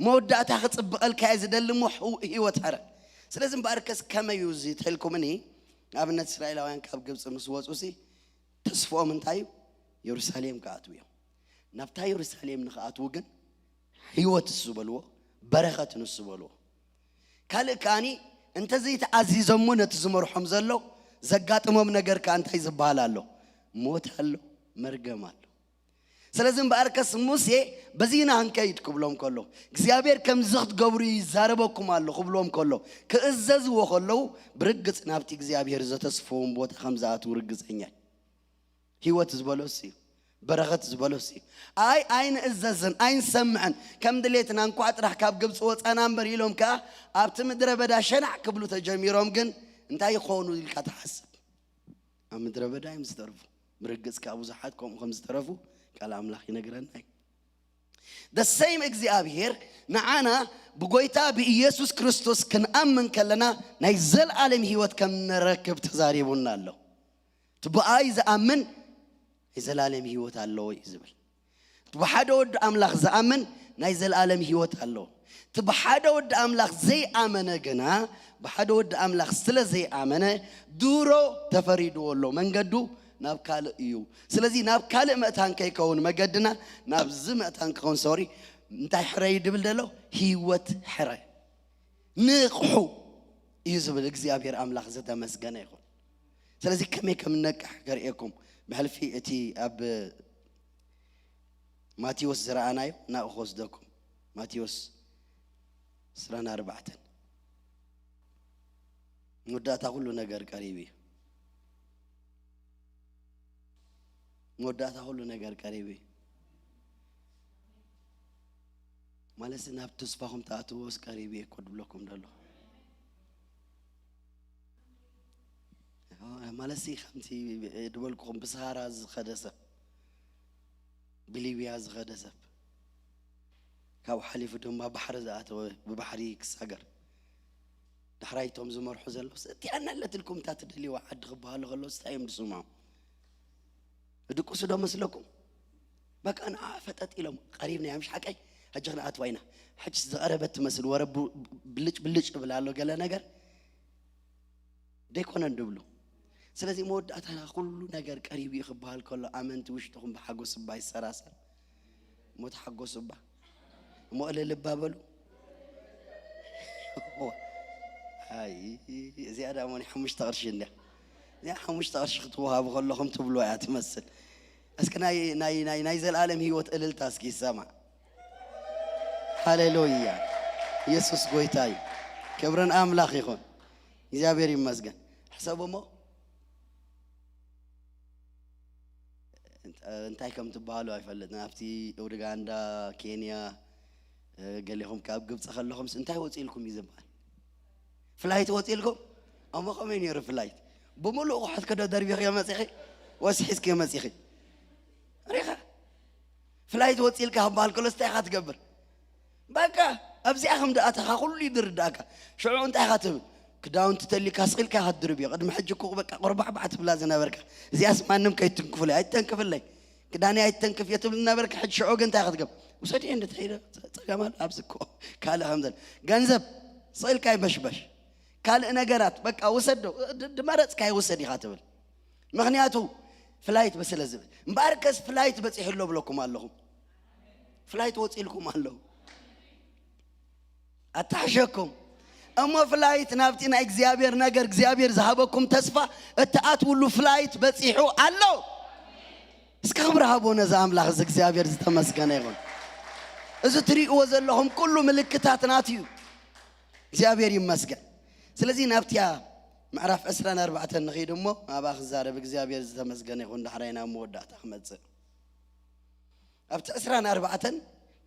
መወዳእታ ክጽብቐልካ እየ ዝደሊ እሞ ህው-፣ ህይወት ሕረ። ስለዚ እምበኣርከስ ከመይ እዩ እዚ ተልኩምኒ? ንኣብነት እስራኤላውያን ካብ ግብጺ ምስ ወጹ ሲ ተስፍኦም እንታይ እዩ? የሩሳሌም ክኣትዉ እዮም። ናብታ የሩሳሌም ንኽኣትዉ ግን ህይወት እሱ በልዎ፣ በረኸት ንሱ በልዎ። ካልእ ከኣኒ እንተዘይተኣዚዞሞ ነቲ ዝመርሖም ዘሎ ዘጋጥሞም ነገር ከኣ እንታይ ዝበሃል ኣሎ? ሞት ኣሎ፣ መርገም ኣሎ። ስለዚ እምበኣርከስ ሙሴ በዚና ክንከይድ ክብሎም ከሎ፣ እግዚኣብሔር ከምዚ ክትገብሩ ይዛረበኩም ኣሎ ክብሎም ከሎ፣ ክእዘዝዎ ከለዉ ብርግጽ ናብቲ እግዚኣብሔር ዘተስፈዎም ቦታ ከም ዝኣትዉ ርግጸኛ እዩ። ህይወት ዝበሎስ እዩ፣ በረኸት ዝበሎስ እዩ። ኣይ ኣይንእዘዝን ኣይንሰምዕን፣ ከም ድሌትና እንኳዕ ጥራሕ ካብ ግብፂ ወፃና እምበር ኢሎም ከዓ ኣብቲ ምድረ በዳ ሸናዕ ክብሉ ተጀሚሮም። ግን እንታይ ይኾኑ ኢልካ ትሓስብ? ኣብ ምድረ በዳ እዮም ዝተርፉ። ብርግጽ ከዓ ብዙሓት ከምኡ ከም ዝተረፉ ቃል ኣምላኽ ይነግረና እዩ። The same እግዚኣብሔር ንዓና ብጎይታ ብኢየሱስ ክርስቶስ ክንኣምን ከለና ናይ ዘልኣለም ህይወት ከም ንረክብ ተዛሪቡና ኣሎ። እቲ ብኣይ ዝኣምን ናይ ዘልኣለም ህይወት ኣለዎ እዩ ዝብል። እቲ ብሓደ ወዲ ኣምላኽ ዝኣምን ናይ ዘልኣለም ህይወት ኣለዎ። እቲ ብሓደ ወዲ ኣምላኽ ዘይኣመነ ግና፣ ብሓደ ወዲ ኣምላኽ ስለ ዘይኣመነ፣ ድሮ ተፈሪድዎ ኣሎ። መንገዱ ናብ ካልእ እዩ። ስለዚ ናብ ካልእ መእታን ከይከውን መገድና፣ ናብዚ መእታን ክኸውን፣ ሶሪ፣ እንታይ ሕረ እዩ ድብል ደሎ? ህይወት ሕረ። ንቕሑ እዩ ዝብል እግዚኣብሔር ኣምላኽ ዝተመስገነ ይኹን። ስለዚ ከመይ ከም ንነቅሕ ከርእየኩም፣ ብሕልፊ እቲ ኣብ ማቴዎስ ዝረኣናዮ ናብኡ ክወስደኩም። ማቴዎስ ዕስራን ኣርባዕተን። መወዳእታ ኩሉ ነገር ቀሪቡ እዩ። መወዳእታ ኩሉ ነገር ቀሪቡ እዩ። ማለት ናብ ተስፋኹም ትኣትዎስ ቀሪቡ እየ እኮ ድብለኩም ደሎ። ማለት ከምቲ ድበልኩኹም ብሰሃራ ዝኸደ ሰብ፣ ብሊብያ ዝኸደ ሰብ፣ ካብኡ ሓሊፉ ድማ ባሕሪ ዝኣተወ፣ ብባሕሪ ክሳገር። ዳሕራይ እቶም ዝመርሑ ዘለውስ እቲኣ ኣለትልኩም እታ ትደልይዋ ዓዲ ክበሃሉ ከለውስ እንታይ እዮም ዝስምዖም? ድቁሱ ዶ መስለኩም? በቃ ንዓ ፈጠጥ ኢሎም ቀሪብና እያ፣ ምሽ ሓቀይ? ሕጂ ክንኣትዋ ኢና። ሕጅስ ዝቐረበት ትመስል፣ ወረ ቡ-፣ ብልጭ ብልጭ ይብል ኣሎ ገለ ነገር። ደይኮነን ድብሉ። ስለዚ መወዳእታና ኩሉ ነገር ቀሪቡ እዩ ክበሃል ከሎ፣ ኣመንቲ ውሽጥኹም ብሓጎስ እባ ይሰራሰር። እሞ ተሓጎሱ እባ። እሞ እልል እባ በሉ። ኣይ፣ እዚኣ ደኣ እሞ ናይ ሓሙሽተ ቅርሺ እንድያ። እዚኣ ሓሙሽተ ቅርሺ ክትወሃቡ ከለኹም ትብልዋ እያ ትመስል። እስኪ ናይ፣ ናይ፣ ናይ፣ ናይ ዘልኣለም ህይወት እልልታ እስኪ ይሰማዕ። ሃሌሉያ። ኢየሱስ ጎይታ እዩ። ክብርን ኣምላኽ ይኹን። እግዚኣብሔር ይመስገን። ሕሰቡ እሞ፣ እንታይ ከም ትበሃሉ ኣይፈልጥን። ኣብቲ ኡጋንዳ፣ ኬንያ፣ እ፣ ገሌኹም ካብ ግብፂ ከለኹምስ እንታይ ወፂ ኢልኩም እዩ ዝበሃል? ፍላይት ወፂ ኢልኩም? እሞ ከመይ ነይሩ ፍላይት? ብምሉእ ኩሕትኪ ዶ ደርቢኽዮ መፂኺ? ወይስ ሒዝክዮ መፂኺ? ሪኻ? ፍላይት ወፂ ኢልካ ክበሃል ከሎስ እንታይ ኢኻ ትገብር? በቃ ኣብዚኣ ከም ደኣተኻ ኩሉ ይድርዳእካ። ሽዑ እንታይ ኢኻ ትብል? ክዳውንቲ ተሊካ ስቕ ኢልካ ኢኻ ትድርብዮ። ቅድሚ ሕጂ እኮ በቃ ቆርባዕባዕ ትብላ ዝነበርካ። እዚኣስ ማንም ከይትንክፉለይ፣ ኣይትተንክፍለይ። ክዳነይ ኣይትተንክፍዮ ትብል ዝነበርካ፣ ሕጂ ሽዑ ግን እንታይ ኢኻ ትገብር? ውሰድዮ እንድታይ ኢለ ጸገም ኣሎ ኣብዚ እኮ። ካልእ ከም ዘሎ። ገንዘብ ስቕ ኢልካ ይበሽበሽ። ካልእ ነገራት በቃ ውሰዶ፣ ድ-፣ ድመረጽካዮ ውሰድ ኢኻ ትብል። ምኽንያቱ ፍላይት በስለ ዝብል። እምበኣርከስ ፍላይት በጺሑ ኣሎ ብለኩም ኣለኹም። ፍላይት ወጺ ኢልኩም ኣሎ። ኣታሕሸኩም። እሞ ፍላይት ናብቲ ናይ እግዚኣብሔር ነገር፣ እግዚኣብሔር ዝሃበኩም ተስፋ እትኣትውሉ ፍላይት በጺሑ ኣሎ። እስኪ ክብሪ ሃቦ ነዚ ኣምላኽ እዚ እግዚኣብሔር ዝተመስገነ ይኹን። እዚ ትርእይዎ ዘለኹም ኩሉ ምልክታት ናቱ እዩ። እግዚኣብሔር ይመስገን። ስለዚ ናብቲያ ምዕራፍ ዕስራን ኣርባዕተን ንኸይድ እሞ ኣብኣ ክዛረብ። እግዚኣብሔር ዝተመስገነ ይኹን። ዳሕራይ ናብ መወዳእታ ክመጽእ። ኣብቲ ዕስራን ኣርባዕተን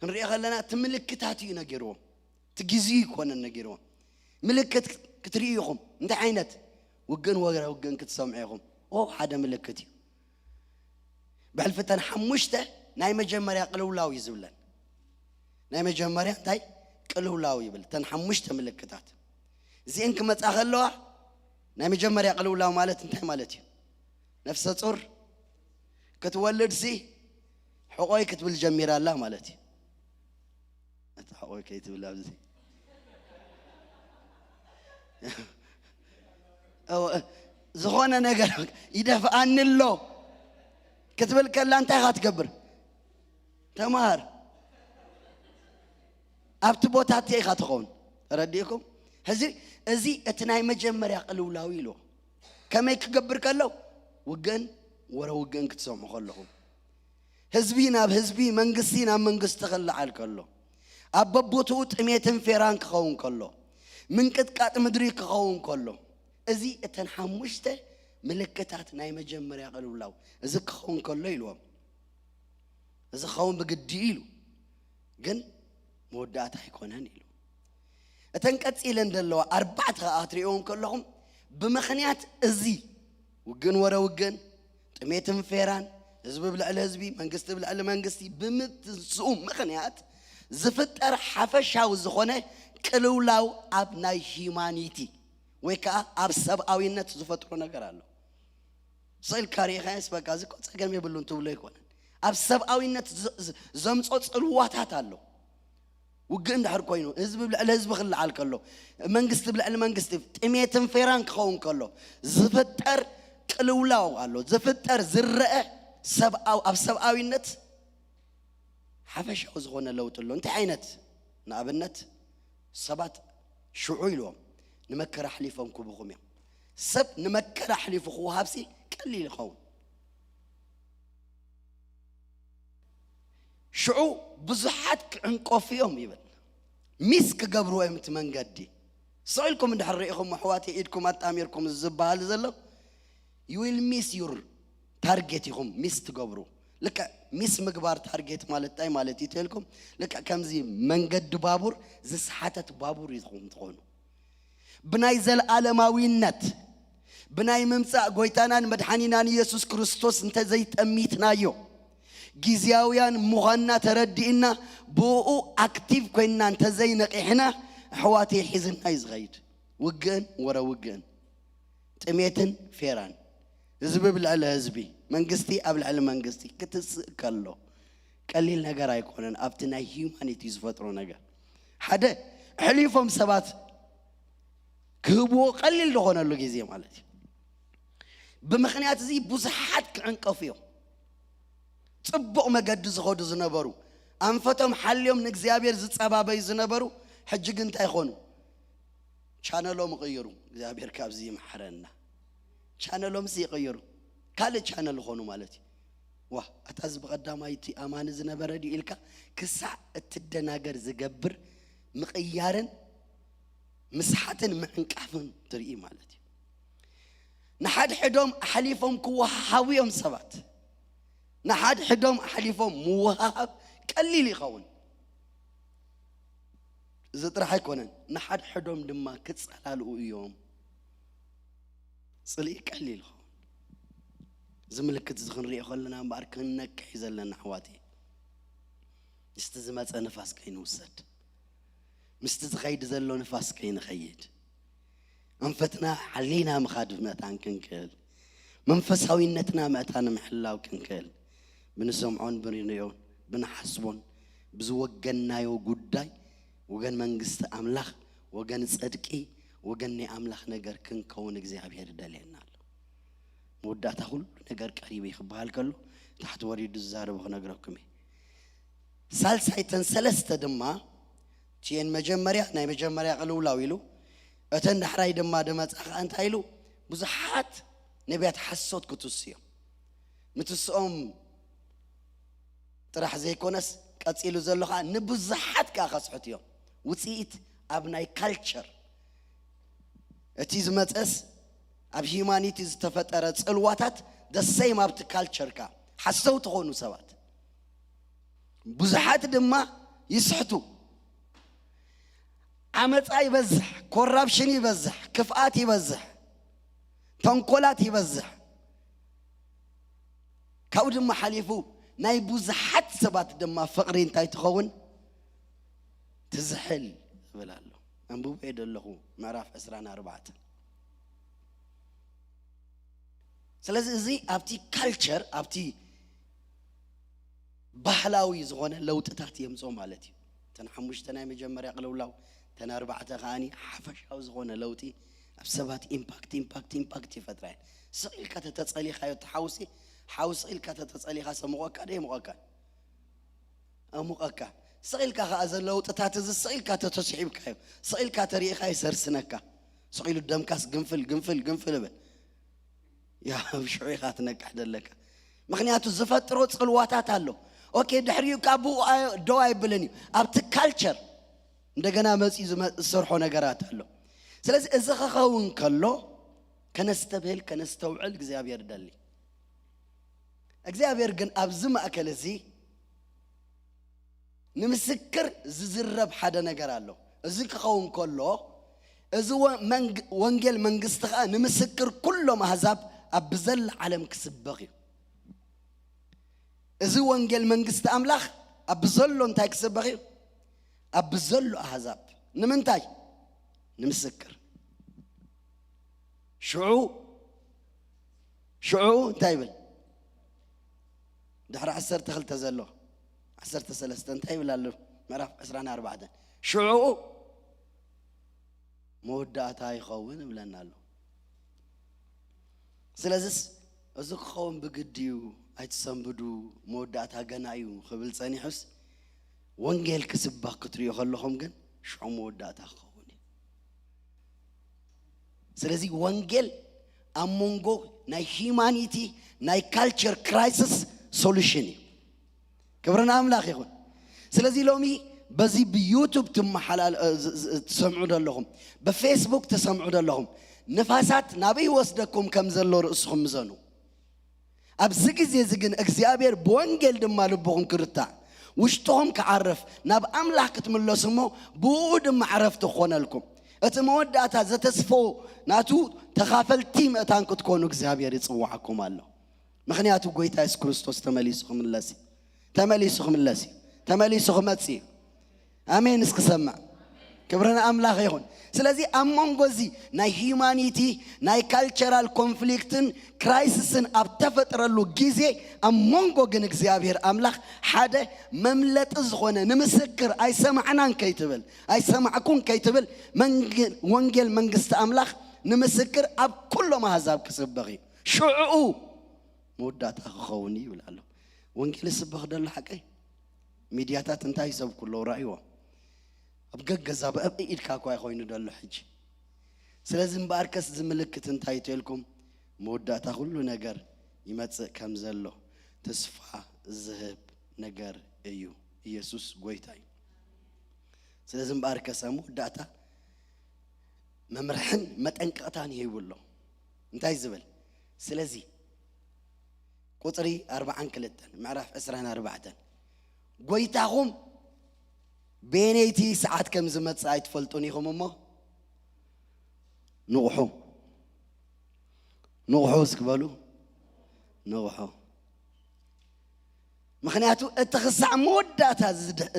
ክንሪኦ ከለና እቲ ምልክታት እዩ ነጊርዎም። እቲ ግዜ ይኮነን ነጊርዎም። ምልክት ክትርእዩ ኢኹም። እንታይ ዓይነት? ውግን ወረ ውግን ክትሰምዑ ኢኹም። ኦ፣ ሓደ ምልክት እዩ። ብሕልፊ እተን ሓሙሽተ ናይ መጀመርያ ቅልውላው እዩ ዝብለን። ናይ መጀመርያ እንታይ? ቅልውላው ይብል። እተን ሓሙሽተ ምልክታት እዚአን ክመጻ ከለዋ፣ ናይ መጀመርያ ቅልውላው ማለት እንታይ ማለት እዩ? ነፍሰ ጡር ክትወልድ ሲ ሕቆይ ክትብል ጀሚራ ኣላ ማለት እዩ። እታ ሕቆይ ከይትብል ኣብዚ፣ እወ፣ ዝኾነ ነገር ይደፍኣኒ ኣሎ ክትብል ከላ እንታይ ኢኻ ትገብር? ተምሃር። ኣብቲ ቦታ እቲኣ ኢኻ ትኸውን። ተረዲእኩም? ሕዚ እዚ እቲ ናይ መጀመርያ ቅልውላው ኢልዎ። ከመይ ክገብር ከሎ? ውግእን ወረ ውግእን ክትሰምዑ ከለኹም፣ ህዝቢ ናብ ህዝቢ፣ መንግስቲ ናብ መንግስቲ ክለዓል ከሎ፣ ኣብ በቦትኡ ጥሜትን ፌራን ክኸውን ከሎ፣ ምንቅጥቃጥ ምድሪ ክኸውን ከሎ፣ እዚ እተን ሓሙሽተ ምልክታት ናይ መጀመርያ ቅልውላው፣ እዚ ክኸውን ከሎ ኢልዎም። እዚ ክኸውን ብግዲ ኢሉ፣ ግን መወዳእታ ኣይኮነን ኢሉ። እተን ቀጺለን ዘለዋ ኣርባዕተ ኸኣ ክትርእይዎም ከለኹም፣ ብምኽንያት እዚ ውግን ወረ ውግን፣ ጥሜትን ፌራን፣ ህዝቢ ብልዕሊ ህዝቢ፣ መንግስቲ ብልዕሊ መንግስቲ ብምትንስኡ ምኽንያት ዝፍጠር ሓፈሻዊ ዝኾነ ቅልውላው ኣብ ናይ ሂዩማኒቲ ወይ ከዓ ኣብ ሰብኣዊነት ዝፈጥሮ ነገር ኣሎ። ስእልካ ርኢኻዮስ በቃ እዚ እኮ ጸገም የብሉን ትብሎ ኣይኮነን። ኣብ ሰብኣዊነት ዘምጾ ጽልዋታት ኣሎ። ውግእ እንድሕር ኮይኑ ህዝቢ ብልዕሊ ህዝቢ ክለዓል ከሎ፣ መንግስቲ ብልዕሊ መንግስቲ፣ ጥሜትን ፌራን ክኸውን ከሎ ዝፍጠር ቅልውላው ኣሎ። ዝፍጠር ዝረአ ሰብኣዊ ኣብ ሰብኣዊነት ሓፈሻዊ ዝኾነ ለውጢ ኣሎ። እንታይ ዓይነት? ንኣብነት ሰባት ሽዑ ኢልዎም ንመከራ ኣሕሊፎም ክብኹም እዮም። ሰብ ንመከራ ኣሕሊፉ ክወሃብሲ ቀሊል ይኸውን። ሽዑ ብዙሓት ክዕንቀፉ እዮም ይብል። ሚስ ክገብርዎ እዮም እቲ መንገዲ። ስቕ ኢልኩም እንድሕር ርኢኹም ኣሕዋተይ ኢድኩም ኣጣሚርኩም ዝበሃል ዘሎ you will miss your target ኢኹም ሚስ ትገብሩ። ልክዕ ሚስ ምግባር ታርጌት ማለት እንታይ ማለት እዩ ተልኩም? ልክዕ ከምዚ መንገዲ ባቡር ዝስሓተት ባቡር ኢኹም ትኾኑ። ብናይ ዘለኣለማዊነት ብናይ ምምጻእ ጎይታናን መድሓኒናን ኢየሱስ ክርስቶስ እንተዘይጠሚትናዮ ግዜያውያን ምዃንና ተረዲእና ብኡ ኣክቲቭ ኮይንና እንተዘይነቂሕና ኣሕዋተይ ሒዝና እዩ ዝኸይድ። ውግእን ወረ ውግእን ጥሜትን ፌራን ህዝቢ ብልዕሊ ህዝቢ መንግስቲ ኣብ ልዕሊ መንግስቲ ክትስእ ከሎ ቀሊል ነገር ኣይኮነን። ኣብቲ ናይ ሂዩማኒቲ ዝፈጥሮ ነገር ሓደ ኣሕሊፎም ሰባት ክህብዎ ቀሊል ዝኾነሉ ግዜ ማለት እዩ። ብምኽንያት እዚ ብዙሓት ክዕንቀፉ እዮም። ጽቡቕ መገዲ ዝኸዱ ዝነበሩ ኣንፈቶም ሓልዮም ንእግዚኣብሔር ዝጸባበዩ ዝነበሩ ሕጂ ግን እንታይ ይኾኑ? ቻነሎም ይቕይሩ። እግዚኣብሔር ካብዚ ይምሓረና። ቻነሎም ሲ ይቕይሩ፣ ካልእ ቻነል ይኾኑ ማለት እዩ። ዋ ኣታ እዚ ብቐዳማይ እቲ ኣማኒ ዝነበረ ድዩ ኢልካ ክሳዕ እትደናገር ዝገብር ምቕያርን ምስሓትን ምዕንቃፍን ትርኢ ማለት እዩ። ንሓድሕዶም ኣሕሊፎም ክወሃሃቡ እዮም ሰባት። ንሓድሕዶም ኣሕሊፎም ምውሃሃብ ቀሊል ይኸውን። እዚ ጥራሕ ኣይኮነን፣ ንሓድሕዶም ድማ ክጸላልኡ እዮም። ጽልኢ ቀሊል ይኸውን። እዚ ምልክት እዚ ክንሪኦ ከለና እምበኣር ክንነቅሕ እዩ ዘለና ኣሕዋተይ። ምስቲ ዝመጸ ንፋስ ከይንውሰድ፣ ምስቲ ዝኸይድ ዘሎ ንፋስ ከይንኸይድ፣ ኣንፈትና ሓሊና ምኻድ ምእታን ክንክእል፣ መንፈሳዊነትና ምእታን ምሕላው ክንክእል፣ ብንሰምዖን ብንሪኦን ብንሓስቦን ብዝወገንናዮ ጉዳይ ወገን መንግስቲ ኣምላኽ፣ ወገን ጽድቂ፣ ወገን ናይ ኣምላኽ ነገር ክንከውን እግዚኣብሔር ይደልየና ኣሎ። መወዳእታ ኩሉ ነገር ቀሪቡ እዩ ክበሃል ከሎ ታሕቲ ወሪዱ ዝዛረቡ ክነግረኩም እየ። ሳልሳይተን ሰለስተ ድማ እቲኤን መጀመርያ ናይ መጀመርያ ቅልውላው ኢሉ እተን ዳሕራይ ድማ ደመፃ ከዓ እንታይ ኢሉ? ብዙሓት ነቢያት ሓሶት ክትሱ እዮም። ምትስኦም ጥራሕ ዘይኮነስ ቀፂሉ ዘሎ ከዓ ንብዙሓት ከዓ ከስሕቱ እዮም። ውፅኢት ኣብ ናይ ካልቸር እቲ ዝመፀስ ኣብ ሂዩማኒቲ ዝተፈጠረ ፅልዋታት ደሰይም ኣብቲ ካልቸር ከዓ ሓሰውቲ ኾኑ ሰባት ብዙሓት ድማ ይስሕቱ። ዓመፃ ይበዝሕ፣ ኮራፕሽን ይበዝሕ፣ ክፍኣት ይበዝሕ፣ ተንኮላት ይበዝሕ። ካብኡ ድማ ሓሊፉ ናይ ብዙሓት ሰባት ድማ ፍቕሪ እንታይ ትኸውን? ትዝሕል ዝብል ኣሎ። ኣንብቦ እየ ዘለኹ ምዕራፍ ዕስራን ኣርባዕተን። ስለዚ እዚ ኣብቲ ካልቸር ኣብቲ ባህላዊ ዝኾነ ለውጥታት የምፅኦ ማለት እዩ። እተን ሓሙሽተ ናይ መጀመርያ ቅልውላው፣ እተን ኣርባዕተ ከዓኒ ሓፈሻዊ ዝኾነ ለውጢ ኣብ ሰባት ኢምፓክት ኢምፓክት ኢምፓክት ይፈጥራ እየን። ስቕ ኢልካ ተተፀሊኻዮ እቲ ሓውሲ ሓው ስቕ ኢልካ ተተፀሊኻ ሰሙቐካ ዶ የሙቐካ? ኣሙቐካ። ስቕ ኢልካ ከኣ ዘሎ ለውጥታት እዚ ስቕ ኢልካ ተተስሒብካዮ ስቕ ኢልካ ተሪኢኻ ይሰርስነካ። ስቕ ኢሉ ደምካስ ግንፍል ግንፍል ግንፍል እብል። ያ ኣብ ሽዑ ኢኻ ትነቅሕ ዘለካ። ምኽንያቱ ዝፈጥሮ ጽልዋታት ኣሎ። ኦኬ ድሕሪኡ ካብ ብኡ ኣዮ- ደው ኣይብልን እዩ። ኣብቲ ካልቸር እንደገና መጺኡ ዝመ- ዝሰርሖ ነገራት ኣሎ። ስለዚ እዚ ክኸውን ከሎ ከነስተብህል ከነስተውዕል እግዚኣብሔር ደሊ። እግዚኣብሔር ግን ኣብዚ ማእከል እዚ ንምስክር ዝዝረብ ሓደ ነገር ኣሎ። እዚ ክኸውን ከሎ እዚ ወ- መንግ- ወንጌል መንግስቲ ኸዓ ንምስክር ኩሎም ኣህዛብ ኣብ ብዘላ ዓለም ክስበኽ እዩ። እዚ ወንጌል መንግስቲ ኣምላኽ ኣብ ዘሎ እንታይ ክስበኽ እዩ? ኣብ ዘሎ ኣህዛብ። ንምንታይ? ንምስክር። ሽዑ ሽዑ እንታይ ይብል? ድሕሪ ዓሰርተ ክልተ ዘሎ፣ ዓሰርተ ሰለስተ እንታይ ይብል ኣሎ? ምዕራፍ ዕስራን ኣርባዕተን። ሽዑ መወዳእታ ይኸውን እብለና ኣሎ። ስለዚስ እዚ ክኸውን ብግዲ እዩ፣ ኣይትሰንብዱ፣ መወዳእታ ገና እዩ ክብል ጸኒሑስ፣ ወንጌል ክስበኽ ክትሪኦ ከለኹም ግን ሽዑ መወዳእታ ክኸውን እዩ። ስለዚ ወንጌል ኣብ መንጎ ናይ ሂዩማኒቲ ናይ ካልቸር ክራይሲስ ሶሉሽን እዩ። ክብሪ ንኣምላኽ ይኹን። ስለዚ ሎሚ በዚ ብዩቱብ ትመሓላል እ፣ ዝ- ዝ- ትሰምዑ ዘለኹም፣ ብፌስቡክ ትሰምዑ ዘለኹም፣ ንፋሳት ናበይ ይወስደኩም ከም ዘሎ ርእስኹም ምዘኑ። ኣብዚ ግዜ እዚ ግን እግዚኣብሔር ብወንጌል ድማ ልብኹም ክርታዕ፣ ውሽጥኹም ክዓርፍ፣ ናብ ኣምላኽ ክትምለሱ እሞ ብኡ ድማ ዕረፍቲ ክኾነልኩም። እቲ መወዳእታ ዘተስፎ ናቱ ተኻፈልቲ ምእታን ክትኮኑ እግዚኣብሔር ይጽውዓኩም ኣሎ። ምኽንያቱ ጎይታ የሱስ ክርስቶስ ተመሊሱ ክምለስ እዩ። ተመሊሱ ክምለስ እዩ። ተመሊሱ ክመጽእ እዩ። ኣሜን። እስኪ ሰምዕ። ክብሪ ንኣምላኽ ይኹን። ስለዚ ኣብ መንጎ እዚ ናይ ሂዩማኒቲ ናይ ካልቸራል ኮንፍሊክትን ክራይሲስን ኣብ ተፈጥረሉ ግዜ ኣብ መንጎ ግን እግዚኣብሔር ኣምላኽ ሓደ መምለጢ ዝኾነ ንምስክር ኣይሰማዕናን ከይትብል ኣይሰማዕኩን ከይትብል መንግ- ወንጌል መንግስቲ ኣምላኽ ንምስክር ኣብ ኩሎም ኣህዛብ ክስበኽ እዩ። ሽዕኡ መወዳእታ ክኸውን እዩ ይብል ኣሎ። ወንጌል ይስበኽ ደሎ ሓቀይ ሚድያታት እንታይ ይሰብኩ ኣለዉ? ራእይዎ ኣብ ገገዛ ብእብ ኢድካ እኳ ኮይኑ ደሎ ሕጂ። ስለዚ እምበኣርከስ እዚ ምልክት እንታይ ተልኩም? መወዳእታ ኩሉ ነገር ይመጽእ ከም ዘሎ ተስፋ ዝህብ ነገር እዩ። ኢየሱስ ጎይታ እዩ። ስለዚ እምበኣርከስ ኣብ መወዳእታ መምርሕን መጠንቀቕታን ይህቡ ኣሎ። እንታይ ዝብል? ስለዚ ቁጽሪ ኣርባዓን ክልተን ምዕራፍ ዕስራን ኣርባዕተን፣ ጎይታኹም በየነይቲ ሰዓት ከም ዝመጽእ ኣይትፈልጡን ኢኹም እሞ ንቑሑ። ንቑሑ እስኪ በሉ፣ ንቑሑ። ምኽንያቱ እቲ ክሳዕ መወዳእታ ዝድ-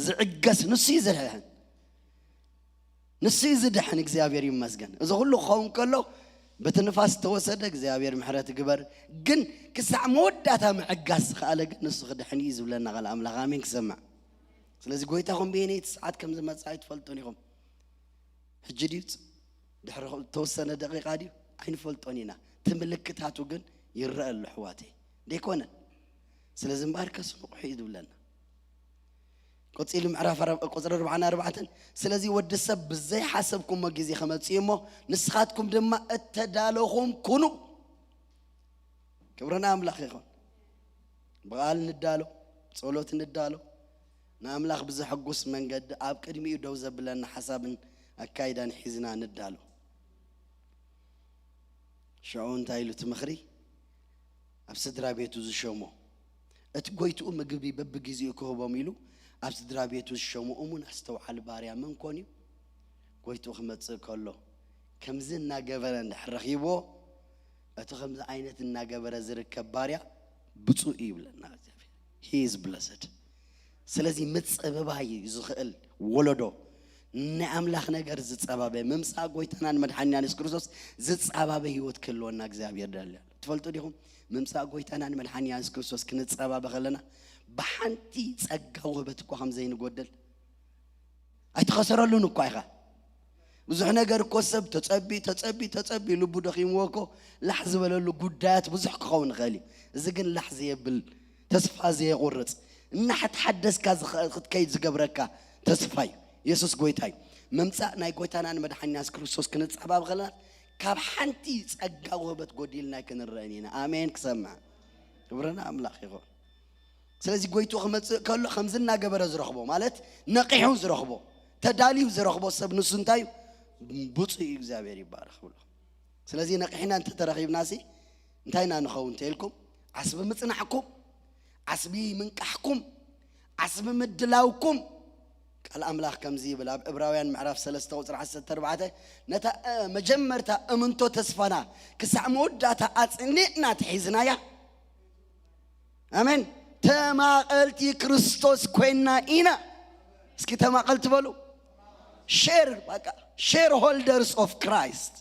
ዝዕገስ ንሱ እዩ ዝድሕን። ንሱ እዩ ዝድሕን። እግዚኣብሔር ይመስገን። እዚ ኩሉ ክኸውን ከሎ በቲ ንፋስ ዝተወሰደ እግዚኣብሔር ምሕረት ይግበር። ግን ክሳዕ መወዳእታ ምዕጋስ ዝኸኣለ ግን ንሱ ክድሕን እዩ ዝብለና ቃል ኣምላኽ። ኣሜን። ክሰማዕ። ስለዚ ጎይታኹም በየነይቲ ሰዓት ከም ዝመጽእ ኣይትፈልጡን ኢኹም። ሕጂ ድዩ? ድሕሪ ዝተወሰነ ደቂቃ ድዩ? ኣይንፈልጦን ኢና። እቲ ምልክታቱ ግን ይረአ ኣሎ ኣሕዋተይ። ደይኮነ? ስለዚ እምበኣርከስ ንቑሑ እዩ ዝብለና። ቀጺሉ ምዕራፍ ኣረ- ቁጽሪ ኣርባዓን ኣርባዕተን፣ ስለዚ ወዲ ሰብ ብዘይሓሰብኩሞ ግዜ ክመጽእ እዩ እሞ ንስኻትኩም ድማ እተዳለኹም ኩኑ። ክብሪ ንኣምላኽ ይኹን። ብቓል ንዳሎ፣ ጸሎት ንዳሎ፣ ንኣምላኽ ብዘሐጉስ መንገዲ ኣብ ቅድሚኡ ደው ዘብለና ሓሳብን ኣካይዳን ሒዝና ንዳሎ። ሽዑ እንታይ ኢሉ እቲ ምኽሪ? ኣብ ስድራ ቤቱ ዝሸሞ፣ እቲ ጎይትኡ ምግቢ በብግዜኡ ክህቦም ኢሉ ኣብ ስድራ ቤቱ ዝሸሞ እሙን ኣስተውዓሊ ባርያ መን ኮን እዩ? ጎይትኡ ክመጽእ ከሎ ከምዚ እናገበረ እንድሕር ረኺብዎ፣ እቲ ከምዚ ዓይነት እናገበረ ዝርከብ ባርያ ብፁዕ እዩ ይብለና እግዚኣብሔር። He is blessed። ስለዚ ምጽብባይ ዝኽእል ወለዶ፣ ናይ ኣምላኽ ነገር ዝጸባበ፣ ምምጻእ ጎይታናን መድሓኒናን የሱስ ክርስቶስ ዝጸባበ ህይወት ክህልወና እግዚኣብሔር ደሊ ኣሎ። ትፈልጡ ዲኹም? ምምጻእ ጎይታናን መድሓኒና የሱስ ክርስቶስ ክንጸባበ ከለና ብሓንቲ ጸጋ ውህበት እኳ ከም ዘይንጎድል ኣይትኸሰረሉን እኳ ኢኻ። ብዙሕ ነገር እኮ ሰብ ተጸቢ ተጸቢ ተጸቢ ልቡ ደኺምዎ እኮ ላሕ ዝበለሉ ጉዳያት ብዙሕ ክኸውን ይኽእል እዩ። እዚ ግን ላሕ ዘየብል፣ ተስፋ ዘየቑርጽ፣ እናተሓደስካ ዝኸ- ክትከይድ ዝገብረካ ተስፋ እዩ። የሱስ ጎይታ እዩ። ምምጻእ ናይ ጎይታናን መድሓኒና የሱስ ክርስቶስ ክንጸባብ ከለና ካብ ሓንቲ ጸጋ ውህበት ጎዲልና ኣይክንረአን ኢና። ኣሜን። ክሰምዕ ክብርና ኣምላኽ ይኹን። ስለዚ ጎይቱ ክመጽእ ከሎ ከምዚ እናገበረ ዝረኽቦ ማለት ነቂሑ ዝረኽቦ ተዳልዩ ዝረኽቦ ሰብ ንሱ እንታይ እዩ? ብፁዕ እዩ እግዚኣብሔር ይባረኽ ብሎ። ስለዚ ነቂሕና እንተተረኺብናሲ እንታይ ኢና ንኸውን እንተኢልኩም ዓስቢ ምጽናዕኩም ዓስቢ ምንቃሕኩም ዓስቢ ምድላውኩም ቃል ኣምላኽ ከምዚ ይብል ኣብ ዕብራውያን ምዕራፍ ሰለስተ ቁፅሪ ዓሰርተ ኣርባዕተ ነታ እ፣ መጀመርታ እምንቶ ተስፋና ክሳዕ መወዳእታ ኣጽኒዕና ተሒዝናያ። ኣሜን። ተማቐልቲ ክርስቶስ ኮይና ኢና። እስኪ ተማቐልቲ በሉ። ሼር በቃ፣ ሼር ሆልደርስ ኦፍ ክራይስት፣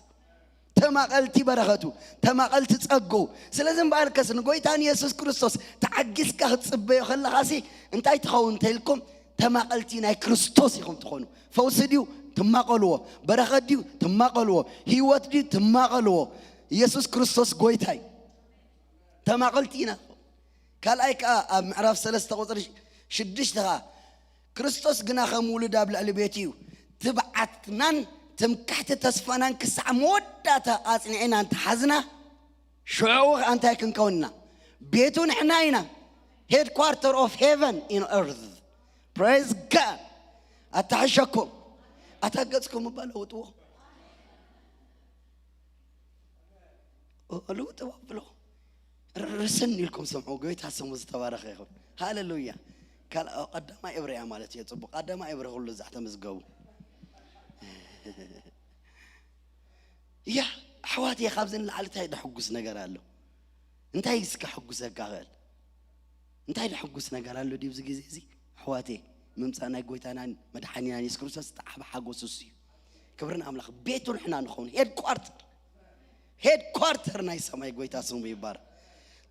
ተማቐልቲ በረኸቱ፣ ተማቐልቲ ጸግኡ። ስለዚ እምበኣርከስ ንጎይታ ንየሱስ ክርስቶስ ተዓጊስካ ክትጽበዮ ከለኻሲ እንታይ ትኸውን እንተኢልኩም፣ ተማቐልቲ ናይ ክርስቶስ ኢኹም ትኾኑ። ፈውሲ ድዩ? ትማቐልዎ። በረኸት ድዩ? ትማቐልዎ። ህይወት ድዩ? ትማቐልዎ። ኢየሱስ ክርስቶስ ጎይታይ። ተማቐልቲ ኢና። ካልኣይ ከዓ ኣብ ምዕራፍ ሰለስተ ቁፅሪ ሽዱሽተ ከዓ፣ ክርስቶስ ግና ከም ውሉድ ኣብ ልዕሊ ቤቱ እዩ። ትብዓትናን ትምክሕቲ ተስፋናን ክሳዕ መወዳእታ ኣጽኒዕና እንተሓዝና፣ ሽዑ ከዓ እንታይ ክንከውን ኢና? ቤቱ ንሕና ኢና። Headquarter of heaven in earth. Praise God. ኣታሕሸኩም። ኣታ ገጽኩም እባ ለውጥዎ። ለውጥዎ ብሎ። ርስን ኢልኩም ስምዑ። ጎይታ ስሙ ዝተባረኸ ይኹን። ሃሌሉያ። ካል-፣ ቀዳማይ እብረ እያ ማለት እየ። ጽቡቕ። ቀዳማይ እብረ ኩሉ እዛ ተመዝገቡ። ያ፣ ኣሕዋት፣ እየ ካብዚ ንላዕሊ እንታይ ደሕጉስ ነገር ኣሎ? እንታይ እስከ ሕጉሰካ ኽእል? እንታይ ደሕጉስ ነገር ኣሎ ድዩ? ኣብዚ ግዜ እዚ ኣሕዋት፣ ምምጻእ ናይ ጎይታናን መድሓኒናን የሱስ ክርስቶስ ዝጠዓበ ሓጎስ እሱ እዩ። ክብሪ ንኣምላኽ። ቤቱ ንሕና ንኸውን። ሄድኳርተር፣ ሄድኳርተር ናይ ሰማይ ጎይታ ስሙ ይባረክ።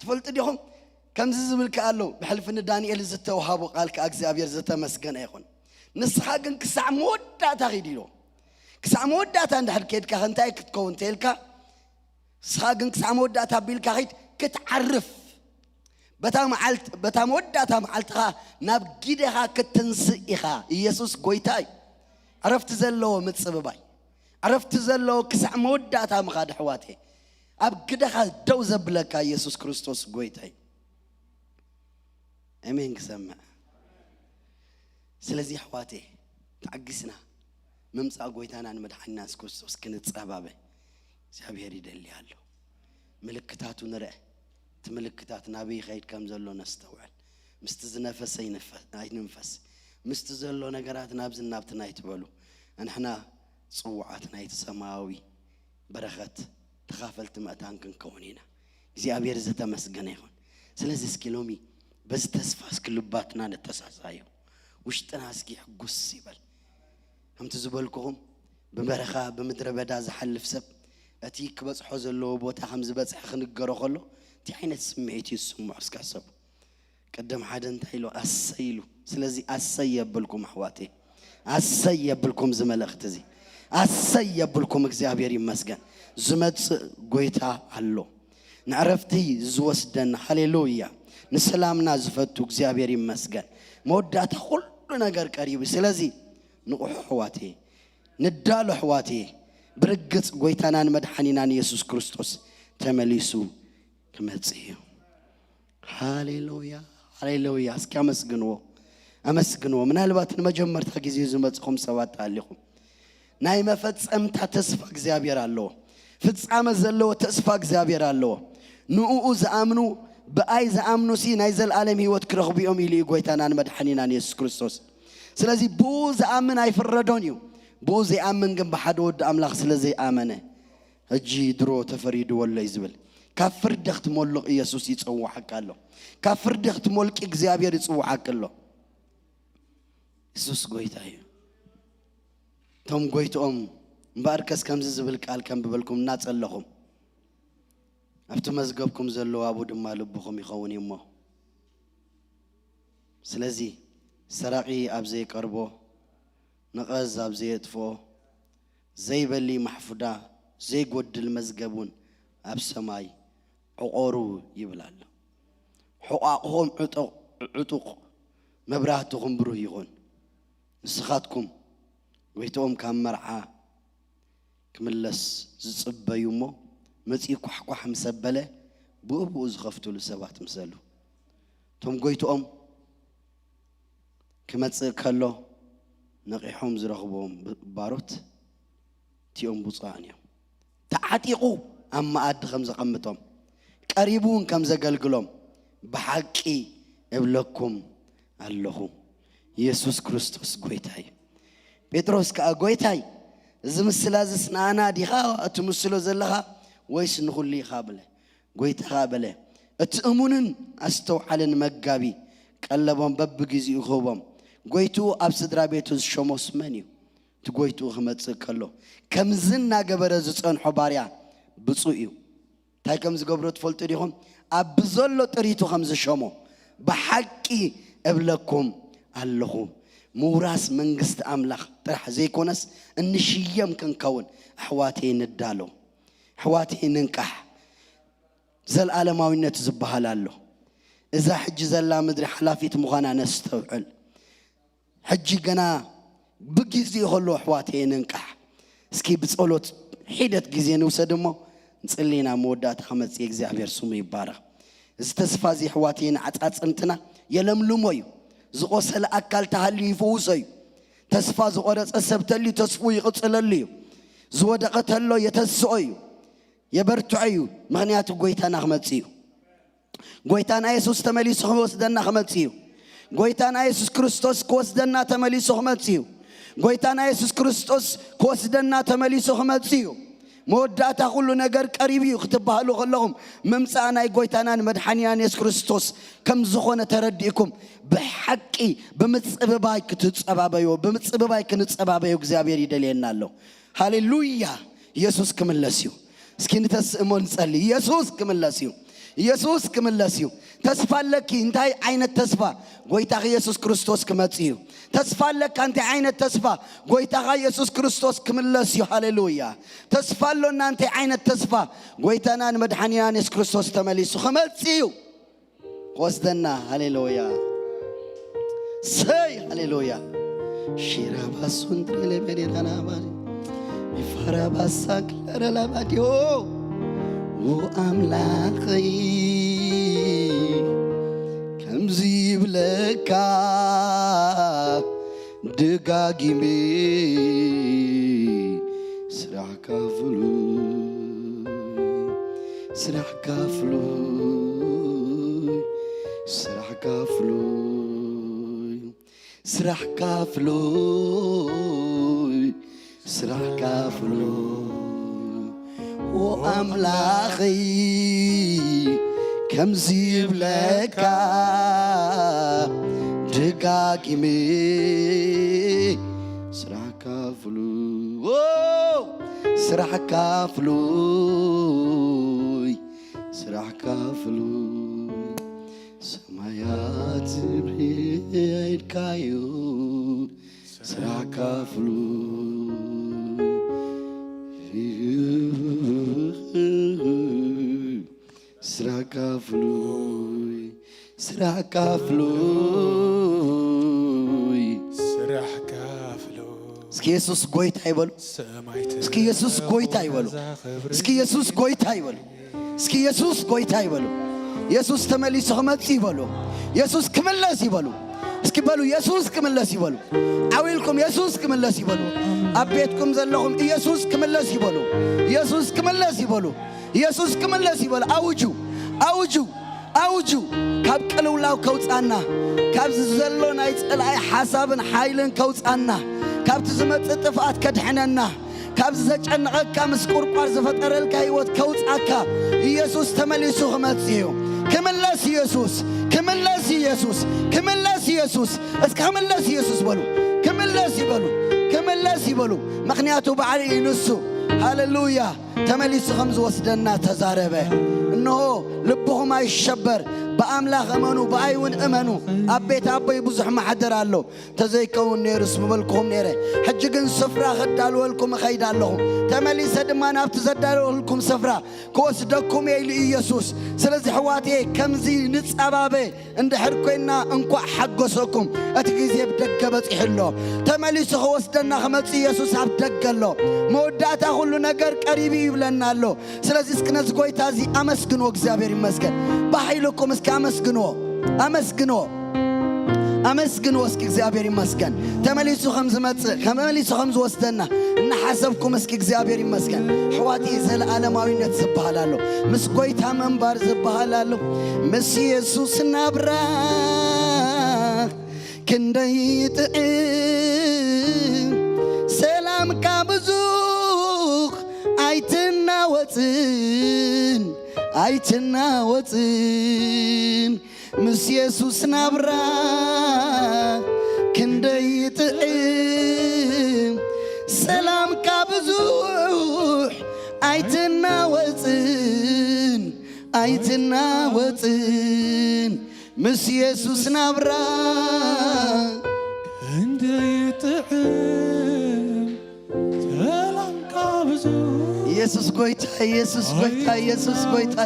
ትፈልጡ ዲኹም? ከምዚ ዝብል ከኣ ኣሎ፣ ብሕልፊ ንዳንኤል ዝተውሃቦ ቃል ከኣ እግዚኣብሔር ዝተመስገነ ይኹን። ንስኻ ግን ክሳዕ መወዳእታ ኺድ ኢልዎ። ክሳዕ መወዳእታ እንድሕር ከድካ፣ እንታይ ክትከውን ተልካ? ንስኻ ግን ክሳዕ መወዳእታ ቢልካ ኺድ፣ ክትዓርፍ። በታ መዓልት-፣ በታ መወዳእታ መዓልትኻ ናብ ጊደኻ ክትንስእ ኢኻ። ኢየሱስ ጎይታ እዩ። ዕረፍቲ ዘለዎ ምጽብባይ፣ ዕረፍቲ ዘለዎ ክሳዕ መወዳእታ ምኻድ፣ ኣሕዋተይ። ኣብ ግደኻ ደው ዘብለካ ኢየሱስ ክርስቶስ ጎይታ እዩ። ኣሜን ክሰምዕ። ስለዚ ኣሕዋተይ፣ ተዓጊስና ምምጻእ ጎይታናን መድሓኒናን የሱስ ክርስቶስ ክንጸባበ እግዚኣብሔር ይደሊ ኣሎ። ምልክታቱ ንርአ። እቲ ምልክታት ናበይ ይኸይድ ከም ዘሎ ነስተውዕል። ምስቲ ዝነፈሰ ይንፈ-፣ ኣይንንፈስ። ምስቲ ዘሎ ነገራት ናብዚ ናብትን ኣይትበሉ። ንሕና ጽዉዓት ናይቲ ሰማያዊ በረኸት ተኻፈልቲ መእታን ክንከውን ኢና። እግዚኣብሔር ዝተመስገነ ይኹን። ስለዚ እስኪ ሎሚ በዚ ተስፋ እስኪ ልባትና ነተሳሳዮ። ውሽጥና እስኪ ሕጉስ ይበል። ከምቲ ዝበልኩኹም፣ ብበረኻ ብምድረ በዳ ዝሓልፍ ሰብ እቲ ክበጽሖ ዘለዎ ቦታ ከም ዝበጽሐ ክንገሮ ከሎ፣ እንታይ ዓይነት ስምዒት እዩ ዝስምዖ? እስኪ ኣሰቡ። ቅድም ሓደ እንታይ ኢሉ? ኣሰይ ኢሉ። ስለዚ ኣሰይ የብልኩም ኣሕዋተይ፣ ኣሰይ የብልኩም እዚ መልእኽቲ እዚ፣ ኣሰይ የብልኩም። እግዚኣብሔር ይመስገን፣ ዝመጽእ ጎይታ ኣሎ፣ ንዕረፍቲ ዝወስደና። ሃሌሉያ። ንሰላምና ዝፈቱ እግዚኣብሔር ይመስገን። መወዳእታ ኩሉ ነገር ቀሪቡ። ስለዚ ንቑሑ ኣሕዋተይ፣ ንዳሎ ኣሕዋተይ፣ ብርግጽ ጎይታናን መድሓኒናን የሱስ ክርስቶስ ተመሊሱ ክመጽእ እዩ። ሃሌሉያ፣ ሃሌሉያ። እስኪ ኣመስግንዎ፣ ኣመስግንዎ። ምናልባት ንመጀመርታ ግዜ ዝመጽኹም ሰባት ኣሊኹም። ናይ መፈጸምታ ተስፋ እግዚኣብሔር ኣለዎ። ፍጻመ ዘለዎ ተስፋ እግዚኣብሔር ኣለዎ። ንእኡ ዝኣምኑ፣ ብኣይ ዝኣምኑ ሲ ናይ ዘለኣለም ህይወት ክረኽቡ እዮም ኢሉ እዩ ጎይታናን መድሓኒናን የሱስ ክርስቶስ። ስለዚ ብኡ ዝኣምን ኣይፍረዶን እዩ። ብኡ ዘይኣምን ግን ብሓደ ወዲ ኣምላኽ ስለ ዘይኣመነ፣ ሕጂ ድሮ ተፈሪድዎ ኣሎ እዩ ዝብል። ካብ ፍርዲ ክትሞልቕ ኢየሱስ ይጽውዓካ ኣሎ። ካብ ፍርዲ ክትሞልቂ እግዚኣብሔር ይጽውዓካ ኣሎ። የሱስ ጎይታ እዩ። እቶም ጎይትኦም እምበኣርከስ ከምዚ ዝብል ቃል ከንብበልኩም እናጸለኹም፣ ኣብቲ መዝገብኩም ዘሎ ኣብኡ ድማ ልብኹም ይኸውን እዩ እሞ። ስለዚ ሰራቒ ኣብ ዘይቀርቦ፣ ነቐዝ ኣብ ዘየጥፍኦ፣ ዘይበሊ ማሕፉዳ፣ ዘይጎድል መዝገብ እውን ኣብ ሰማይ ዕቖሩ ይብል ኣሎ። ሕቋቑኹም ዕጡቕ፣ ዕጡቕ፣ መብራህትኹም ብሩህ ይኹን። ንስኻትኩም ጎይትኦም ካብ መርዓ ክምለስ ዝጽበዩ እሞ፣ መጺኡ ኳሕኳሕ ምስ ኣበለ፣ ብኡ ብኡ ዝኸፍትሉ ሰባት ምሰሉ። እቶም ጎይትኦም ክመጽእ ከሎ ነቒሖም ዝረኽብዎም ብ-፣ ባሮት፣ እቲኦም ብፁዓን እዮም። ተዓጢቑ ኣብ መኣዲ ከም ዘቐምጦም፣ ቀሪቡ እውን ከም ዘገልግሎም ብሓቂ እብለኩም ኣለኹ። የሱስ ክርስቶስ ጎይታ እዩ። ጴጥሮስ ከኣ፣ "ጎይታይ፣ እዚ ምስላ እዚስ ንኣና ዲኻ ትምስሎ ዘለኻ ወይስ ንኹሉ ኢኻ?" በለ። ጎይታ ኸኣ በለ፣ "እቲ እሙንን ኣስተውዓልን መጋቢ ቀለቦም በብግዚኡ ክህቦም። ጎይትኡ ኣብ ስድራ ቤቱ ዝሸሞስ መን እዩ? እቲ ጎይትኡ ክመጽእ ከሎ ከምዚ እናገበረ ዝጸንሖ ባርያ ብፁዕ እዩ። እንታይ ከም ዝገብሮ ትፈልጡ ዲኹም? ኣብ ብዘሎ ጥሪቱ ከም ዝሸሞ ብሓቂ እብለኩም ኣለኹ። ምውራስ መንግስቲ ኣምላኽ ጥራሕ ዘይኮነስ እንሽየም ክንከውን ኣሕዋተይ ንዳሎ። ኣሕዋተይ ንንቃሕ። ዘልኣለማዊነት ዝበሃል ኣሎ። እዛ ሕጂ ዘላ ምድሪ ሓላፊት ምዃና ነስተውዕል። ሕጂ ገና ብግዜኡ ከሎ ኣሕዋተይ ንንቃሕ። እስኪ ብጸሎት ሒደት ግዜ ንውሰድ እሞ ንጽሊ ኢና መወዳእታ ክመጽእ እግዚኣብሔር ስሙ ይባረኽ። እዚ ተስፋ እዚ ኣሕዋተይ ንዓጻጽምትና የለምልሞ እዩ። ዝቆሰለ ኣካል ተሃልዩ ይፍውሶ እዩ። ተስፋ ዝቆረጸ ሰብ ተልዩ ተስፍኡ ይቕጽለሉ እዩ። ዝወደቐ ተሎ የተስኦ እዩ። የበርትዖ እዩ። ምኽንያቱ ጎይታና ክመጽእ እዩ። ጎይታና የሱስ ተመሊሱ ክወስደና ክመጽእ እዩ። ጎይታና የሱስ ክርስቶስ ክወስደና ተመሊሱ ክመጽእ እዩ። ጎይታና የሱስ ክርስቶስ ክወስደና ተመሊሱ ክመጽእ እዩ። መወዳእታ ኩሉ ነገር ቀሪቡ እዩ ክትበሃሉ ከለኹም ምምጻእ ናይ ጎይታናን መድሓኒናን የሱስ ክርስቶስ ከም ዝኾነ ተረዲእኩም ብሓቂ ብምጽብባይ ክትጸባበዩ፣ ብምጽብባይ ክንጸባበዩ እግዚኣብሔር ይደልየና ኣሎ። ሃሌሉያ! የሱስ ክምለስ እዩ። እስኪ ንተስእሞ ንጸሊ። የሱስ ክምለስ እዩ። የሱስ ክምለስ እዩ። ተስፋ ኣለኪ። እንታይ ዓይነት ተስፋ? ጎይታኺ የሱስ ክርስቶስ ክመጽእ እዩ። ተስፋ ኣለካ። እንታይ ዓይነት ተስፋ? ጎይታኻ የሱስ ክርስቶስ ክምለስ እዩ። ሃሌሉያ! ተስፋ ኣሎና። እንታይ ዓይነት ተስፋ? ጎይታናን መድሓኒናን የሱስ ክርስቶስ ተመሊሱ ክመጽእ እዩ። ክወስደና። ሃሌሉያ! ሰይ! ሃሌሉያ! ሺራባሱን ትሬሌ ቤኔራና ባሪ ይፋራባሳ ክለረላ ባዲዮ። ኦ ኣምላኸይ፣ ከምዚ ይብለካ ደጋጊመ፣ ስራሕካ ፍሉይ፣ ስራሕካ ፍሉይ፣ ስራሕካ ፍሉይ፣ ስራሕካ ፍሉይ፣ ስራሕካ ፍሉይ። ኦ ኣምላኸይ፣ ከምዚ ይብለካ ደጋጊመ፣ ስራሕካ ፍሉይ፣ ኦ፣ ስራሕካ ፍሉይ፣ ስራሕካ ፍሉይ። ሰማያት ብርሃንካዩ፣ ስራሕካ ፍሉይ፣ ስራሕካ ፍሉይ፣ ስራሕካ ፍሉይ። ስራሕካ ፍሉይ። እስኪ የሱስ ጎይታ ይበሉ። ሰማይ እስኪ የሱስ ጎይታ ይበሉ። ተበዛ ክብሪ እስኪ የሱስ ጎይታ ይበሉ። እስኪ የሱስ ጎይታ ይበሉ። የሱስ ተመሊሱ ክመጽእ ይበሉ። የሱስ ክምለስ ይበሉ። እስኪ በሉ የሱስ ክምለስ ይበሉ። ዓው ኢልኩም የሱስ ክምለስ ይበሉ። ኣብ ቤትኩም ዘለኹም ኢየሱስ ክምለስ ይበሉ። ኢየሱስ ክምለስ ይበሉ። ኢየሱስ ክምለስ ይበሉ። ኣውጁ፣ ኣውጁ፣ ኣውጁ። ካብ ቅልውላው ከውጻና፣ ካብዚ ዘሎ ናይ ጸላኢ ሓሳብን ሓይልን ከውጻና፣ ካብቲ ዝመጽእ ጥፍኣት ከድሕነና፣ ካብዚ ዘጨነቐካ ምስ ቁርቋር ዝፈጠረልካ ህይወት ከውጻካ ኢየሱስ ተመሊሱ ክመጽእ እዩ። ክምለስ ኢየሱስ፣ ክምለስ ኢየሱስ፣ ክምለስ ኢየሱስ። እስኪ ክምለስ ኢየሱስ በሉ። ክምለስ ይበሉ፣ ክምለስ ይበሉ። ምኽንያቱ ባዕሉ እዩ ንሱ። ሃሌሉያ። ተመሊሱ ከም ዝወስደና ተዛረበ። እንሆ ልብኹም ኣይሸበር፣ ብኣምላኽ እመኑ፣ ብኣይ እውን እመኑ። ኣብ ቤት ኣቦይ ብዙሕ ማሕደር ኣሎ። ተዘይከውን ነይሩስ ምበልኩኹም ነይረ። ሕጂ ግን ስፍራ ከዳልወልኩም እኸይድ ኣለኹ። ተመሊሰ ድማ ናብቲ ዘዳልወልኩም ስፍራ ክወስደኩም እየ ኢሉ ኢየሱስ። ስለዚ ኣሕዋትየ ከምዚ ንጸባበ እንድሕር ኮይና እንኳዕ ሓጎሰኩም። እቲ ግዜ ብደገ በጺሑ ኣሎ። ተመሊሱ ክወስደና ክመጽእ ኢየሱስ ኣብ ደገ ኣሎ። መወዳእታ ኩሉ ነገር ቀሪቡ እዩ ይብለና ኣሎ። ስለዚ እስኪ ነዚ ጎይታ እዚ ኣመስግንዎ። እግዚኣብሔር ይመስገን። ብሓይልኩም እስኪ ኣመስግንዎ፣ ኣመስግንዎ፣ ኣመስግንዎ እስኪ። እግዚኣብሔር ይመስገን። ተመሊሱ ከም ዝመጽእ፣ ተመሊሱ ከም ዝወስደና እናሓሰብኩም እስኪ እግዚኣብሔር ይመስገን። ኣሕዋትየ ዘለኣለማዊነት ዝበሃል ኣሎ። ምስ ጎይታ ምንባር ዝበሃል ኣሎ። ምስ የሱስ ናብራ ክንደይ ጥዕም፣ ሰላምካ ብዙኽ ኣይትናወጽን፣ ኣይትናወጽን። ምስ የሱስ ናብራ ክንደይ ይጥዕም፣ ሰላምካ ብዙሕ ኣይትናወጽን፣ ኣይትናወጽን። ምስ የሱስ ናብራ ክንደይ ይጥዕም፣ ሰላምካ ብዙሕ። ኢየሱስ ጎይታ፣ ኢየሱስ ጎይታ፣ ኢየሱስ ጎይታ፣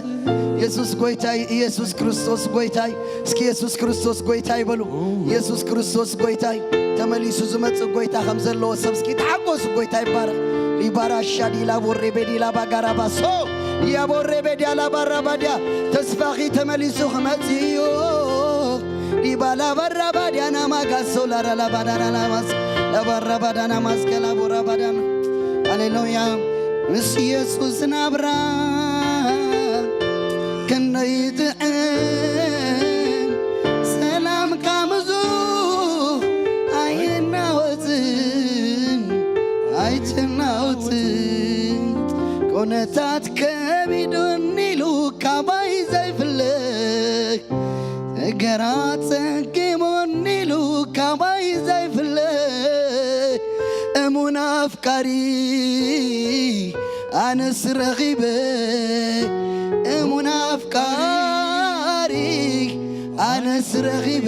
ኢየሱስ ጎይታ፣ ኢየሱስ ክርስቶስ ጎይታይ። እስኪ ኢየሱስ ክርስቶስ ጎይታይ በሉ። ኢየሱስ ክርስቶስ ጎይታይ። ተመሊሱ ዝመጽእ ጎይታ ከም ዘለዎ ሰብ እስኪ ተሓጎሱ። ጎይታ ይባረክ። ሊባራ ሻዲ ላቦ ሬቤዲ ላባ ጋራባሶ ያቦ ሬቤዲ ላባ ራባዲያ። ተስፋኺ ተመሊሱ ክመጽእ እዩ። ዲባ ላባ ራባዲያ ናማጋሶ ላራ ላባዳና ናማስ ላባ ራባዳና ማስከ ላቦ ራባዳና። ሃሌሉያ። ምስ ኢየሱስ ናብራ ክንደይ ጥዕም፣ ሰላምካ ብዙ ኣይናወጽን፣ ኣይትናወጽን። ኩነታት ከቢዱኒ ኢሉ ካባይ ዘይፍለይ፣ ነገራት ጸጊሙኒ ኢሉ ካባይ ዘይፍለይ፣ እሙን ኣፍቃሪ ኣነስ ረኺበ፣ እሙን ኣፍቃሪ ኣነስ ረኺበ።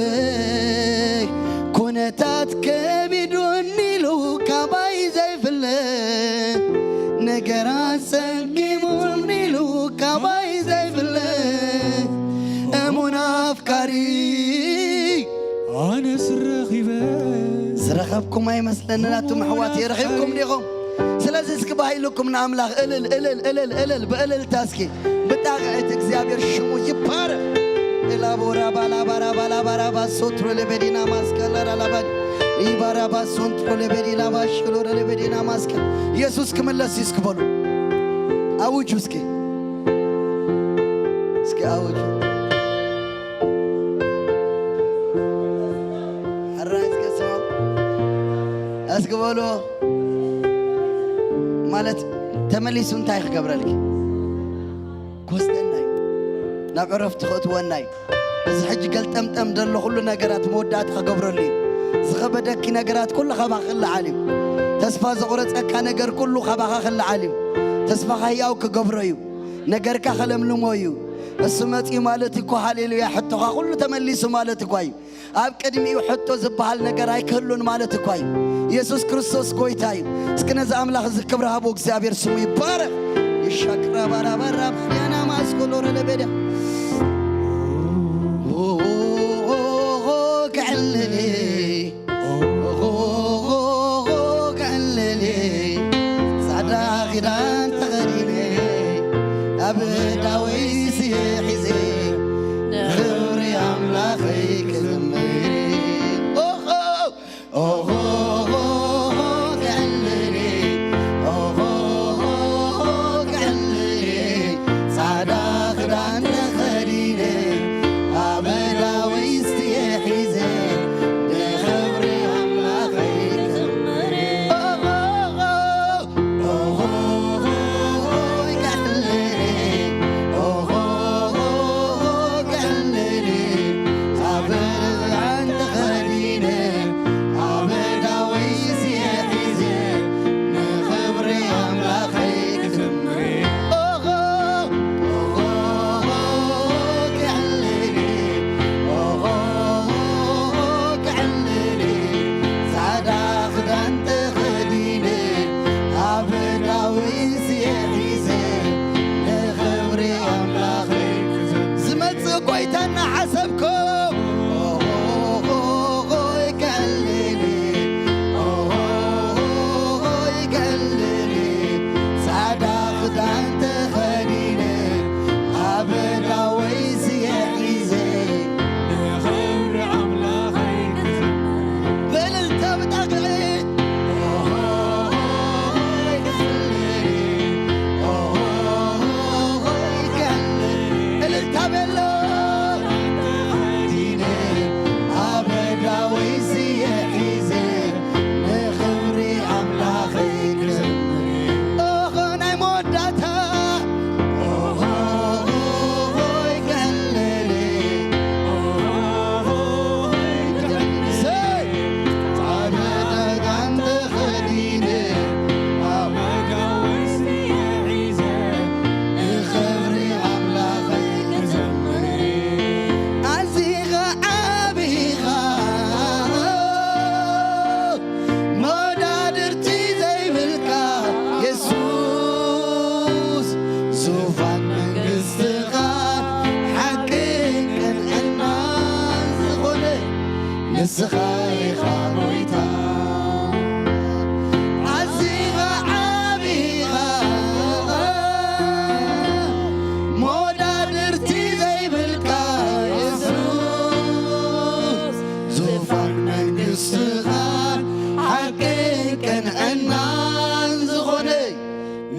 ኩነታት ከቢዱኒ ኢሉ ካባይ ዘይፍለ፣ ነገራት ጸጊሙኒ ኢሉ ካባይ ዘይፍለ፣ እሙን ኣፍቃሪ ኣነስ ረኺበ። ዝረኸብኩም ኣይመስለንን ኣቱም ኣሕዋት፣ የረኺብኩም ዲኹም? ስለዚ እስኪ ባህ ኢልኩም ንኣምላኽ እልል፣ እልል፣ እልል፣ እልል፣ ብእልልታ እስኪ ብጣቕዒት እግዚኣብሔር ሽሙ ይባረክ። ኤላቦራ ባላባራ ባላባራ ባሶትሮ ለበዲና ማስከ ላራላባዲ ኢባራ ባሶንትሮ ለበዲና ባሽሎ ለበዲና ማስከ ኢየሱስ ክምለስ እዩ እስኪ በሉ። ኣውጁ እስኪ። እስኪ ኣውጁ። ሕራይ እስከ ስማው። እስኪ በሉ። ማለት ተመሊሱ እንታይ ክገብረልኪ? ክወስደና እዩ። ናብ ዕረፍቲ ከእትወና እዩ። እዚ ሕጂ ገልጠምጠም ዘሎ ኩሉ ነገራት መወዳእታ ክገብረሉ እዩ። ዝኸበደኪ ነገራት ኩሉ ካባኻ ክልዓል እዩ። ተስፋ ዘቑረጸካ ነገር ኩሉ ካባኻ ክልዓል እዩ። ተስፋኻ ህያው ክገብሮ እዩ። ነገርካ ከለምልሞ እዩ። እሱ መጺኡ ማለት እኮ ሃሌሉያ፣ ሕቶኻ ኩሉ ተመሊሱ ማለት እኳ እዩ። ኣብ ቅድሚኡ ሕቶ ዝበሃል ነገር ኣይክህሉን ማለት እኳ እዩ። ኢየሱስ ክርስቶስ ጎይታ እዩ። እስኪ ነዚ ኣምላኽ እዚ ክብሪ ሃቦ፣ እግዚኣብሔር ስሙ ይባረክ። ይሻክራ ባራባራ ባዲያና ማስኮሎረ ለቤዳ ክዕልል ክዕልል ጻዕዳ ክዳን ተኸዲነ ኣብ ዳዊት ስየ ሒዘ ንኽብሪ ኣምላኸይ ክዝምር። ኦሆ፣ ኦሆ፣ ክዕልል፣ ኦሆ፣ ክዕልል፣ ጻዕዳ ክዳን ተኸዲነ ኣብ ዳዊት ስየ ሒዘ ንኽብሪ ኣምላኸይ ክዝምር። ኦሆ፣ ኦሆ፣ ክዕልል፣ ኦሆ፣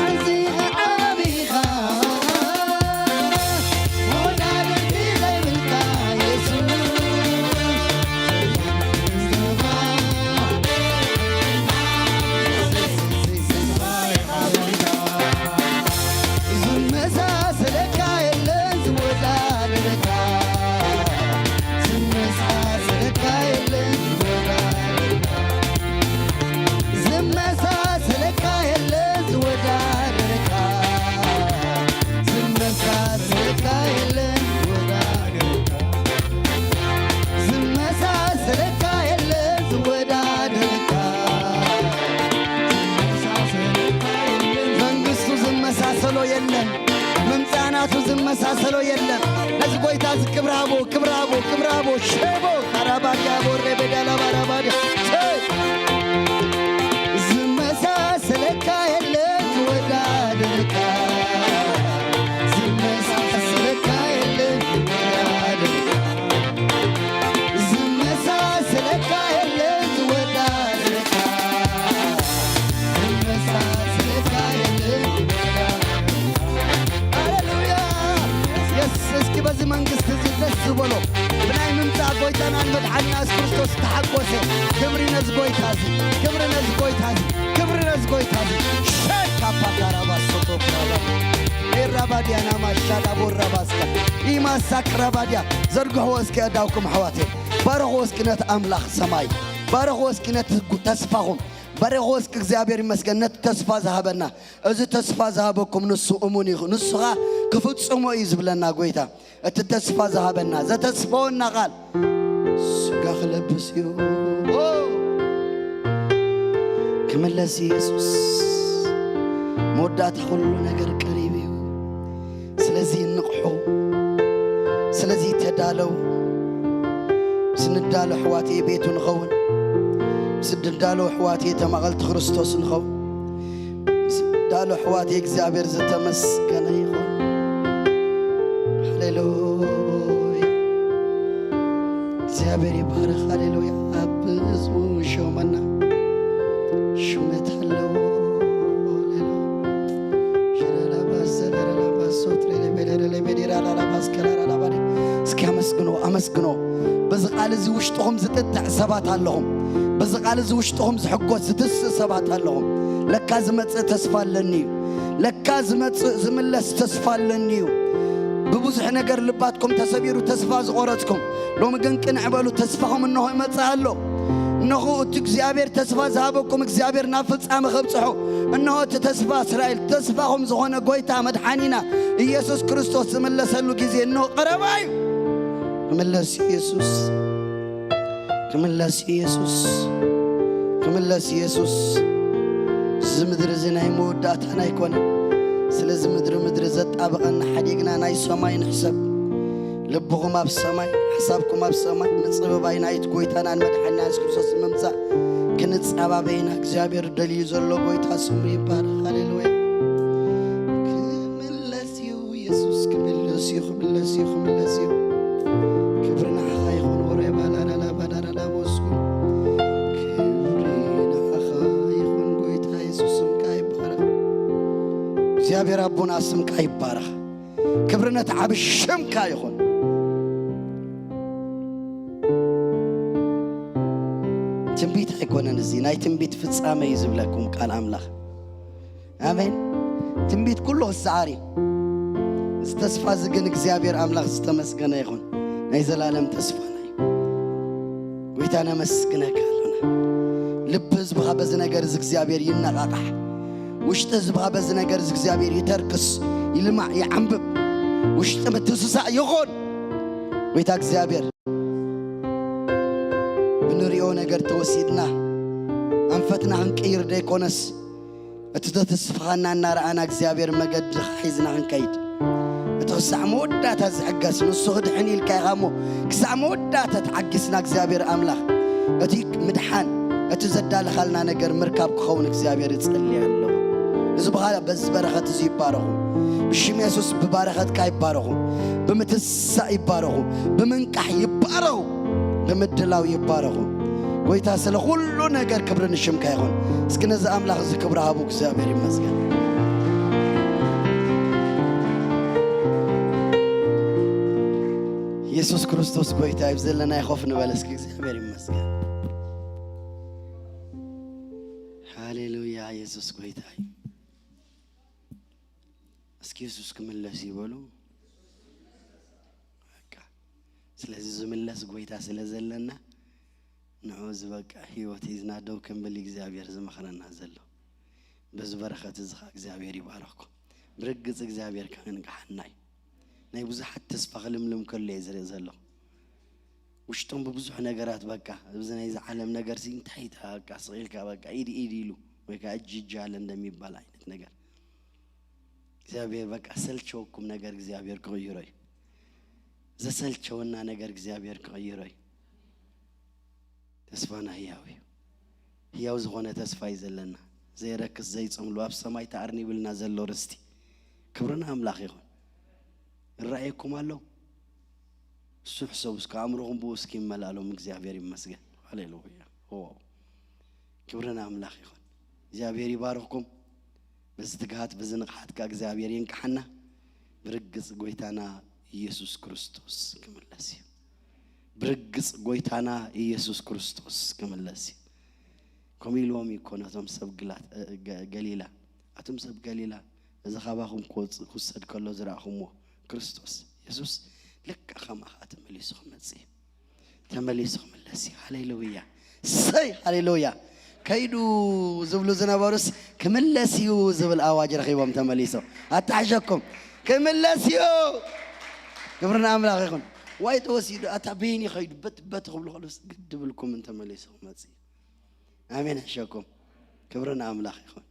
ኣዚኻ ዓቢኻ፣ መወዳድርቲ ዘይብልካ የሱስ። ዝመሳሰለካ የለን ዝወዳደረካ፣ ዝመሳሰለካ የለን ዝወዳደረካ፣ ዝመሳሰለካ የለን ዝወዳደረካ፣ ዝመሳሰለካ የለን ዝወዳደረካ፣ ዝመሳሰለካ የለን ዝወዳደረካ። መንግስቱ ዝመሳሰሎ የለን፣ ምምጻእ ናቱ ዝመሳሰሎ የለን። ነዚ ጎይታ እዚ ክብሪ ሃቦ፣ ክብሪ ሃቦ፣ ክብሪ ሃቦ። ሼቦ ካራባዲያ ቦሬ ቤዳላ ባራባዲያ። ሄይ! ዝመሳሰለካ የለን ዝወዳደረካ፣ ዝመሳሰለካ የለን ዝወዳደረካ፣ ዝመሳሰለካ የለን ዝወዳደረካ፣ ዝመሳሰለካ የለን ዝወዳደረካ። ሃሌሉያ! የስ-፣ እስኪ በዚ መንግስቲ እዚ ደስ ዝበሎ፣ ብናይ ምምጻእ ጎይታናን መድሓኒና የሱስ ክርስቶስ ተሓጎሰ። ክብሪ ነዚ ጎይታ እዚ፣ ክብሪ ነዚ ጎይታ እዚ፣ ክብሪ ነዚ ጎይታ እዚ። ሸካፓካራባ ሶቶክራባ ኤራባዲያና ማሻዳ ቦራባስካ ኢማሳክራባዲያ። ዘርግሕዎ እስኪ ኣእዳውኩም ኣሕዋተይ፣ ባርኽዎ እስኪ ነቲ ኣምላኽ ሰማይ፣ ባርኽዎ እስኪ ነቲ ተስፋኹም። በሬኹ እስኪ እግዚኣብሔር ይመስገን ነቲ ተስፋ ዝሃበና። እዚ ተስፋ ዝሃበኩም ንሱ እሙን እዩ፣ ንሱ ኸኣ ክፍጽሞ እዩ ዝብለና ጎይታ። እቲ ተስፋ ዝሃበና ዘተስፈወና ቃል ስጋ ክለብስ እዩ። ክምለስ ኢየሱስ፣ መወዳእታ ኩሉ ነገር ቀሪብ እዩ። ስለዚ ንቕሑ፣ ስለዚ ተዳለው። ስንዳሎ ኣሕዋት ቤቱ ንኸውን፣ ስንዳሎ ኣሕዋት ተማቐልቲ ክርስቶስ ንኸውን። ስንዳሎ ኣሕዋት እግዚኣብሔር ዝተመስገነ ይኹን። ሃሌሉያ። እግዚኣብሔር ይባረኽ። ሃሌሉያ። ኣብ ህዝቡ ሸመና ሹመት ኣለዎ። ሃሌሉያ። ሸረላባስ ዘረላባስ ሶትሬ ለቤለለ ለቤዴራ ላላባስ ከላራ ላባዴ። እስኪ ኣመስግኖ፣ ኣመስግኖ። በዚ ቃል እዚ ውሽጥኹም ዝጥጥዕ ሰባት ኣለኹም። በዚ ቃል እዚ ውሽጥኹም ዝሕጎስ ዝትስእ ሰባት ኣለኹም። ለካ ዝመጽእ ተስፋ ኣለኒ እዩ። ለካ ዝመጽእ ዝምለስ ተስፋ ኣለኒ እዩ። ብብዙሕ ነገር ልባትኩም ተሰቢሩ ተስፋ ዝቆረጽኩም፣ ሎሚ ግን ቅንዕ በሉ፣ ተስፋኹም እንሆ ይመጽእ ኣሎ። እንሆ እቲ እግዚኣብሔር ተስፋ ዝሃበኩም እግዚኣብሔር ናብ ፍጻመ ከብጽሖ። እንሆ እቲ ተስፋ እስራኤል፣ ተስፋኹም ዝኾነ ጎይታ መድሓኒና ኢየሱስ ክርስቶስ ዝምለሰሉ ግዜ እንሆ ቀረባ እዩ። ክምለስ ኢየሱስ፣ ክምለስ ኢየሱስ፣ ክምለስ ኢየሱስ። እዚ ምድሪ እዚ ናይ መወዳእታና ኣይኮነን። ስለዚ ምድሪ ምድሪ ዘጣብቐና ሓዲግና ናይ ሰማይ ንሕሰብ። ልብኹም ኣብ ሰማይ፣ ሓሳብኩም ኣብ ሰማይ፣ ምጽብባይ ናይቲ ጎይታናን መድሓኒና የሱስ ክርስቶስ ምምጻእ ክንጸባበ ኢና። እግዚኣብሔር ደልዩ ዘሎ ጎይታ ስሙ ይባረኽ። ሃሌሉያ። ክምለስ እዩ፣ የሱስ ክምለስ እዩ፣ ክምለስ እዩ፣ ክምለስ እዩ። ክብሪ ንዓኻ ይኹን። ወረ ባላላላ ባዳራላ ቦስኩ። ክብሪ ንዓኻ ይኹን ጎይታ የሱስ፣ ስምካ ይባረኽ። እግዚኣብሔር ኣቦና ስምካ ይባረኽ። ክብሪ ነቲ ዓቢ ሽምካ ይኹን። ትንቢት ኣይኮነን እዚ፣ ናይ ትንቢት ፍጻመ እዩ ዝብለኩም ቃል ኣምላኽ። ኣሜን። ትንቢት ኩሉ ክሰዓር እዩ። እዚ ተስፋ እዚ ግን እግዚኣብሔር ኣምላኽ ዝተመስገነ ይኹን። ናይ ዘላለም ተስፋና እዩ። ጎይታ ነመስግነካ ኣሎና። ልቢ ህዝብኻ በዚ ነገር እዚ እግዚኣብሔር ይነቓቓሕ። ውሽጢ ህዝብኻ በዚ ነገር እዚ እግዚኣብሔር ይተርክስ፣ ይልማዕ፣ ይዓንብብ። ውሽጢ ምትስሳእ ይኹን። ጎይታ እግዚኣብሔር ብንሪኦ ነገር ተወሲድና ኣንፈትና ክንቅይር ደይኮነስ፣ እቲ ተተስፋኻና እናረኣና እግዚኣብሔር መገዲ ሒዝና ክንከይድ፣ እቲ ክሳዕ መወዳእታ ዝሕገስ ንሱ ክድሕን ኢልካ ኢኻ እሞ፣ ክሳዕ መወዳእታ ተዓጊስና እግዚኣብሔር ኣምላኽ እቲ ምድሓን፣ እቲ ዘዳለኻልና ነገር ምርካብ ክኸውን እግዚኣብሔር እጸሊ ኣለኹ። ህዝብኻ በዚ በረኸት እዚ ይባረኹ። ብሽም የሱስ ብባረኸትካ ይባረኹ። ብምትሳእ ይባረኹ። ብምንቃሕ ይባረኹ። ብምድላው ይባረኹ። ጎይታ ስለ ኩሉ ነገር ክብሪ ንሽምካ ይኹን። እስኪ ነዚ ኣምላኽ እዚ ክብሪ ሃቡ። እግዚኣብሔር ይመስገን። ኢየሱስ ክርስቶስ ጎይታ እዩ። ዘለናዮ ኮፍ ንበል እስኪ። እግዚኣብሔር ይመስገን። ሃሌሉያ። ኢየሱስ ጎይታ እዩ። እስኪ ኢየሱስ ክምለስ ይበሉ። በቃ ስለዚ ዝምለስ ጎይታ ስለ ዘለና ንዑ ዝበቃ ህይወት ሒዝና ደው ክንብል እግዚኣብሔር ዝመኽረና ዘሎ። በዚ በረኸት እዚ ኸዓ እግዚኣብሔር ይባረኽኩም። ብርግጽ እግዚኣብሔር ከንግሓና እዩ። ናይ ብዙሓት ተስፋ ክልምልም ከሎ እየ ዝርኢ ዘለኹ። ውሽጦም ብብዙሕ ነገራት በቃ ኣብዚ ናይዚ ዓለም ነገር ሲ እንታይ በቃ ስቕ ኢልካ በቃ ኢድ ኢድ ኢሉ ወይ ከዓ እጅ እጅ አለ እንደሚባል ዓይነት ነገር እግዚኣብሔር በቃ ሰልቸወኩም ነገር እግዚኣብሔር ክቕይሮ እዩ። ዘሰልቸወና ነገር እግዚኣብሔር ክቕይሮ እዩ። ተስፋና ህያው እዩ። ህያው ዝኾነ ተስፋ እዩ ዘለና። ዘይረክስ ዘይጸምሉ ኣብ ሰማይ ተኣርኒብልና ዘሎ ርስቲ። ክብሪ ንኣምላኽ ይኹን። ይረኣየኩም ኣሎ? እሱ ሕሰቡ እስከ፣ ኣእምሮኹም ብኡ እስኪ ይመልኣሎም። እግዚኣብሔር ይመስገን። ሃሌሉያ። ኦ፣ ክብሪ ንኣምላኽ ይኹን። እግዚኣብሔር ይባርኽኩም። በዚ ትግሃት፣ በዚ ንቕሓት ከኣ እግዚኣብሔር የንቅሓና። ብርግጽ ጎይታና ኢየሱስ ክርስቶስ ክምለስ እዩ። ብርግጽ ጎይታና ኢየሱስ ክርስቶስ ክምለስ እዩ። ከምኡ ኢልዎም እዩ እኮ ነቶም ሰብ ግላት-፣ እ፣ ገ-፣ ገሊላ፣ "ኣቱም ሰብ ገሊላ፣ እዚ ካባኹም ክወጽእ ክውሰድ ከሎ ዝረኣኹምዎ ክርስቶስ የሱስ ልክዕ ከምኣ ኸኣ ተመሊሱ ክመጽእ እዩ። ተመሊሱ ክምለስ እዩ።" ሃሌሉያ። ሰይ፣ ሃሌሉያ። ከይዱ ዝብሉ ዝነበሩስ ክምለስ እዩ ዝብል ኣዋጅ ረኺቦም ተመሊሶም። ኣታሕሸኩም ክምለስ እዩ። ክብሪ ንኣምላኽ ይኹን። ዋይ ተወሲዱ ኣታ በይኒ ከይዱ በት በት ክብሉ ከለስ ግድ ብልኩም እንተመሊሱ ክመጽእ እዩ። ኣሜን። ሕሸኩም ክብሪ ንኣምላኽ ይኹን።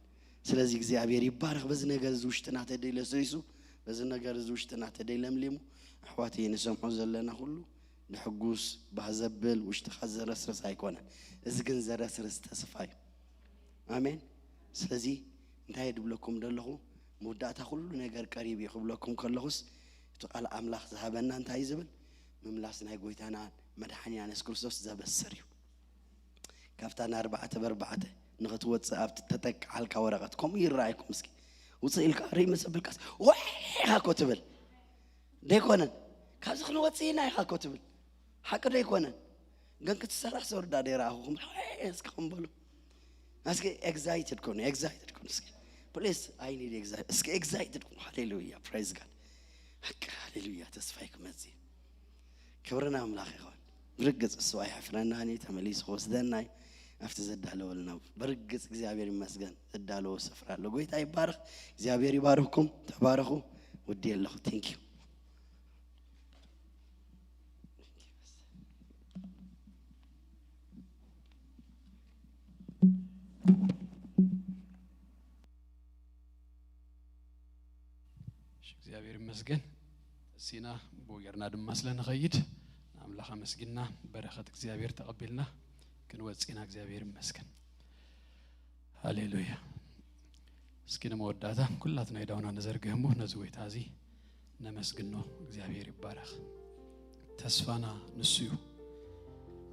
ስለዚ እግዚኣብሔር ይባረኽ። በዚ ነገር እዚ ውሽጥና ተደይ ለሰይሱ፣ በዚ ነገር እዚ ውሽጥና ተደይ ለምሊሙ፣ ኣሕዋተይ ንሰምዖ ዘለና ኩሉ ንሕጉስ ባህ ዘብል ውሽጥኻ ዘረስርስ ኣይኮነን። እዚ ግን ዘረስርስ ተስፋ እዩ። ኣሜን። ስለዚ እንታይ ድብለኩም ደለኹ? መወዳእታ ኩሉ ነገር ቀሪብ እዩ ክብለኩም ከለኹስ፣ እቲ ቃል ኣምላኽ ዝሃበና እንታይ እዩ ዝብል? ምምላስ ናይ ጎይታና መድሓኒና የሱስ ክርስቶስ ዘበስር እዩ። ካብታ ንኣርባዕተ ብኣርባዕተ ንኽትወፅእ ኣብቲ ተጠቅዓልካ ወረቐት ከምኡ ይረኣየኩም። እስኪ ውፅእ ኢልካ ርይ ምስ ኣበልካስ ዋይ ኢኻ እኮ ትብል። ደይኮነን ካብዚ ክንወፅእ ኢና ኢኻ እኮ ትብል። ሓቂ ደይኮነን ግን ክትሰራሰሩ ዳ ደይረኣኹኹም። እስኪ ከም በሉ እስኪ ኤግዛይትድ ኮኑ፣ ኤግዛይትድ ኮኑ። እስኪ ፕሊስ ኣይ ኒድ ኤግዛይትድ። እስኪ ኤግዛይትድ ኮኑ። ሃሌሉያ ፕሬዝ ጋድ። በቃ ሃሌሉያ ተስፋይ ክመፅእ። ክብሪ ንኣምላኽ ይኹን። ብርግጽ እሱ ኣይሕፍረናን እዩ፣ ተመሊሱ ክወስደና እዩ። ኣብቲ ዘዳለወልና ብርግጽ እግዚኣብሔር ይመስገን። ዘዳለዎ ስፍራ ኣሎ። ጎይታ ይባረኽ። እግዚኣብሔር ይባርኽኩም። ተባረኹ። ወዲ ኣለኹ። ቴንክ ዩ። እሺ፣ እግዚኣብሔር ይመስገን። እሲና ብኡ ጌርና ድማ ስለ ንኸይድ ንኣምላኽ ኣመስጊንና በረኸት እግዚኣብሔር ተቐቢልና ክንወፅእ ኢና። እግዚኣብሔር ይመስገን። ሃሌሉያ። እስኪ ንመወዳእታ ኩላትና ኢዳውና ንዘርግህ እሞ ነዚ ጎይታ እዚ ነመስግኖ። እግዚኣብሔር ይባረኽ። ተስፋና ንሱ እዩ።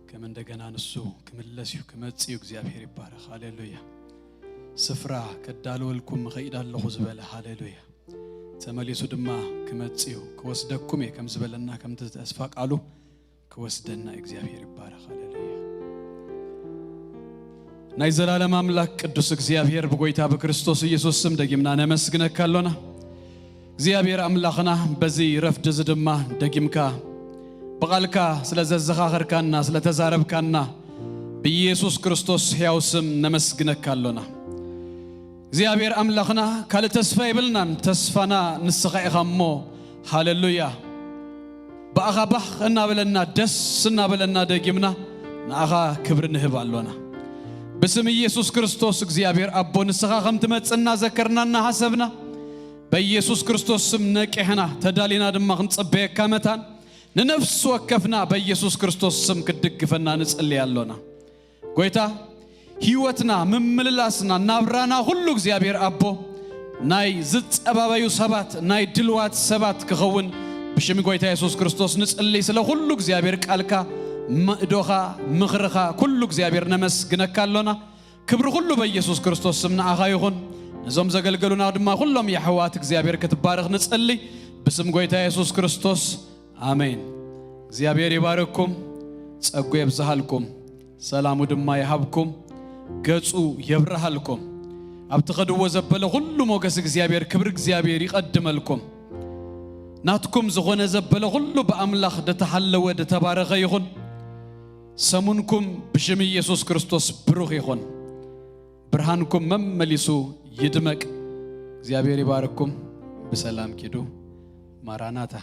ከም እንደገና ንሱ ክምለስ እዩ፣ ክመጽእ እዩ። እግዚኣብሔር ይባረኽ። ሃሌሉያ። ስፍራ ከዳልወልኩም እኸይድ ኣለኹ ዝበለ፣ ሃሌሉያ፣ ተመሊሱ ድማ ክመጽእ እዩ፣ ክወስደኩም እየ ከም ዝበለና፣ ከምቲ ተስፋ ቃሉ ክወስደና እዩ። እግዚኣብሔር ይባረኽ። ሃሌሉያ። ናይ ዘላለም ኣምላክ ቅዱስ እግዚኣብሔር ብጎይታ ብክርስቶስ ኢየሱስ ስም ደጊምና ነመስግነካ ኣሎና። እግዚኣብሔር ኣምላኽና በዚ ረፍዲ እዚ ድማ ደጊምካ ብቓልካ ስለ ዘዘኻኸርካና፣ ስለ ተዛረብካና ብኢየሱስ ክርስቶስ ሕያው ስም ነመስግነካ ኣሎና። እግዚኣብሔር ኣምላኽና ካልእ ተስፋ የብልናን፣ ተስፋና ንስኻ ኢኻ እሞ፣ ሃሌሉያ። ብኣኻ ባህ እናበለና፣ ደስ እናበለና ደጊምና ንኣኻ ክብሪ ንህብ ኣሎና። ብስም ኢየሱስ ክርስቶስ እግዚኣብሔር ኣቦ ንስኻ ከም ትመጽእ እናዘከርና እናሓሰብና፣ በኢየሱስ ክርስቶስ ስም ነቂሕና ተዳሊና ድማ ክንጽበየካ መታን ንነፍሲ ወከፍና በኢየሱስ ክርስቶስ ስም ክትድግፈና ንጽሊ ኣሎና። ጎይታ ህይወትና፣ ምምልላስና፣ ናብራና ኩሉ እግዚኣብሔር ኣቦ ናይ ዝጸባበዩ ሰባት፣ ናይ ድልዋት ሰባት ክኸውን ብሽም ጎይታ የሱስ ክርስቶስ ንጽሊ። ስለ ኩሉ እግዚኣብሔር ቃልካ፣ ማእዶኻ፣ ምኽርኻ ኩሉ እግዚኣብሔር ነመስግነካ ኣሎና። ክብሪ ኩሉ በኢየሱስ ክርስቶስ ስም ንኣኻ ይኹን። ነዞም ዘገልገሉና ድማ ኩሎም የሕዋት እግዚኣብሔር ክትባረኽ ንጽሊ ብስም ጎይታ የሱስ ክርስቶስ። ኣሜን። እግዚኣብሔር ይባርክኩም፣ ጸጉ የብዝሃልኩም፣ ሰላሙ ድማ ይሃብኩም፣ ገጹ የብርሃልኩም። ኣብ ትኸድዎ ዘበለ ኩሉ ሞገስ እግዚኣብሔር፣ ክብሪ እግዚኣብሔር ይቐድመልኩም። ናትኩም ዝኾነ ዘበለ ኩሉ ብኣምላኽ ደተሓለወ ደተባረኸ ይኹን። ሰሙንኩም ብሽም ኢየሱስ ክርስቶስ ብሩኽ ይኹን። ብርሃንኩም መመሊሱ ይድመቅ። እግዚኣብሔር ይባርክኩም። ብሰላም ኪዱ። ማራናታ።